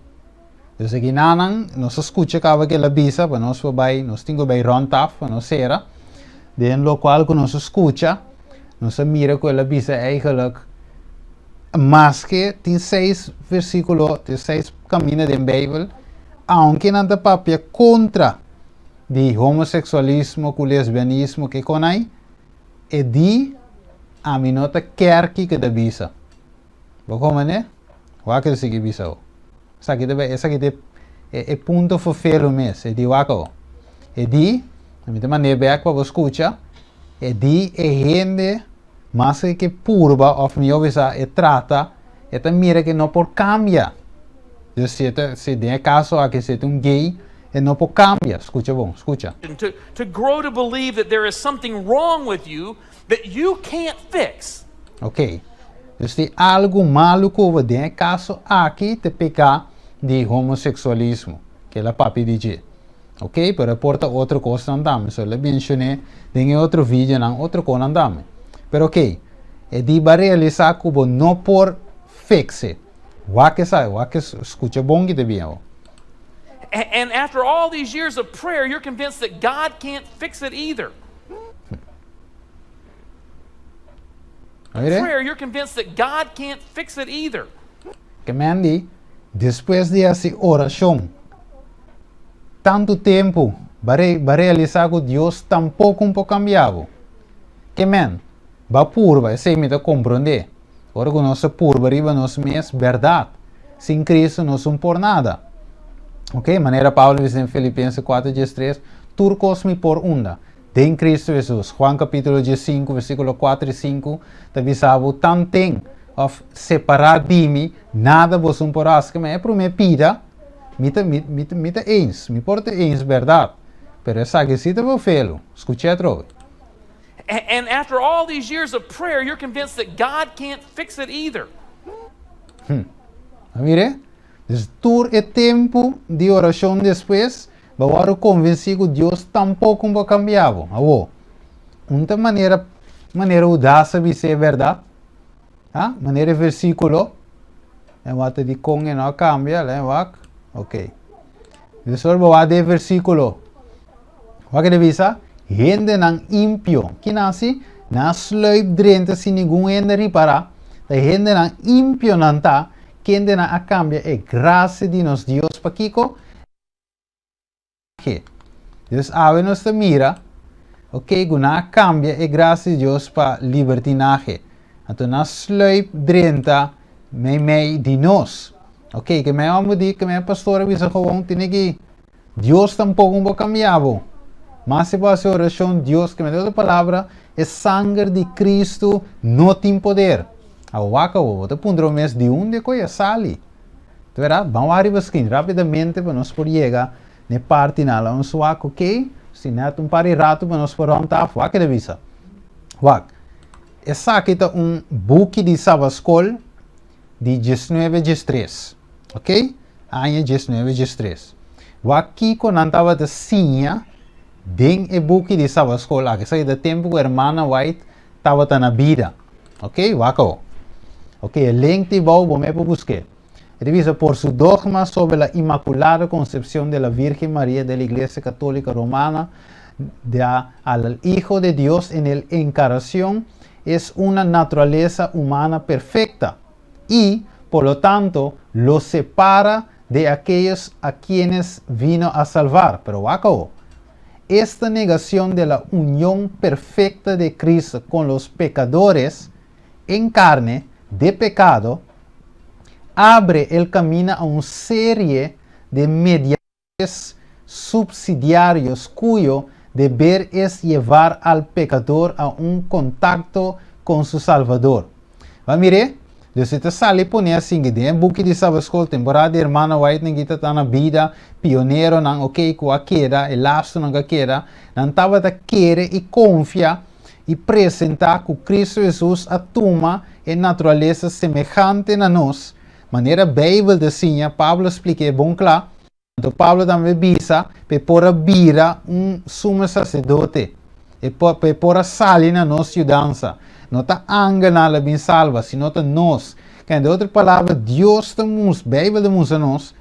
Dus aki nanan nos a skucha kaba ku el a bisa pa nos por bai, nos tin ku bai rònt af pa nos sera. Den lokual ku nos a skucha, nos a mira ku el a bisa eigenlijk maske tin seis versíkulo, tin seis kaminda den Beibel, aunke nan ta papia kontra di homoseksualismo ku lesbianismo ke konai, e di ami no ta kèr kiko ta bisa. Bo kome ne? Wak el sigui bisa bo. Esaki ta esaki ta e e punto fofelo mes, e di wak bo. E di, mi ta mand'é bek pa bo skucha, e di e hende mas ke ke purba òf mihó bisa e trata, e ta mira ke no por kambia. Dus si e ta si den e kaso aki si e ta un gay, e no por kambia. Skucha bon, skucha. To to grow to believe that there is something wrong with you that you can't fix. Ok. Dus tin algu malu ku bo den e kaso aki ta peka di homoseksualismo, ke el a papia di dje. Ok, pero e por ta otro kosnan tambe, so el a menshoné den e otro videonan otro konan tambe. Pero ok, e di bo a realisá ku bo no por fix e. Wak esaki, wak e skucha bon ki ta bien awo. And after all these years of prayer, you're convinced that God can't fix it either. Oire? Prayer, you're convinced that God can't fix it either. Ke men di, despues di hasi orashon tantu tempu, ba re, ba realisá ku Dios tampoko un por kambia bo. Ke men, ba purba, esei mi ta komprondé. Ora ku nos ta purba riba nos mes, bèrdat, sin Kristu nos un por nada. Ok, manera Pablo bisa den Filipenses kuater diestres, Tur kos mi por unda. Den Cristo Jesus. Juan capítulo diesinku versículo kuater i sinku ta bisa bo, Tanten, òf separá di mi, nada boso un por hasi. Kema e promé pida, mi ta, mi, mi, mi ta eens, mi por ta eens bèrdat, pero esaki sí ta bofelo. Skuch'é atrobe. And after all these years of prayer, you're convinced that God can't fix it either. Hm. A mir'é? Dus tur e tempu di orashon despues, Bo wòrdu konvensí ku Dios tampoko bo kambia bo. Awor, un ta manera manera Hudas a bisa e bèrdat? Ha? Manera e versíkulo? En wak ta dikon e no a kambia, lei wak. Ok. Dus ora bo wak den e versíkulo, wak e ta bisa, Hendenan impio. Ki nan hasi? Nan a sluip drenta sin ningun hende ripará. Ta hendenan impio nan ta, kendenan a kambia e grasia di nos Dios pa kiko? Dus awe nos ta mira, ok, ku nan a kambia e grasia di Dios pa libertinahe. Anto nan a sluip drenta meimei di nos. Ok, ke mei hòmber di, ke mei pastor a bisa gewoon, tene ki Dios tampoko bo kambia bo. Mas si bo hasi orashon, Dios, ke mei otro palabra, e sanger di Kristu no tin poder. Awor wak awor, bo ta puntra bo mes di unda e koe a sali? Ta berdad? Ban wak riba screen rapidamente pa nos por yega n'e parti nan. Laga nos wak, ok? Si net un par di rato pa nos por rond af. Wak ke ta bisa. Wak. Esaki ta un buki di Sabaskol di diesnuebe diestres. Ok? Aña diesnuebe diestres. Wak kiko nan tabata siña den e buki di Sabaskol aki. Esaki ta tempu ku Hermana White tabata na bida. Ok, wak awo. Ok, e link di bou bo me por busk'é. E ta bisa, Por su dogma sobre la Inmaculada Concepción de la Virgen María de la Iglesia Católica Romana, Da al Hijo de Dios en el encarnación es una naturaleza humana perfecta y, por lo tanto, lo separa de aquellos a quienes vino a salvar. Pero acabó. Esta negación de la unión perfecta de Cristo con los pecadores en carne de pecado abre el camino a una serie de mediadores subsidiarios cuyo deber es llevar al pecador a un contacto con su Salvador. Ban mira, dus e ta sali pone asina, den buki di Sabbatschool, temporada di Hermana White nan tabata na bida, pioneronan, ok, ku a keda, e lastunan a keda, nan tabata kere i konfia i presentá ku Kristu Hesus a tuma e naturalesa semehante na nos, manera Beibel ta siña, Pablo a splik'é bon kla. Anto Pablo tambe bisa pa e por a bira un sumo saserdote, e pa e por a sali na nos yudansa. No ta angelnan lo bin salba, sino ta nos. Kende otro palabra, Dios ta mus, Beibel ta mustra nos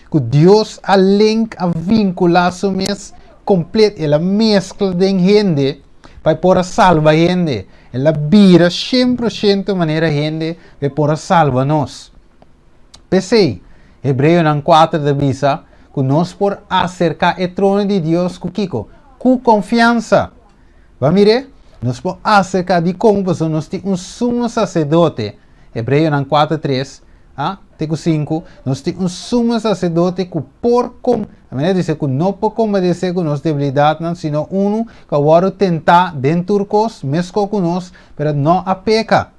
ku Dios a link, a vinkulá su mes komplet, el a meskla den hende pa e por a salba hende. El a bira 100% manera hende pa e por a salba nos. P'esei, Hebreonan kuater ta bisa ku nos por aserká e trono di Dios ku kiko? Ku konfiansa! Bo a mir'é? Nos por aserká dikon? Pasobra nos tin un sumo saserdote, Hebreonan kuater tres a te ku sinku, nos tin un sumo saserdote ku por kom, a manera di bisa ku no por kompadesé ku nos debilidatnan, sino unu ku a wòrdu tentá den tur kos, meskos ku nos, pero no a peka.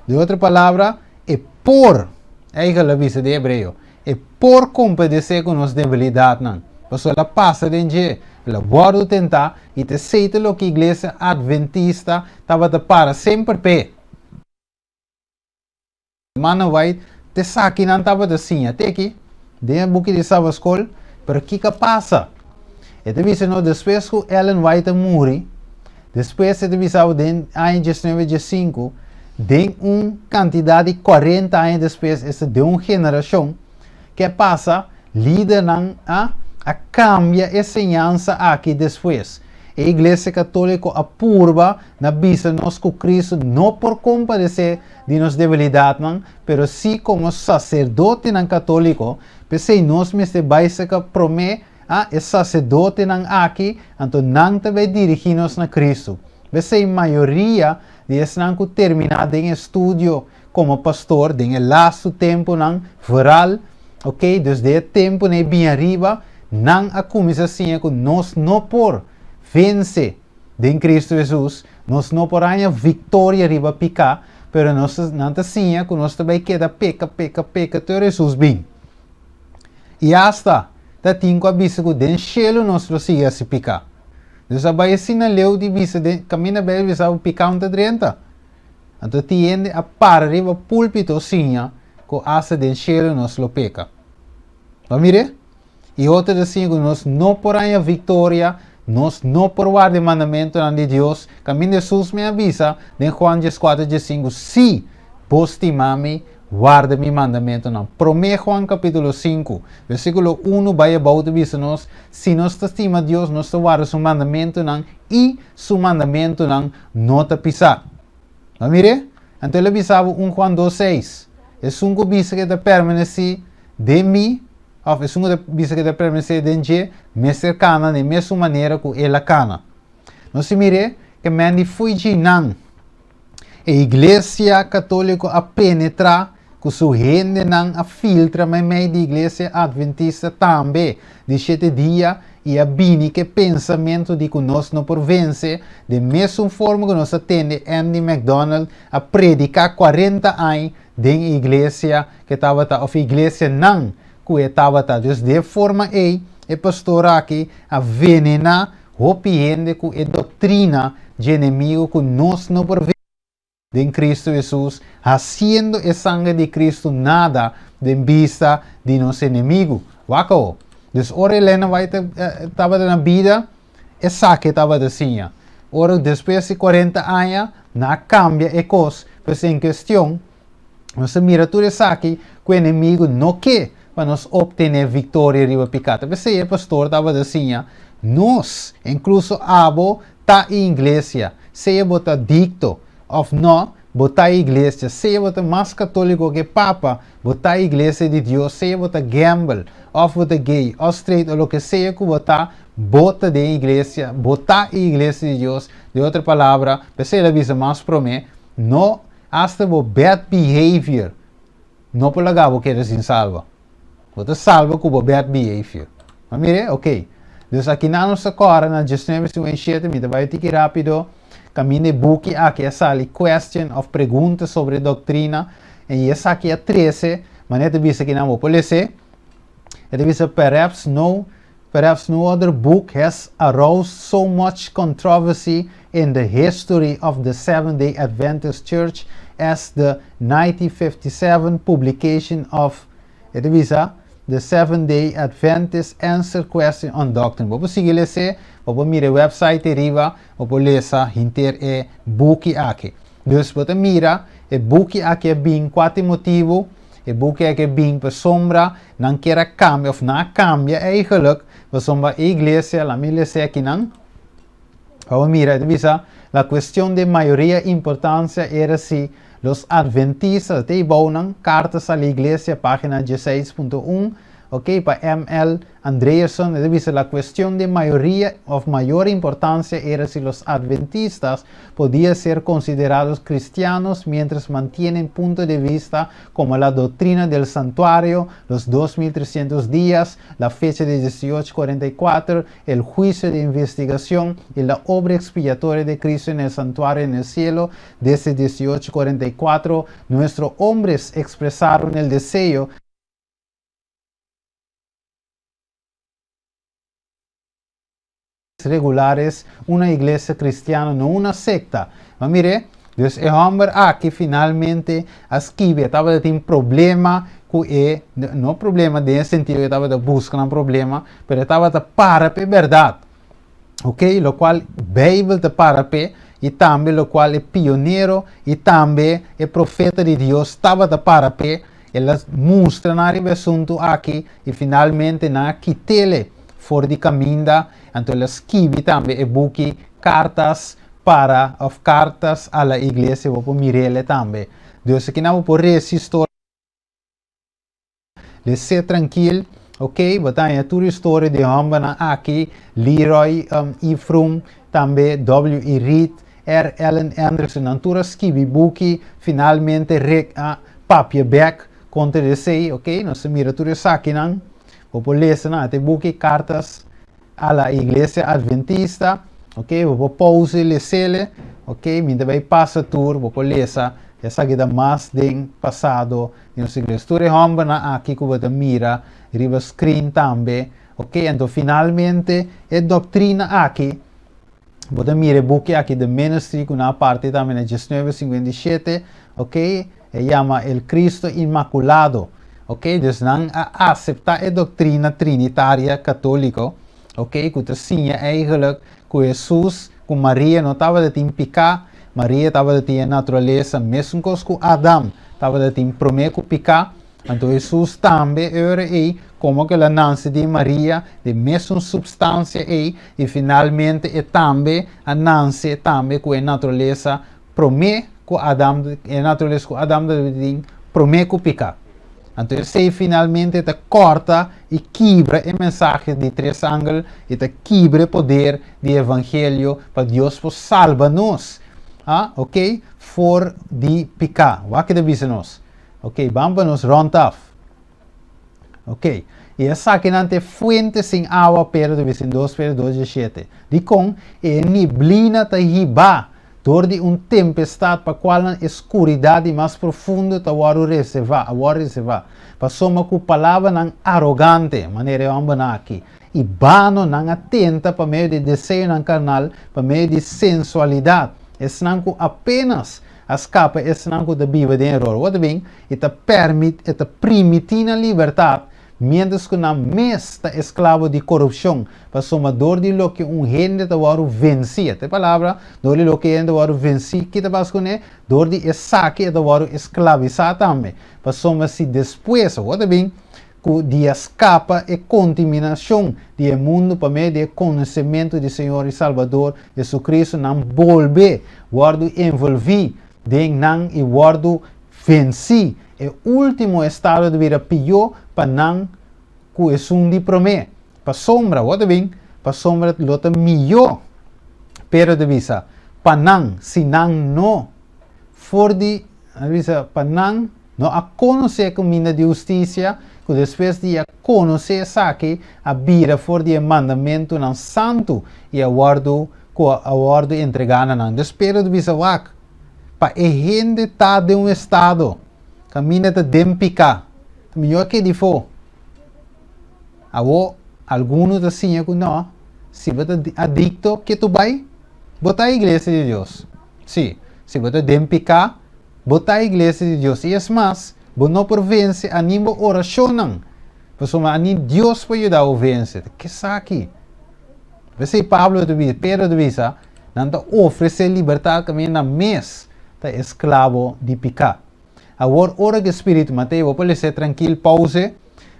Den otro palabra, e por, eigenlijk a bisa den hebreo, e por kompadesé ku nos debilidatnan, pasobra el a pasa den dje, el a wòrdu tentá, i ta esei ta loke Iglesia Adventista tabata para semper p'e. Hermana White, ta esaki nan tabata siña te aki, den e buki di Sabbatschool, pero kiko a pasa? E ta bisa nos despues ku Ellen White a muri, Despues e ta bisa bo den aña diesnuebe diesinku, den un kantidat di kuarenta aña despues, esta den un generashon, ke pasa? Lidernan a a kambia e señansa aki despues. E Iglesia Katóliko a purba na bisa nos ku Kristu no por kompadesé di nos debilidatnan, pero sí komo saserdotenan katóliko, p'esei nos mester bai serka promé A E saserdotenan aki, anto nan ta bai dirigí nos na Kristu. P'esei mayoria di esnan ku terminá den estudio komo pastor den e lastu tempunan, vooral, ok, dus den e tempunan e bin ariba, nan a kuminsá siña ku nos no por vense den Kristu Hesus, nos no por haña viktoria riba piká, pero nos nan ta siña ku nos ta bai keda peka, peka, peka te ora Hesus bin. I asta ta tin ku a bisa ku den shelu nos lo sigui hasi piká. Dus a bai asina leu di bisa den kaminda Beibel bisa bo piká un ta drenta. Anto tin hende a para riba púlpito siña ku asta den shelu nos lo peka. Bo a mir'é? I otro ta siña ku nos no por haña viktoria, nos no por warda e mandamentunan di Dios. Kaminda Hesus mi a bisa den Juan 14, 15, Si bo stima mi, Warda mi mandamentunan. Promé Juan kapítulo sinku, versíkulo unu bai abou ta bisa nos, Si nos ta stima Dios, nos ta warda su mandamentunan, i su mandamentunan no ta pisá. Bo a mir'é? Anto el a bisa bo un Juan dos seis, Esun ku bisa ku e ta permanesí den mi, òf esun ku ta bisa ku e ta permanesé den dje, mester kana den mesun manera ku el a kana. Nos a mir'é ke men di fo'i djinan. E Iglesia Katóliko a penetrá ku su hendenan a filtra meimei di Iglesia Adventista tambe di shete dia i a bini ku e pensamentu di ku nos no por vense, den mesun forma ku nos a tende Andy MacDonald a prediká 40 añ den e iglesia ku e tabata òf iglesianan ku e tabata. Dus di e forma ei e pastor aki a venená Hopi hende ku e doktrina dje enemigu ku nos no por vense den Kristu Hesus, hasiendo e sanger di Kristu nada den bista di nos enemigu. Wak awo. Dus ora Elena White tabata na bida, esaki e tabata siña. Ora despues di 40 aña, nan a kambia e kos. Pues en kestion, Nos ta mira tur esaki ku enemigu no ke pa nos optené viktoria riba piká. Ta p'esei e pastor tabata siña. Nos, inkluso abo, ta e iglesia. Sea bo ta dikto òf nò, bo ta e iglesia. Sea bo ta mas katóliko ku e papa, bo ta e iglesia di Dios. Sea bo ta gèmbel òf bo ta gay òf straight òf loke sea ku bo ta, bo ta den e iglesia, bo ta e iglesia di Dios. Den otro palabra, p'esei el a bisa mas promé, no hasta bo bad behavior no por laga bo keda sin salba. Bo ta salba ku bo bad behavior. Ma mire? Ok. Dus akinan nos ta kòrda na 1957, mi ta bai tiki rápido, kaminda e buki aki a sali Question òf Pregunta sobre Doctrina, i esaki a trese, manera ta bisa kinan bo por les'é, e ta bisa perhaps no Perhaps no other book has aroused so much controversy in the history of the Seventh-day Adventist Church as the 1957 publication of, e ta bisa, The Seventh-day Adventist Answer Question on Doctrine. Bo por sigui les'é, bo por mira e website ei riba, bo por lesa henter e buki aki. Dus bo ta mira, e buki aki a bin kua tin motibu, e buki aki a bin pasobra nan kier a kambia òf nan a kambia eigenlijk, pasobra e iglesia, laat mi les'é akinan, pa bo mira, e ta bisa, La cuestión de mayoria importancia era si los adventistas, te bounan, Cartas a la Iglesia, página 16.1, ok, pa M.L. Andreasen, e ta bisa, la cuestión de mayoria of mayor importancia era si los adventistas podían ser considerados cristianos mientras mantienen punto de vista como la doctrina del santuario, los 2300 días, la fecha de 1844, el juicio de investigación y la obra expiatoria de Cristo en el santuario en el cielo desde 1844. Nuestros hombres expresaron el deseo regulares, una iglesia cristiana, no una secta. Ma mire, dus e hòmber aki finalmente a skibi, e tabatin problema ku e, no problema den sentido ku e tabata buska un problema, pero e tabata para pa e bèrdat. Ok, lokual Beibel ta para p'e, i tambe lokual e pionero i tambe e profeta di Dios tabata para p'e, el a mustra nan riba e asuntu aki i finalmente nan a kit'ele for di kaminda, anto el a skibi tambe e buki Cartas para òf Cartas a la Iglesia, bo por mir'ele tambe. Dus aki nan bo por resi storia. Les'é trankil, ok, bo ta haña tur historia di e hòmbernan aki, Leroy E. Froom, tambe W. E. Reed, R. Allen Anderson, nan tur a skibi buki, finalmente Rick a papia bèk kontra di esei, ok, nos ta mira tur esakinan, bo por lesa nan, ata e buki Cartas a la Iglesia Adventista, ok, bo por pausa i les'ele, ok, mi ta bai pasa tur, bo por lesa, esaki ta mas den pasado di nos iglesia. Tur e hòmbernan aki ku bo ta mira riba screen tambe, ok, anto finalmente e doktrina aki, bo ta mira e buki aki The Ministry ku nan a parti tambe na 1957, ok, e yama El Cristo Inmaculado, ok, dus nan a aseptá e doktrina trinitaria katóliko, ok, ku ta siña eigenlijk ku Hesus ku Maria no tabata tin piká, Maria tabata tin e naturalesa mesun kos ku Adam tabata tin promé ku piká, anto Hesus tambe e ora ei komo ku el a nanse di Maria di mesun supstansia ei i finalmente e tambe a nanse tambe ku e naturalesa promé ku Adam, e naturalesa ku Adam tabata tin promé ku piká. Anto esei finalmente ta kòrta i kibra e mensahe di tres angel i ta kibra e poder di evangelio pa Dios por salba nos, ah, ok, for di piká. Wak ta bisa nos. Ok, ban pa nos rònt af. Ok, i esakinan ta e fuente sin awa, Pedro ta bisa in 2 Pedro 2 17. Dikon? E niblina ta hibá dor di un tempestat pa kualnan e skuridat di mas profundo ta wòrdu reservá, a wòrdu reservá, pasobra ku palabranan arogante, manera e hòmbernan aki, i bano nan a tenta pa medio di deseonan karnal, pa medio di sensualidat, esnan ku apenas a skapa esnan ku ta biba den eror. Wòrdu ta bin? E ta permit, e ta primití nan libertat, miéntras ku nan mes ta esklabo di korupshon, pasobra dor di loke un hende ta wòrdu vensí, esta e palabra, dor di loke e hende ta wòrdu vensí, ki ta pasa kuné? Dor di esaki e ta wòrdu esklabisá tambe, pasobra si despues, awor ta bin, ku di a skapa e kontiminashon di e mundu pa medio di e konosementu di Señor i Salbador Jesucristo, nan bolbe wòrdu envolví den nan i wòrdu vensí. E último estado ta bira pió pa nan ku esun di promé. Pasobra, wòrdu bin, pasobra lo ta mihó, Pedro ta bisa, pa nan, si nan no for di, a bisa, pa nan no a konosé e kaminda di hustisia, ku despues di a konosé esaki, a bira for di e mandamentunan santu i a wòrdu, ku a wòrdu entregá na nan. Dus Pedro ta bisa, Wak, pa e hende ta den un estado kaminda ta den piká, ta mihó a keda ifó. Awor, alguno ta siña ku no, si bo ta adikto, ke tu bai? Bo ta iglesia di Dios. Sí, si bo ta den piká, bo ta iglesia di Dios. I es mas, bo no por vense ani bo orashonnan, pasobra ani Dios por yuda bo vense. Ta kesaki? P'esei Pablo ta bisa, Pedro ta bisa, nan ta ofresé libertat kaminda nan mes ta esklabo di piká. Awor, ora ku e spiritu, Mateo, bo por les'é trankil, pause.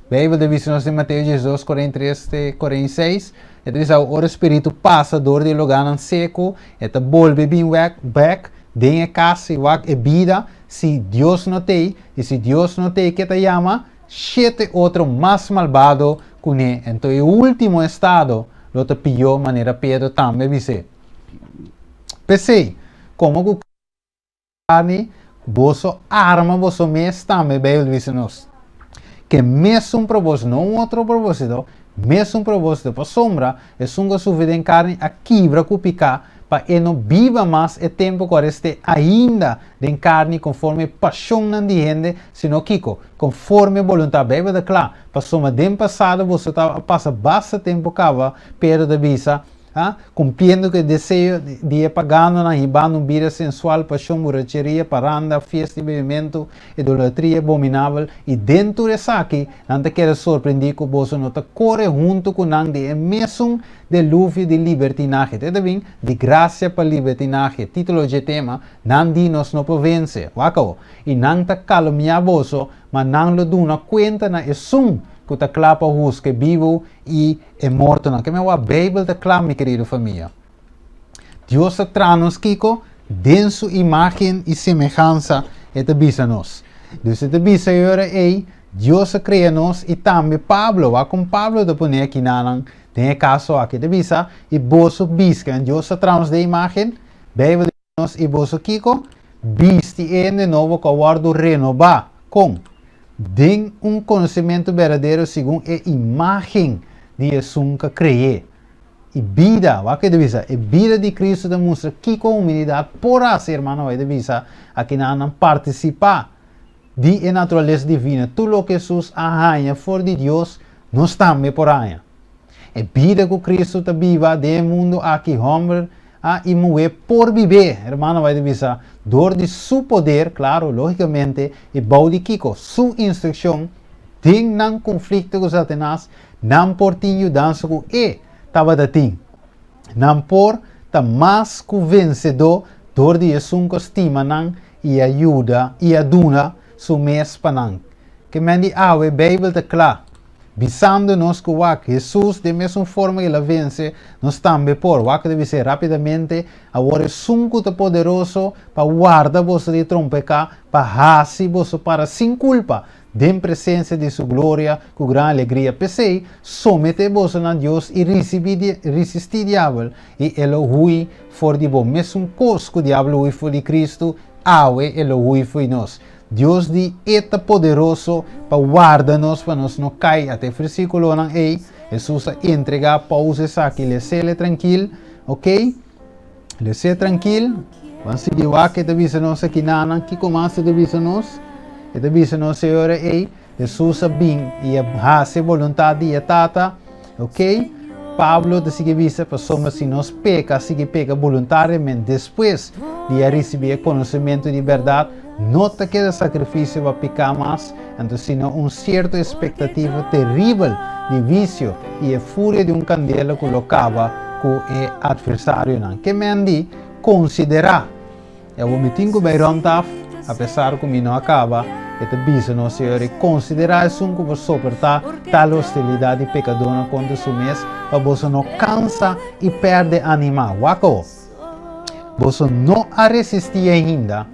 Beibel ta bisa nos den Mateo 12, 43 te 46, e ta bisa ora e spiritu pasa dor di e lugánan seku, e ta bolbe bin wek bèk den e kas i wak e bida si Dios no t'ei, i si Dios no t'ei ke ta yama shete otro mas malbado kuné. Enton e último estado lo ta pió manera Pedro tambe a bis'é. P'esei, komo ku. Carni, boso arma boso mes tambe, Bijbel bisa nos. Ke mesun propósito, no un otro propósito, mesun propósito, pasobra esun ku a sufri den carni a kibra ku piká pa e no biba mas e tempu ku a rest'é ainda den carni konforme e pashonnan di hende, sino kiko? Konforme boluntat. Bijbel ta kla, pasobra den pasado boso tabata a pasa basta tempu kaba, Pedro ta bisa, Ha? Kumpliendo ku e deseo di e paganonan, hibando un bida sensual, pashon, buracheria, paranda, fiesta i bebimentu, idolatria abominabel, i den tur esaki, nan ta keda sorprendí ku boso no ta kore huntu ku nan den e mesun deluvio di libertinahe. Te ta bin di grasia pa libertinahe. Título dje tema, Nan di nos no por vense. Wak awo. I nan ta kalumniá boso, ma nan lo duna kuenta na esun ku ta kla pa husga e bibu i E mortonan. Ke men wak Beibel ta kla, mi kerido famia. Dios a traha nos kiko? Den su imágen i semehansa, e ta bisa nos. Dus e ta bisa e ora ei, Dios a krea nos i tambe Pablo, wak kon Pablo ta pone akinanan den e kaso aki. E ta bisa, i boso biska, en Dios a traha nos den imágen, Beibel ta bisa nos, i boso kiko? Bisti e hende nobo ku a wòrdu renobá. Kon? Den un konosementu berdadero segun e imágen di esun ku a kre'é. I bida, wak e ta bisa, e bida di Kristu ta mustra kiko humanidat por hasi, hermano, e ta bisa akinan nan partisipá di e naturalesa divina, tur loke Hesus a haña for di Dios, nos tambe por haña. E bida ku Kristu ta biba den e mundu aki, hòmber a i muhé por bib'é, hermano bai ta bisa, dor di Su poder, klaro, lógikamente, i bou di kiko? Su instrukshon, den nan konflikto ku Satanas, nan por tin yudansa ku E tabata tin. Nan por ta mas ku vensedó dor di esun ku a stima nan i a yuda i a duna Su mes pa nan. Ke men di awe, Beibel ta kla. Bisando nos ku wak Hesus den mesun forma el a vense, nos tambe por. Wak ta bis'é rápidamente, Awor esun ku ta poderoso pa warda boso di trompeká, pa hasi boso para sin kulpa den presensia di su gloria ku gran alegria. P'esei, someté boso na Dios i risibí di risistí diabel, i e lo hui for di bo. Mesun kos ku diabel hui for di Kristu, awe e lo hui fo'i nos. Dios di e ta poderoso pa warda nos pa nos no kai. Ata e versíkulonan ei, Hesus a entregá Paus esaki. Les'é trankil, ok? Les'é trankil. Ban sigui wak e ta bisa nos akinanan. Kiko mas e ta bisa nos? E ta bisa nos e ora ei, Hesus a bin i a hasi e boluntat di e Tata, ok? Pablo ta sigui bisa, Pasobra si nos peka, sigui peka boluntariamente despues di a risibí e konosementu di bèrdat, no ta keda sakrifisio pa piká mas, anto sino un sierto espektativa teribel di wisio i e furia di un kandela ku lo kaba ku e atversarionan. Ke men di konsiderá? I awor mi tin ku bai rònt af, apesar ku mi no a kaba. E ta bisa nos, Señor, i konsiderá esun ku por soportá tal hostilidat di pekadónan kontra su mes, pa boso no kansa i pèrdè animá. Wak awor. Boso no a resistí ainda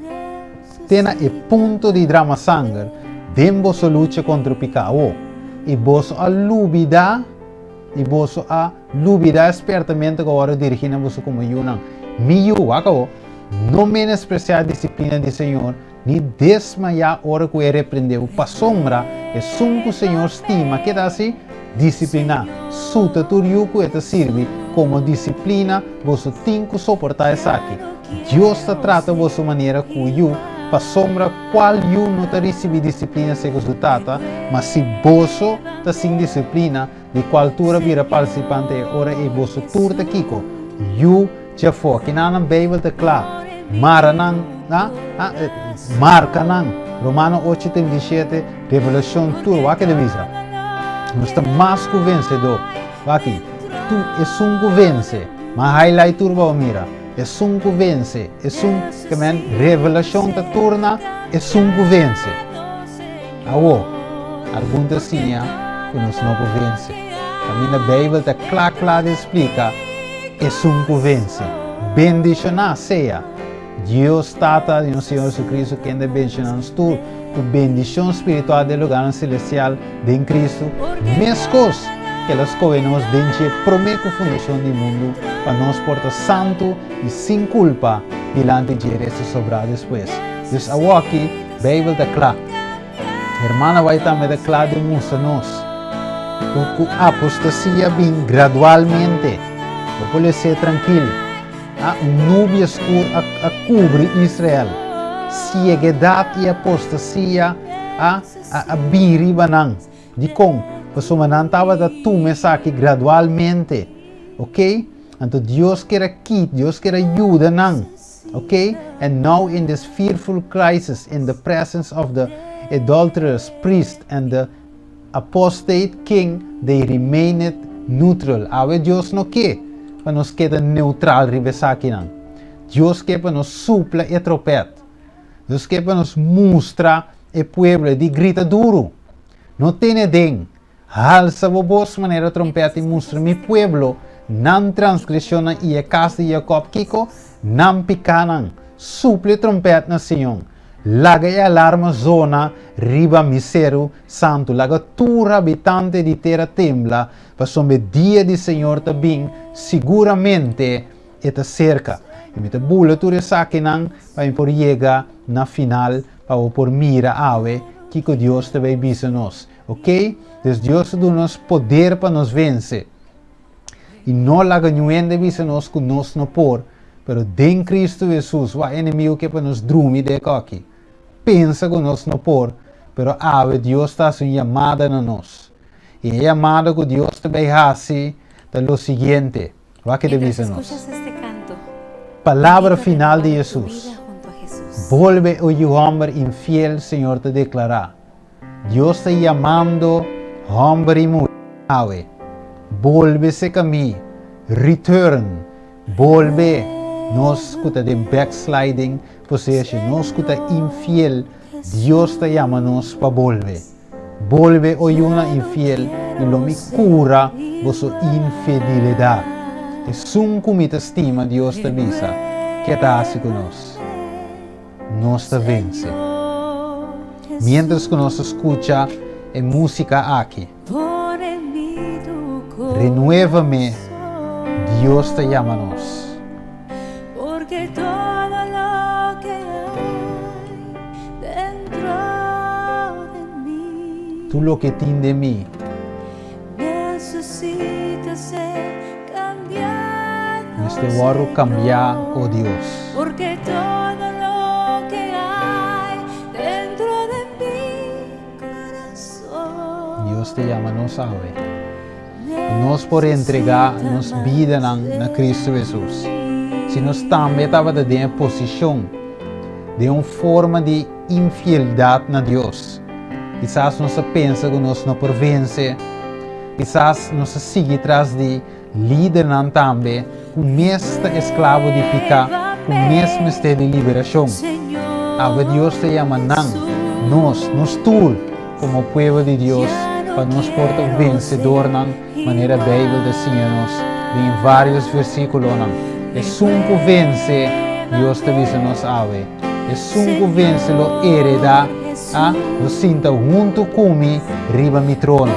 te na e punto di drama sanger den boso lucha kontra piká. Awor, i boso a lubidá i boso a lubidá e spèrtamentu ku a wòrdu dirigí na boso komo yunan. Mi yu, wak awor, no menospresiá disiplina di Señor, Ni desmayá ora ku e reprendé bo, pasobra esun ku Señor stima keda hasi disipliná. Suta tur yu ku e ta sirbi komo disiplina, boso tin ku soportá esaki. Dios ta trata boso manera ku yu, pasobra kual yu no ta risibí disiplina segun su tata? Ma si boso ta sin disiplina, di kual tur a bira partisipante e ora ei boso tur ta kiko? Yu djafó. Kinan nan Beibel ta kla. Mara nan, a, a, marka nan. Romano 8:37, Revelashon tur. Wak e ta bisa. Nos ta mas ku vensedó. Wak-i. Tu, esun ku vense. Ma highlight tur pa bo mira. Esun ku vense. Esun, ke men, Revelashon ta turna esun ku vense. Awor, algun ta siña ku nos no por vense. Kaminda Beibel ta kla kla di splika esun ku vense. Bendishoná sea Dios Tata di nos Señor Jesucristo kende bendishoná nos tur ku bendishon spiritual den lugarnan selestial den Cristo, meskos ku el a skohe nos den dje promé ku fundashon di mundu pa nos por ta santu i sin kulpa dilanti dje restu sobrá despues. Dus awoki, Beibel ta kla. Hermana White tambe ta kla den mustra nos ku ku apostasia bin gradualmente. Bo por les'é trankil. A Un nubia skur a a kubri Israel. Sieguedat i apostasia a a a bin riba nan. Dikon? Pasobra nan tabata tuma esaki gradualmente. Oké? Anto Dios ker a kit, Dios ker a yuda nan. Ok, and now in this fearful crisis in the presence of the adulterous priest and the apostate king they remained neutral. Awe Dios no ke pa nos keda neutral riba esakinan. Dios ke pa nos supla e tropet. Dios ke pa nos mustra e pueblo e di grita duru. No tene den. Halsa bo bos manera trompet i mustra mi pueblo nan transgresionnan i e kas di Jakob kiko? Nan pikánan. Supla e trompet na Sion. Laga e alarma zona riba mi seru santu. Laga tur habitante di tera tembla, pasobra e dia di Señor ta bin, siguramente e ta serka. I mi ta bula tur esakinan pa mi por yega na final, pa bo por mira awe kiko Dios ta bay bisa nos. Ok, dus Dios a duna nos poder pa nos vense. I no laga niun hende bisa nos ku nos no por, pero den Kristu Hesus, wak enemigu ke pa nos drumi den e koki. Pensa ku nos no por, pero awe Dios ta hasi un yamada na nos. I e yamada ku Dios ta bai hasi ta lo siguiente, wak ke ta bisa nos. Palabra final di Hesus, Bolbe, o yu hòmber infiel, Señor ta deklará. Dios ta yamando hòmber i muhé awe, Bolbe seka mi, return, bolbe, nos ku ta den backsliding position, nos ku ta infiel, Dios ta yama nos pa bolbe. Bolbe, o yunan infiel, i lo mi kura boso infidelidat. Esun ku mi ta stima, Dios ta bisa, ke ta hasi ku nos? Nos ta vense. Mientras ku nos ta skucha e músika aki, Renuévame, Dios ta yama nos. Tur loke tin den mi. Mester wòrdu kambiá, o Dios. Dios ta yama nos awe pa nos por entregá nos bidanan na Kristu Hesus. Si nos tambe tabata den e posishon, den un forma di infieldat na Dios, kisas nos a pensa ku nos no por vense, Kisas nos a sigui tras di lidernan tambe ku mes ta esklabo di piká, ku mes mester di liberashon. Awe Dios ta yama nan. nos, nos tur, komo pueblo di Dios, pa nos por ta vensedornan manera Beibel ta siña nos den e vários versíkulonan. Esun ku vense, Dios ta bisa nos awe, esun ku vense lo heredá, a, lo sinta huntu ku mi riba mi trono.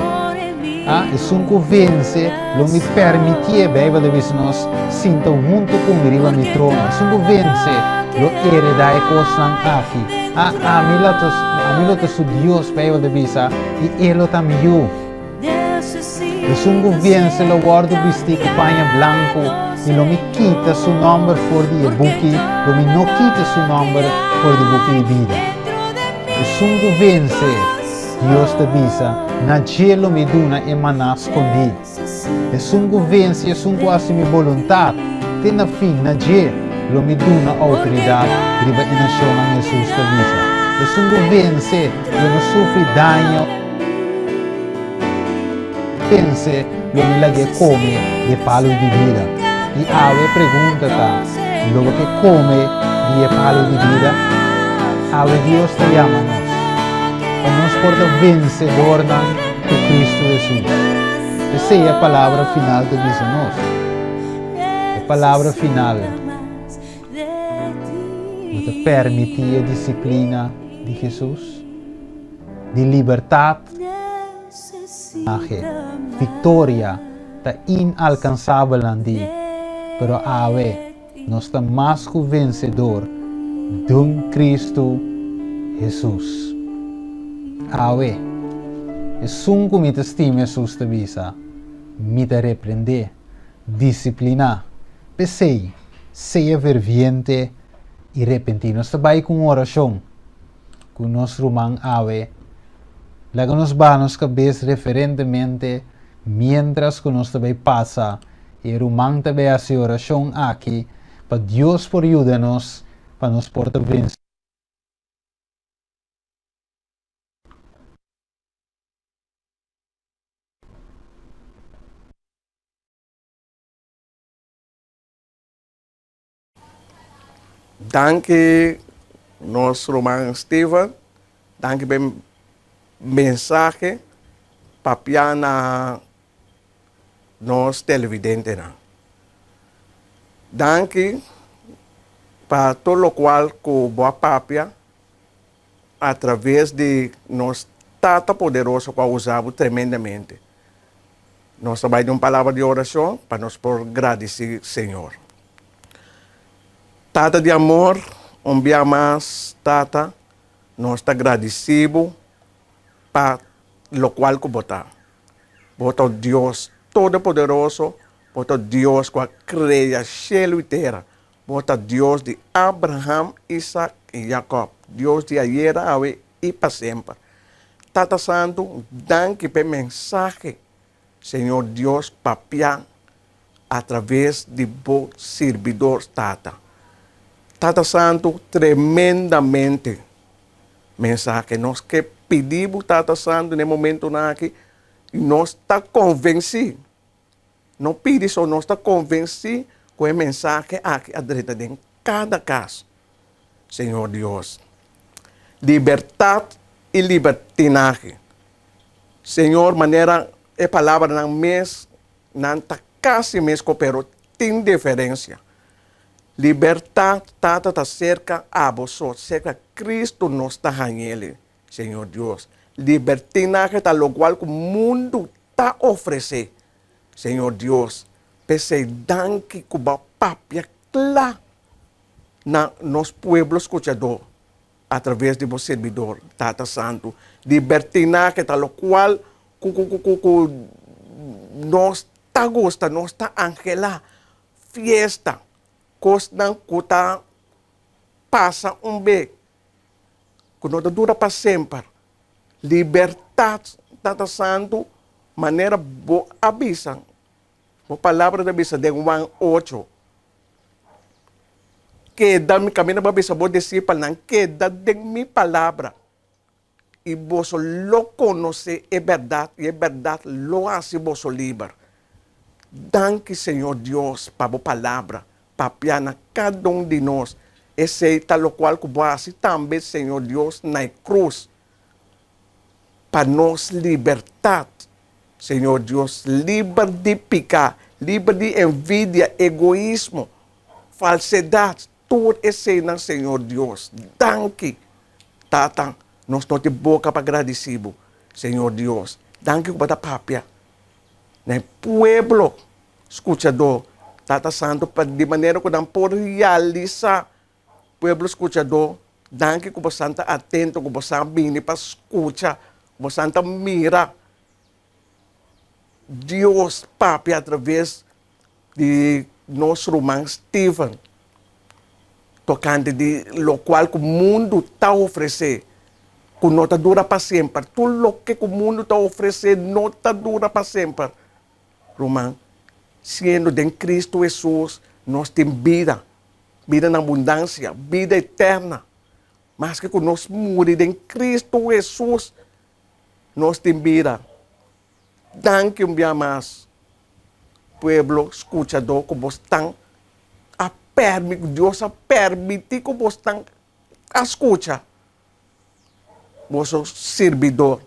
A, esun ku vense, lo mi permitié, Beibel ta bisa nos, sinta huntu ku mi riba mi trono. Esun ku vense lo heredá e kosnan aki. A, ami lo ta, ami lo ta su Dios, Beibel ta bisa, i e lo ta mi yu. Esun ku vense lo wòrdu bistí ku paña blanku, i lo mi kita su nòmber for di e buki, lo mi no kita su nòmber for di buki di bida. Esun ku vense, Dios ta bisa, na dje lo mi duna e maná skondí. Esun ku vense i esun ku hasi mi boluntat te na fin, na dje lo mi duna outoridat riba e nashonnan, Hesus ta bisa. Esun ku vense lo no sufri daño. Vense lo mi lag'é kome di e palu di bida. I awe e pregunta ta, Lo bo ke kome di e palu di bida? Awe Dios ta yama nos pa nos por ta vensedornan ku Kristu Hesus. Esei e palabra final ta bisa nos. E palabra final bo ta permití e disiplina di Hesus, di libertat. Viktoria ta inalkansabel nan di, pero awe nos ta mas ku vensedor den Kristu Hesus. Awe, esun ku mi ta stima Hesus ta bisa, mi ta reprendé, disipliná. P'esei, sea ferviente i repentí. Nos ta bai ku un orashon ku nos ruman awe. Laga nos baha nos kabes referentemente miéntras ku nos ta bai pasa i e ruman ta bai hasi orashon aki pa Dios por yuda nos pa nos por ta vense. Danki nos ruman Steven, danki pa e mensahe papia na nos televidentenan. Danki pa tur lokual ku bo a papia a traves di nos Tata poderoso ku a usa bo tremendamente. Nos ta bai di un palabra di orashon pa nos por gradisí Señor. Tata di amor, un bia mas, Tata, nos ta gradisí bo pa lokual ku bo ta. Bo ta un Dios todopoderoso, bo ta un Dios ku a krea shelu i tera. Bo ta Dios di Abraham, Isak i Jakòb, Dios di ayera, awe i pa semper. Tata Santu, danki pa e mensahe Señor Dios papia atraves di bo sirbidor Tata. Tata Santu, tremendamente mensahe. Nos ke pidi bo Tata Santu na e momentunan aki i nos ta konvensí. No pidi so, nos ta konvensí ku e mensahe aki a drenta den kada kas. Señor Dios. Libertat i libertinahe. Señor, manera e palabranan mes, nan ta kasi mesko pero tin diferensia. Libertat, Tata, ta serka abo so, serka Cristo nos ta hañ'el, Señor Dios. Libertinahe ta lokual ku mundu ta ofresé, Señor Dios. P'esei danki ku bo a papia kla na nos pueblo skuchadó a traves di bo sirbidor, Tata Santu. Libertinahe ta lokual ku ku ku ku nos ta gusta, nos ta anhelá, fiesta, kosnan ku ta pasa un be, ku no ta dura pa semper. Libertat, Tata Santu, manera bo a bisa, bo palabra ta bisa den Juan ocho, Keda mi kaminda bo a bisa bo disipelnan, keda den mi palabra, i boso lo konosé e bèrdat, i e bèrdat lo hasi boso liber. Danki, Señor Dios, pa bo palabra papia na kada un di nos. Esei ta lokual ku bo a hasi tambe, Señor Dios, na e krus. pa nos libertat, Señor Dios, liber di piká, liber di envidia, egoismo, falsedat, tur eseinan, Señor Dios. Danki, Tata, nos no tin boka pa gradisí Bo, Señor Dios. Danki ku Bo ta papia na e pueblo skuchadó, Tata Santu, pa di manera ku nan por realisá. Pueblo skuchadó, danki ku bosan ta atento, ku bosan a bini pa skucha, ku bosan ta mira Dios papia atraves di nos ruman Steven tokante di lokual ku mundu ta ofresé, ku no ta dura pa semper. Tur loke ku mundu ta ofresé no ta dura pa semper, ruman. Siendo den Kristu Hesus nos tin bida. Bida na abundansia, bida eterna. Maske ku nos muri den Kristu Hesus, nos tin bida. Danki un bia mas, pueblo skuchadó, ku bos tan a permi, ku Dios a permití ku bos tan a skucha boso sirbidor,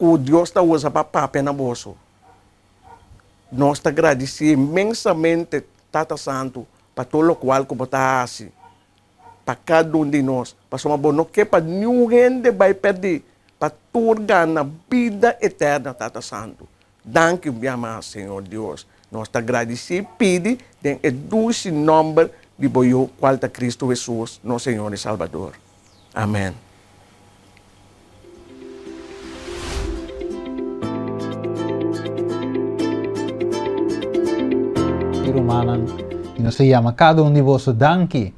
ku Dios ta usa pa papia na boso. Nos ta gradisí inmensamente Tata Santu pa tur lokual ku bo ta hasi pa kada un di nos, pasobra bo no ke pa niun hende bai pèrdí, pa tur gana bida eterna, Tata Santu. Danki un bia mas, Señor Dios. Nos ta gradisí i pidi den e dushi nòmber di bo Yu, kual ta Kristu Hesus, nos Señor i Salbador. Amèn. Mi rumannan, i nos ta yama kada un di boso danki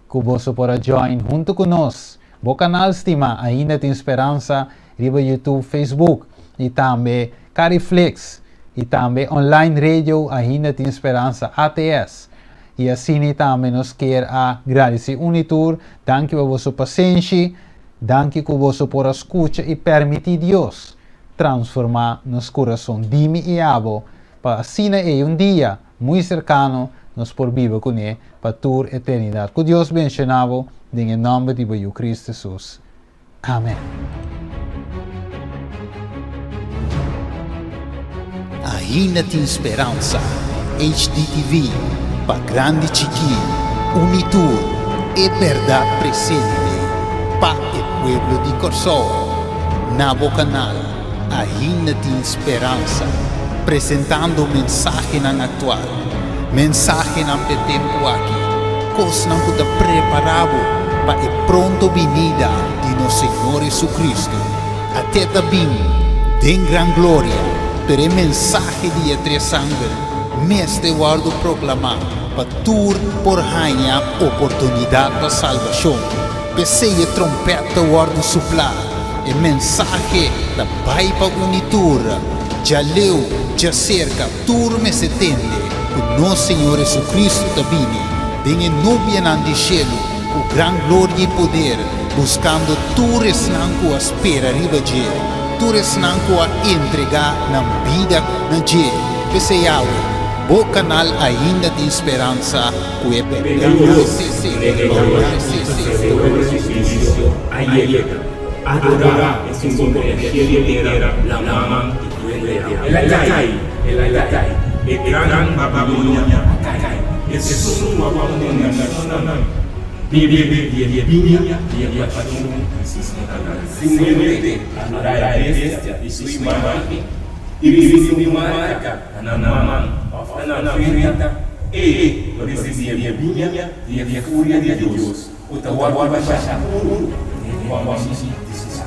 ku boso por a join huntu ku nos. Bo kanal stima Ainda Tin Speransa riba YouTube, Facebook i tambe Cariflix i tambe online radio Ainda Tin Speransa ATS. I asina tambe nos kier a gradisi un i tur. Danki pa boso pasenshi. Danki ku boso por a skucha i permití Dios transformá nos kurason di mi i abo pa asina ei un dia muy serkano nos por biba kuné pa tur eternidat. Ku Dios benshoná bo den e nòmber di bo Yu Kristu Hesus. Amen. Ainda tin speransa, HDTV, pa grandi chikí, uni tur e bèrdat presente pa e pueblo di Kòrsou. Na bo kanal Ainda tin speransa, presentando mensahenan aktual, mensahenan p'e tempu aki, kosnan ku ta prepará bo pa e pronto binida di nos Señor Jesucristo. Até ta bin den gran gloria, pero e mensahe di e tres angel mester wòrdu proklamá pa tur por haña oportunidat pa salbashon. P'esei e trompèt ta wòrdu suplá, e mensahe ta bai pa uni tur, djaleu, djaserka, tur mester tende ku nos Señor Jesucristo ta bini den e nubianan di shelu ku gran gloria i poder, buskando tur esnan ku a spera riba dje, tur esnan ku a entregá nan bida na dje. P'esei awe, bo kanal ainda tin speransa ku e Bebe di e biña di e pashon di su Simplemente adorá e bestia i su imágen i risibí un marka na nan man òf na nan frenta, e lo risibí e biña di e furia di Dios ku ta wòrdu bashá puru den e kòmchi di su.